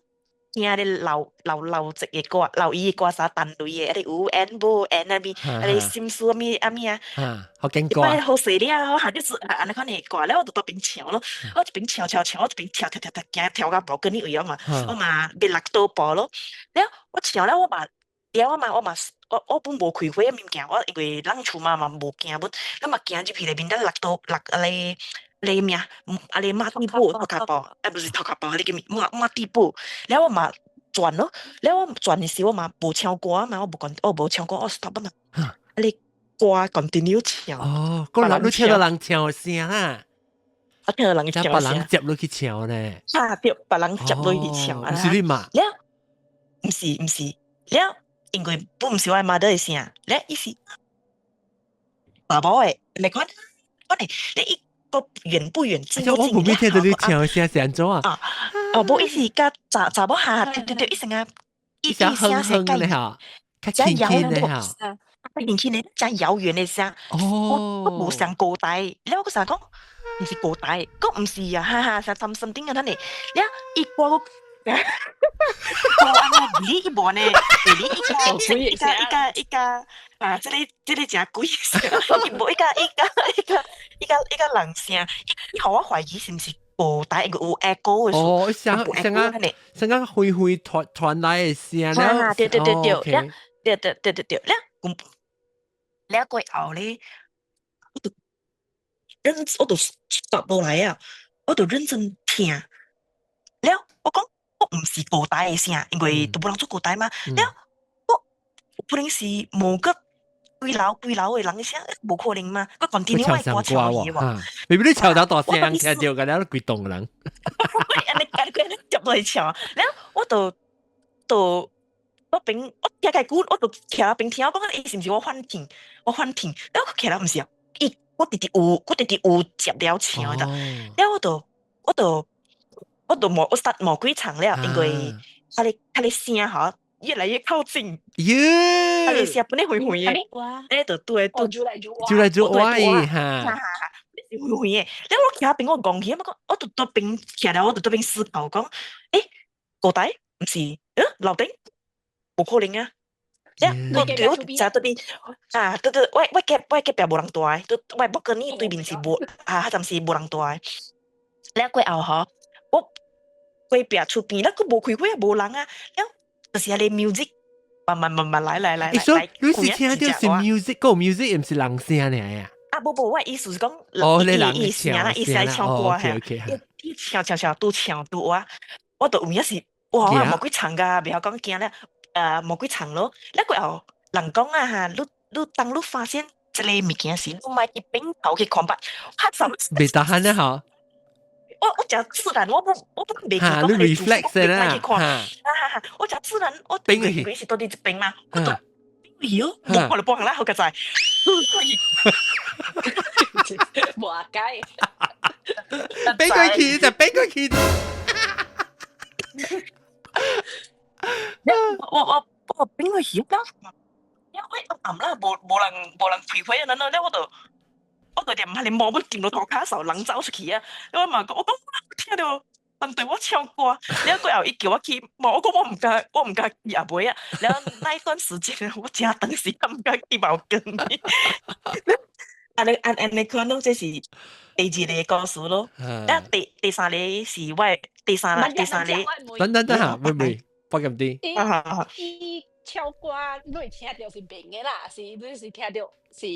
聽咧流流流一個歌，流伊的歌啥單類的，啊有緣無緣啊物，啊你心事啥物啊物啊，福建歌，好勢了，哈就是按呢款的歌，了我就佇邊唱咯，我一邊唱唱唱，我一邊跳跳跳跳，行跳到 balcony 位啊嘛，我嘛欲落倒步咯，了我唱了我嘛，了我嘛我嘛我我本無開火的物件，我因為人厝嘛嘛無驚本，我嘛行入去內面，了落倒落啊個。你咩啊？啊你抹地布塗跤布，啊不是塗跤布，彼個叫抹抹地布。了我嘛轉咯，了我轉的時我嘛無唱歌嘛，我無講，我無唱歌，我 stop 嘛。啊你歌 continue 唱。哦，個人你聽到人唱的聲啊？我聽到人唱聲。別人接落去唱呢？啊對，別人接落去唱。毋是你嘛？了，毋是毋是，了，因為本毋是我媽的聲，了伊是查某的，你看，我呢，你伊。個遠不遠近不近？我冇聽到你唱聲是按怎啊？啊，哦，無伊是佮查查某下，對對對，伊聲啊，伊聲哼哼的哈，較輕輕的哈，輕輕的，誠遙遠的聲。哦，我我無上高大，了我成講，毋是高大，閣毋是啊，哈哈，啥心心頂啊，等呢，了伊歌閣，歌按呢，你伊無呢，你伊個伊個伊個伊個啊，這個這個誠鬼聲，伊無伊個伊個伊個伊個伊個人聲，伊予我懷疑是毋是高大，因為有 echo 的。哦，聲聲啊，聲啊，飛飛傳傳來的聲了。對對對對，了，對對對對對，了，了過後咧，我就認，我就 stop 落來啊，我就認真聽，了，我講我毋是高大的聲，因為都無人做高大嘛，了，我可能是某個幾樓幾樓的人的聲，無可能嘛，我 continue 我歌唱去喎。明明你唱到大聲，聽著個了規棟人。按呢按呢按呢接落去唱，了我就就我邊我聽較久，我就徛邊聽，我講伊是毋是我幻聽？我幻聽，了我徛了毋是啊，伊我直直有我直直有接了唱的，了我就我就我就無我實無幾場了，因為彼個聲吼越來越靠近，耶！彼個聲本來遠遠的，欸，就對對，就來就就來就歪哈，哈哈哈，是遠遠的。了我徛邊我戇起，我講我就佇邊徛了，我就佇邊思考講，欸，高台毋是，樓頂無可能啊！了我對我誠佇邊啊，對對，我我隔我隔壁無人住的，對，我 balcony 對面是無啊，暫時無人住的。了過後吼，我隔壁厝邊，了閣無開火啊，無人啊，了就是彼個 music 慢慢慢慢來來來來。你是聽到是 music，個 music 毋是人聲爾啊？啊，無無，我意思是講，哦，你人伊聲啦，伊是愛唱歌嚇，伊唱唱唱拄唱拄我，我就有影是，哇，我無幾層㗎，袂曉講驚了，無幾層咯。了過後，人講啊哈，你你當你發現這个物件是，你莫去反頭去看吧，較十袂 tahan 咧嗬。我誠自然，我不袂記講你 reflex 啦，去看，哈哈哈！我誠自然，我反去，佢是到佇這邊嘛，我就反去哦，無看就幫人啦，好個在。無解，反過去就反過去。我反過去，因為暗啦，無人陪陪啊，嗱，我就。我就踮遐咧摸，要掂到塗跤手，人走出去啊！我嘛講，我講我聽著人對我唱歌，了過後伊叫我去，無我講我毋敢，我毋敢去後尾啊！了那一段時間，我誠長時間毋敢去毛巾。按呢按按呢款攏這是第二個故事咯。啊，第三個是我的第三啦，第三個。等等等下，妹妹，放咁啲。伊唱歌，你會聽著是明的啦，是你是聽著是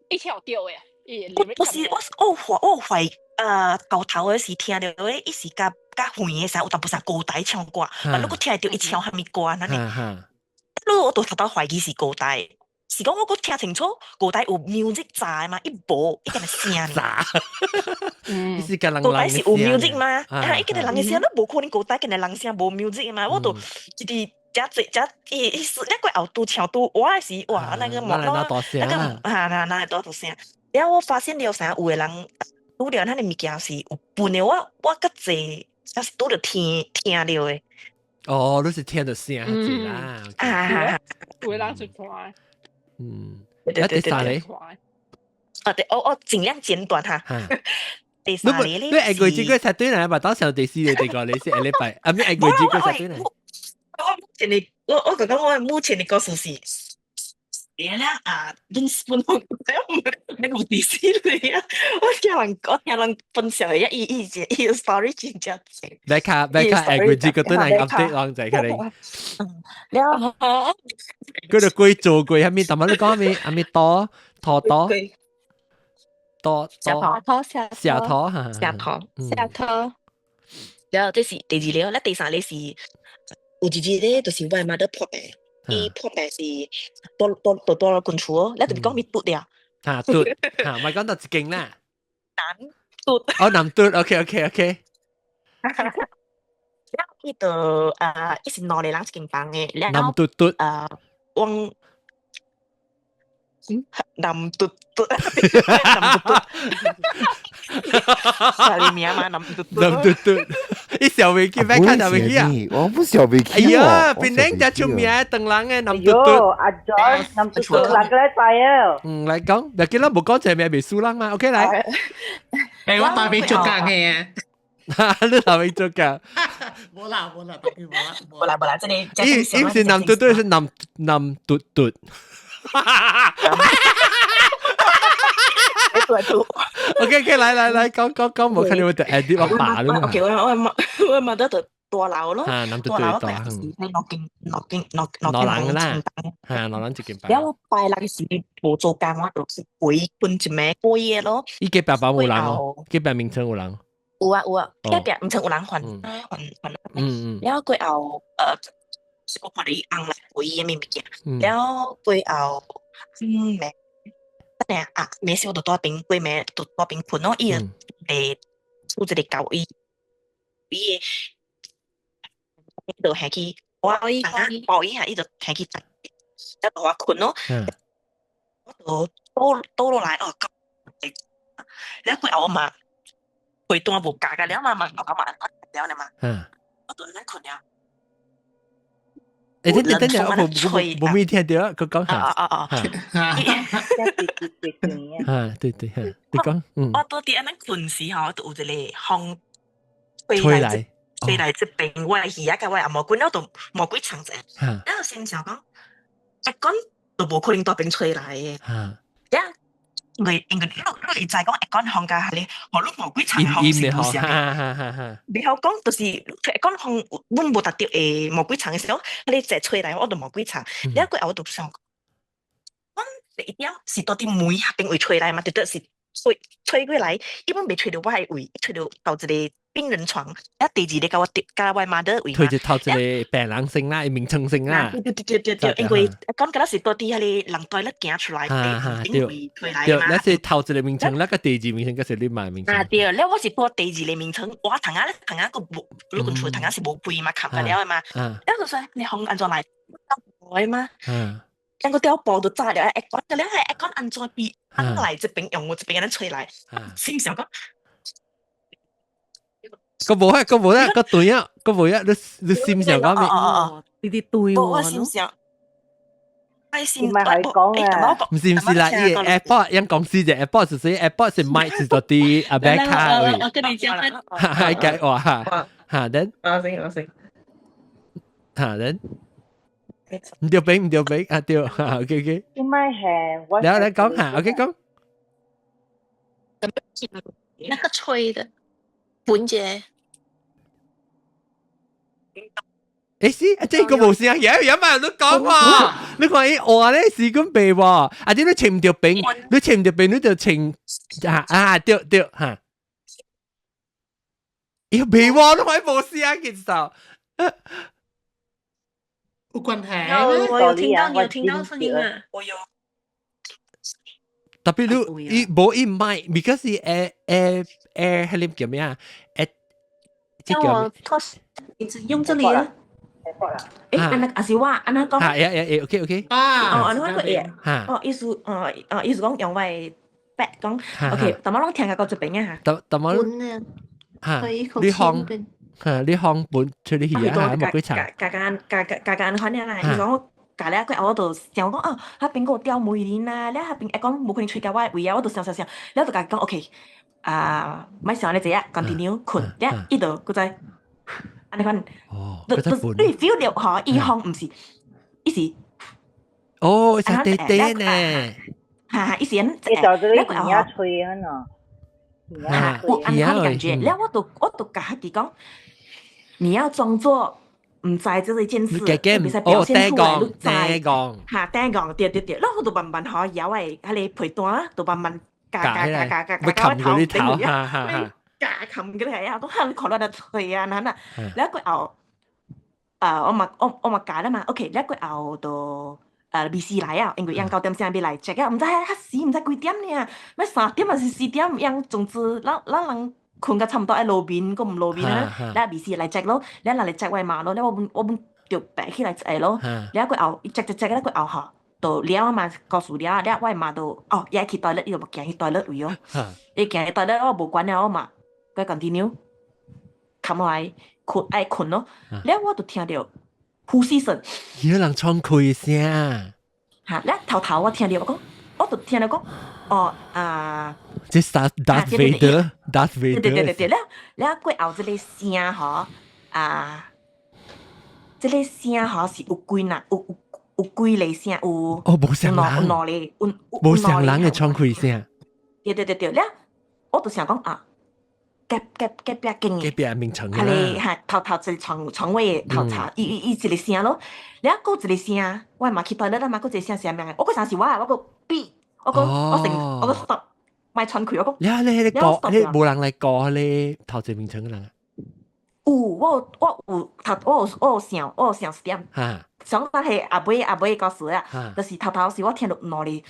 伊唱對的。我不是我懷頭頭的是聽著的，伊是較較遠的時，有淡薄仔高台唱歌，啊，你閣聽著伊唱啥物歌按呢？你我都頭頭懷疑是高台，是講我閣聽清楚，高台有 music 雜的嘛？伊無，伊干焦聲爾。雜，伊是干人高台是有 music 嘛？啊，伊干焦人的聲，你無可能高台干焦人聲無 music 嘛？我都一直誠濟誠伊伊是那個後拄唱拄，我的是哇，那個莫那個啊那那大大聲。了我發現了啥，有的人拄著咱的物件是有分的，我較濟，抑是拄著聽聽著的。哦，你是聽著聲濟啦。啊，有的人是看。對對對對。啊對，我盡量簡短哈。第三個咧，你下個月這個才對來吧？當時第四個、第五個是下禮拜，啊，咩下個月這個才對來？我目前的我剛剛我目前的故事是。啦啊，恁分我那個第四個啊，我聽人分享的，伊伊伊個 story 真正正。別卡別卡，下個月這個對來 update 人就可能。了，佢就過做過，啥物？頭先你講啥物？啥物刀拖刀刀刀拖下下拖下拖下拖。了，這是第二個，咧第三個是有一日咧，就是我媽咧破病。伊破病是蹛蹛蹛蹛落近厝哦，你就是講伊拄了。嚇拄嚇，咪講到一間啦。南拄。哦，南拄，OK OK OK。了，伊就啊，伊是兩个人一間房的，了南嘟嘟。啊，往南嘟嘟，南嘟嘟，係你名嘛？南嘟嘟。南嘟嘟，伊小未記，別看小未記啊！我不小未記。哎呀，檳城真出名，唐人的南嘟嘟。阿 John，南嘟嘟，哪個禮拜啊？嗯，來講，嗱，今日無講這名袂輸人嘛？OK，來。誒，我大邊做工嘅啊。你大邊做工？無啦無啦，大邊無啦。無啦無啦，這裡。伊伊毋是南嘟嘟，是南南嘟嘟。哈哈哈！OK OK，來來來，講講講，無看你會得 edit 我爸咯。 OK，我媽得就大樓咯，大樓我是喺落間落間落落間人啦，嚇，落人一間房。了我拜六時無做工，我就是規困一暝過夜咯。伊隔壁房有人哦，隔壁眠床有人。有啊有啊，隔壁眠床有人換換換。了過後，是我看著伊翁來陪伊的物件，了過後，暝，等下啊，暝時我就蹛邊過暝就蹛邊睏咯，伊就會出一个狗伊，伊會就下去，我伊抱伊下，伊就下去，了就我睏咯，我就倒倒落來哦，了過後我嘛，被單無夾個了嘛嘛，我嘛了呢嘛，我就按呢睏了。誒，等等等等，我無無聽著，閣講下。啊啊啊！啊，對對，你講，嗯。我倒佇按呢睏時吼，就有一个風吹來，吹來這邊，我的耳仔佮我的頷毛棍，了就無幾層者。了先想講，一講就無可能蹛邊吹來的。了，因為你會知講會講風共彼个，予你無幾層風是有啥？袂曉講，就是會講風，阮無達著會無幾層的時候，彼個一吹來，我就無幾層。了過後我就想，講第一點是倒佇門遐邊位吹來嘛，直直是吹吹過來，伊本袂吹著我的位，吹著頭一个病人床，一第二個共我共我 mother 位嘛。推一頭一個病人先啦，眠床先啦。對對對對對，因為講嗰時多啲彼個人對咧行出來，頂位推來嘛。對，你是頭一個眠床，那個第二眠床，閣是你媽眠床。啊對，了我是蹛第二個眠床，我頭仔咧頭仔閣無，你講厝頭仔是無被嘛，冚了的嘛。了就說你風按怎來？會嗎？兩個吊布都紮了，aircon 了，aircon 按怎比按來這邊用，我這邊按呢吹來，心想講。閣無啊，閣無啊，閣對啊，閣無啊，你你心想講咩？呢啲對喎，我心想，愛心唔係講啊，毋是毋是啦，伊 airport 因公司隻 airport 就是 airport 是賣是到啲阿伯卡位。我跟你講，哈，解話哈，哈，等。我先我先。哈，等。毋著俾毋著俾啊對，OK OK。唔係係我。來來講下，OK 講。那個吹的，本姐。欸是，啊這個無聲，有有嘛你講喎，你看伊話咧是咁白喎，啊啲你穿毋著邊，你穿毋著邊，你就穿啊啊對對哈。伊白喎，你看無聲其實。有關係有，我有聽到，你有聽到聲音啊？我有。特別你伊無伊唔係，because 伊會會會彼個叫咩啊？會，這叫我拖，用這裡啊。欸，按呢，抑是我按呢講。哈，會會會，OK OK。啊，哦，按呢我會。哦，意思，哦，哦，意思講用我的筆講，OK，淡薄攏聽下個這邊啊。淡淡薄。哈，你放，哈，你放本出嚟去啊，無幾長。加加加加加加款爾啦，伊講我教了過後，我就想講哦，彼邊閣有吊梅林啊，了彼邊會講無可能吹共我的位啊，我就想想想，了就共伊講 OK，啊，莫想按呢濟啊，continue 睏，了伊就閣再。按呢款，哦，你 feel 著吼，伊風毋是，伊是，哦，是短短呢，哈哈，伊是按，伊就這個耳吹啊喏，哈，有按呢款感覺，了我就共伊講，你要裝作毋知這件事，你袂使表現出來，你知，哈，頂講，對對對，了我就慢慢吼搖的彼個被單，就慢慢加加加加加加我頭頂去啊。加冚起來啊！都喊看落來吹啊，那那，了過後，啊，我嘛我我嘛教了嘛，OK，了過後就律師來啊，因為𪜶9點啥欲來 check 啊，毋知較時，毋知幾點爾，欲3點還是4點，𪜶總之，咱咱人睏甲差毋多愛落眠，閣毋落眠啊，了律師來 check 咯，了人來 check 我媽咯，了我阮我阮就爬起來一下咯，了過後伊 check check check 了過後吼，就了嘛，故事了，了我媽就哦，伊愛去 toilet，伊就行去 toilet 位哦，伊行去 toilet 我無管了，我嘛。閣 continue，冚落來睏愛睏咯，了我就聽著呼吸聲，有人喘氣聲。哈，了頭頭我聽著我講，我就聽著講，哦啊，這是 Darth Vader，Darth Vader，對對對對，了了過後這個聲吼，啊，這個聲吼是有幾若有有有幾个聲有，哦，無相人，有兩個，有無相人的喘氣聲。對對對對，了我就想講啊。隔隔隔壁間的，隔壁眠床彼个哈頭頭一個床床尾的頭查，伊伊伊一個聲咯，了閣一個聲，我嘛去 toilet 啦嘛，閣一個聲啥物我閣想是我，我閣閉，我講我成我閣 stop，莫喘氣，我講。了你彼個歌，你無人來顧彼個頭一眠床的人。有，我我有頭，我有我有想，我有想一點。想講彼後尾後尾故事啊，就是頭頭時我聽著兩个。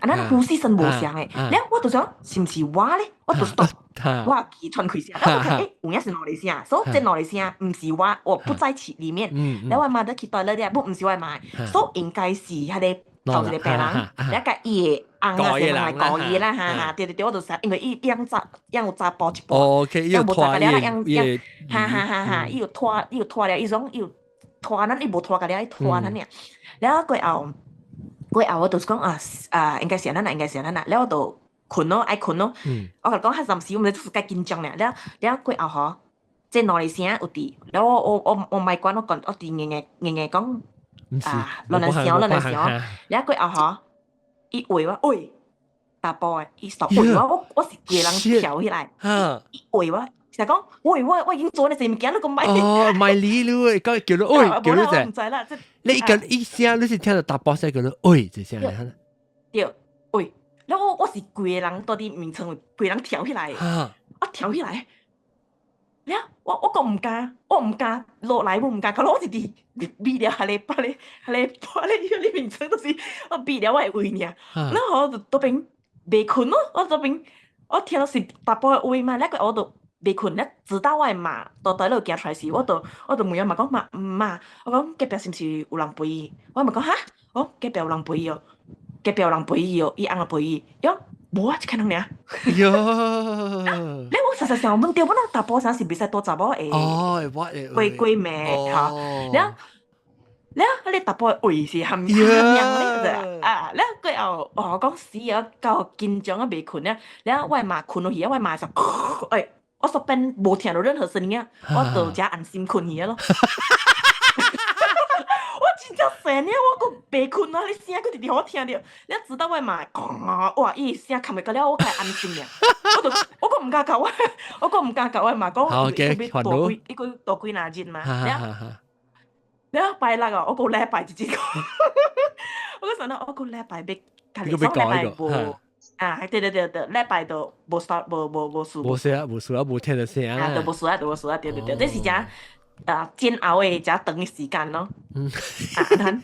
啊，咱呼吸聲無相的，了我就想是毋是我咧？我就 stop，我記喘氣聲，我看欸，有影是兩个聲，所以這兩個聲毋是我，我不在其裡面。了我媽都去 toilet 了，不毋是我媽，所以應該是彼個頭一個病人，了共伊的翁啊，啥人來顧伊啦，哈哈，對對對，我就想，因為伊養查養有查埔一半，養無查了，養養，哈哈哈哈，伊有拖伊有拖了，伊講伊有拖咱，伊無拖甲了，伊拖咱爾，了過後。過後我就是講啊啊，應該是按呢，應該是按呢，了我就睏咯，愛睏咯。我共你講，彼陣時我毋知就是較緊張爾，了了過後吼，這兩个聲有佇，了我我我我莫管，我講我佇硬硬硬硬講啊，亂來想亂來想，了過後吼，伊話我喂，查埔的，伊 stop 話我，我我是規个人跳起來，伊話我。就講，喂，我我已經做呢濟物件，你閣莫哦，莫理你，講叫你喂，叫你者。毋知啦，你一個一聲，你是聽著查埔聲叫你喂，這聲。對，喂，了我我是規个人蹛佇眠床，規個人跳起來，我跳起來，了我講唔敢，我唔敢落來，我唔敢，可能我是佇避了，下咧把咧下咧把咧迄個名稱，就是我避了我的位爾。然後我就倒邊袂睏咯，我倒邊我聽到是查埔的話嘛，那個我就袂睏，了直到我的媽倒佇咧行出來時，我就問我媽講媽媽，我講隔壁是毋是有人陪伊？我媽講哈，我講隔壁有人陪伊哦，隔壁有人陪伊哦，伊翁仔陪伊，伊講無啊，一個人爾。喲，你我實實想問著，本來查埔啥是袂使帶查某會哦，我會過過暝吼，了了，彼个查埔的話是含含樣咧，啊，了過後，哦，講死啊，夠緊張啊，袂睏了，了我的媽睏落去啊，我的媽就，欸，我煞變無聽著任何聲音啊，我就才安心睏去啊咯。我真正細呢，我閣袂睏啊！你聲閣直直予我聽著，了直到我的媽，哇！伊聲冚袂過了，我才安心爾。我就我閣毋敢共我，我閣毋敢共我的媽講，伊閣幾伊閣住幾若日嘛。了了拜六哦，我閣禮拜一日，我閣想到我閣禮拜欲，你閣欲講伊個。啊，對對對對，禮拜都無啥無無無事。無事啊，無事啊，無聽著聲啊。啊，都無事啊，都無事啊，對對對，這是誠啊煎熬的誠長的時間咯。啊，咱，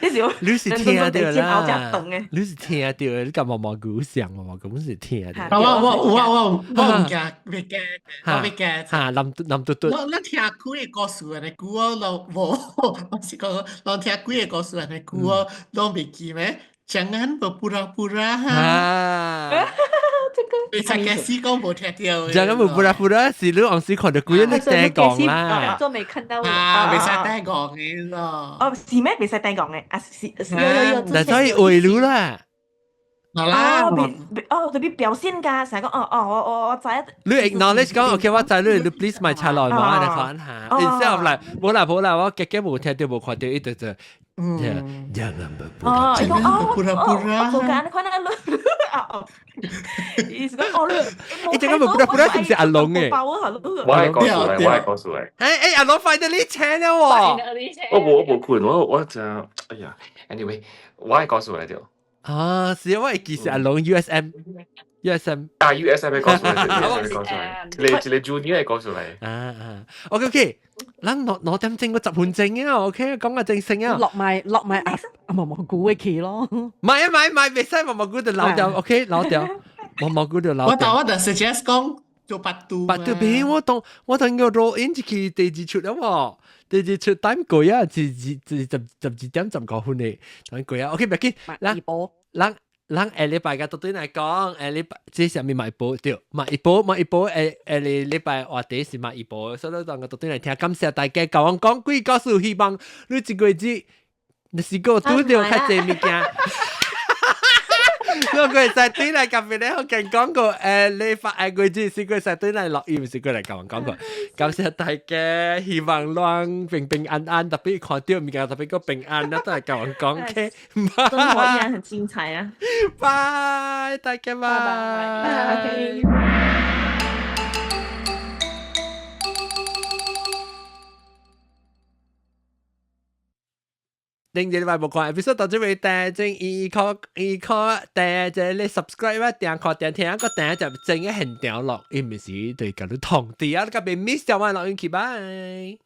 這是你是聽著啦，你是聽著的，你共毛毛菇像毛毛菇是聽著。我我我我我毋驚，袂驚，我袂驚。哈，南南嘟嘟。我我聽幾个故事的久我攏無，我是講，攏聽幾个故事的久我攏袂記咩？Jangan berpura-pura 哈。這個。袂使假死講無聽著。 Jangan berpura-pura 是你往時看著鬼你聽講啦。做沒看到。啊，袂使聽講的咯。哦，是咩？袂使聽講的啊，是是。有有有。但所以為你啦。好啦。哦，哦，特別表現㗎，成日講哦哦，我我我知。你 acknowledge 講 OK，我知你，你 please 莫插來嘛，你看下。Instead of like，無啦無啦，我結結無聽著無看著，伊就就。嗯，Jangan berpura-pura。哦，伊講哦，哦，做緊，看那個，啊哦，伊是講哦，伊這個 berpura-pura 是毋是阿龍的？我係告訴你，我係告訴你。欸欸，阿龍快啲你請了喎！我無我無睏，我我就哎呀，anyway，我係告訴你對。啊，是我會記是阿龍 USM USM 啊 USM 嘅告訴你，USM 嘅告訴你，一個一個 junior 嘅告訴你。啊啊，OK OK，咱兩兩點鐘個10分鐘啊，OK，講個正聲啊。落埋落埋阿阿毛毛菇嘅去咯。唔係啊，唔係唔係，袂使毛毛菇就漏掉，OK，漏掉，毛毛菇就漏掉。我我就 suggest 講做八度。八度邊我當我當個 roll in 一去第二出了喎，第二出等過啊，是是是12點15分的，等過啊，OK，別緊，咱咱咱下禮拜嘅對對來講，下禮拜這上面買波對，買一波買一波，下下禮拜話題是買一波，所以當個對對來聽，感謝大家，共阮講鬼故事，希望你這個月你是個拄著較濟物件。我會使對來甲別咧福建講過，你發下個月是會使對來錄音，是過來共阮講過。感謝大家，希望咱平平安安，特別看著物件特別閣平安，咱都來共阮講。OK，生活依然很精彩啊！拜，大家拜拜。頂一禮拜無看 episode 到這尾，訂正一顆一顆訂這你 subscribe 啊，訂看訂聽個訂就正一現場錄，伊毋是對共你通知啊，你較袂 miss 掉我錄音去，拜。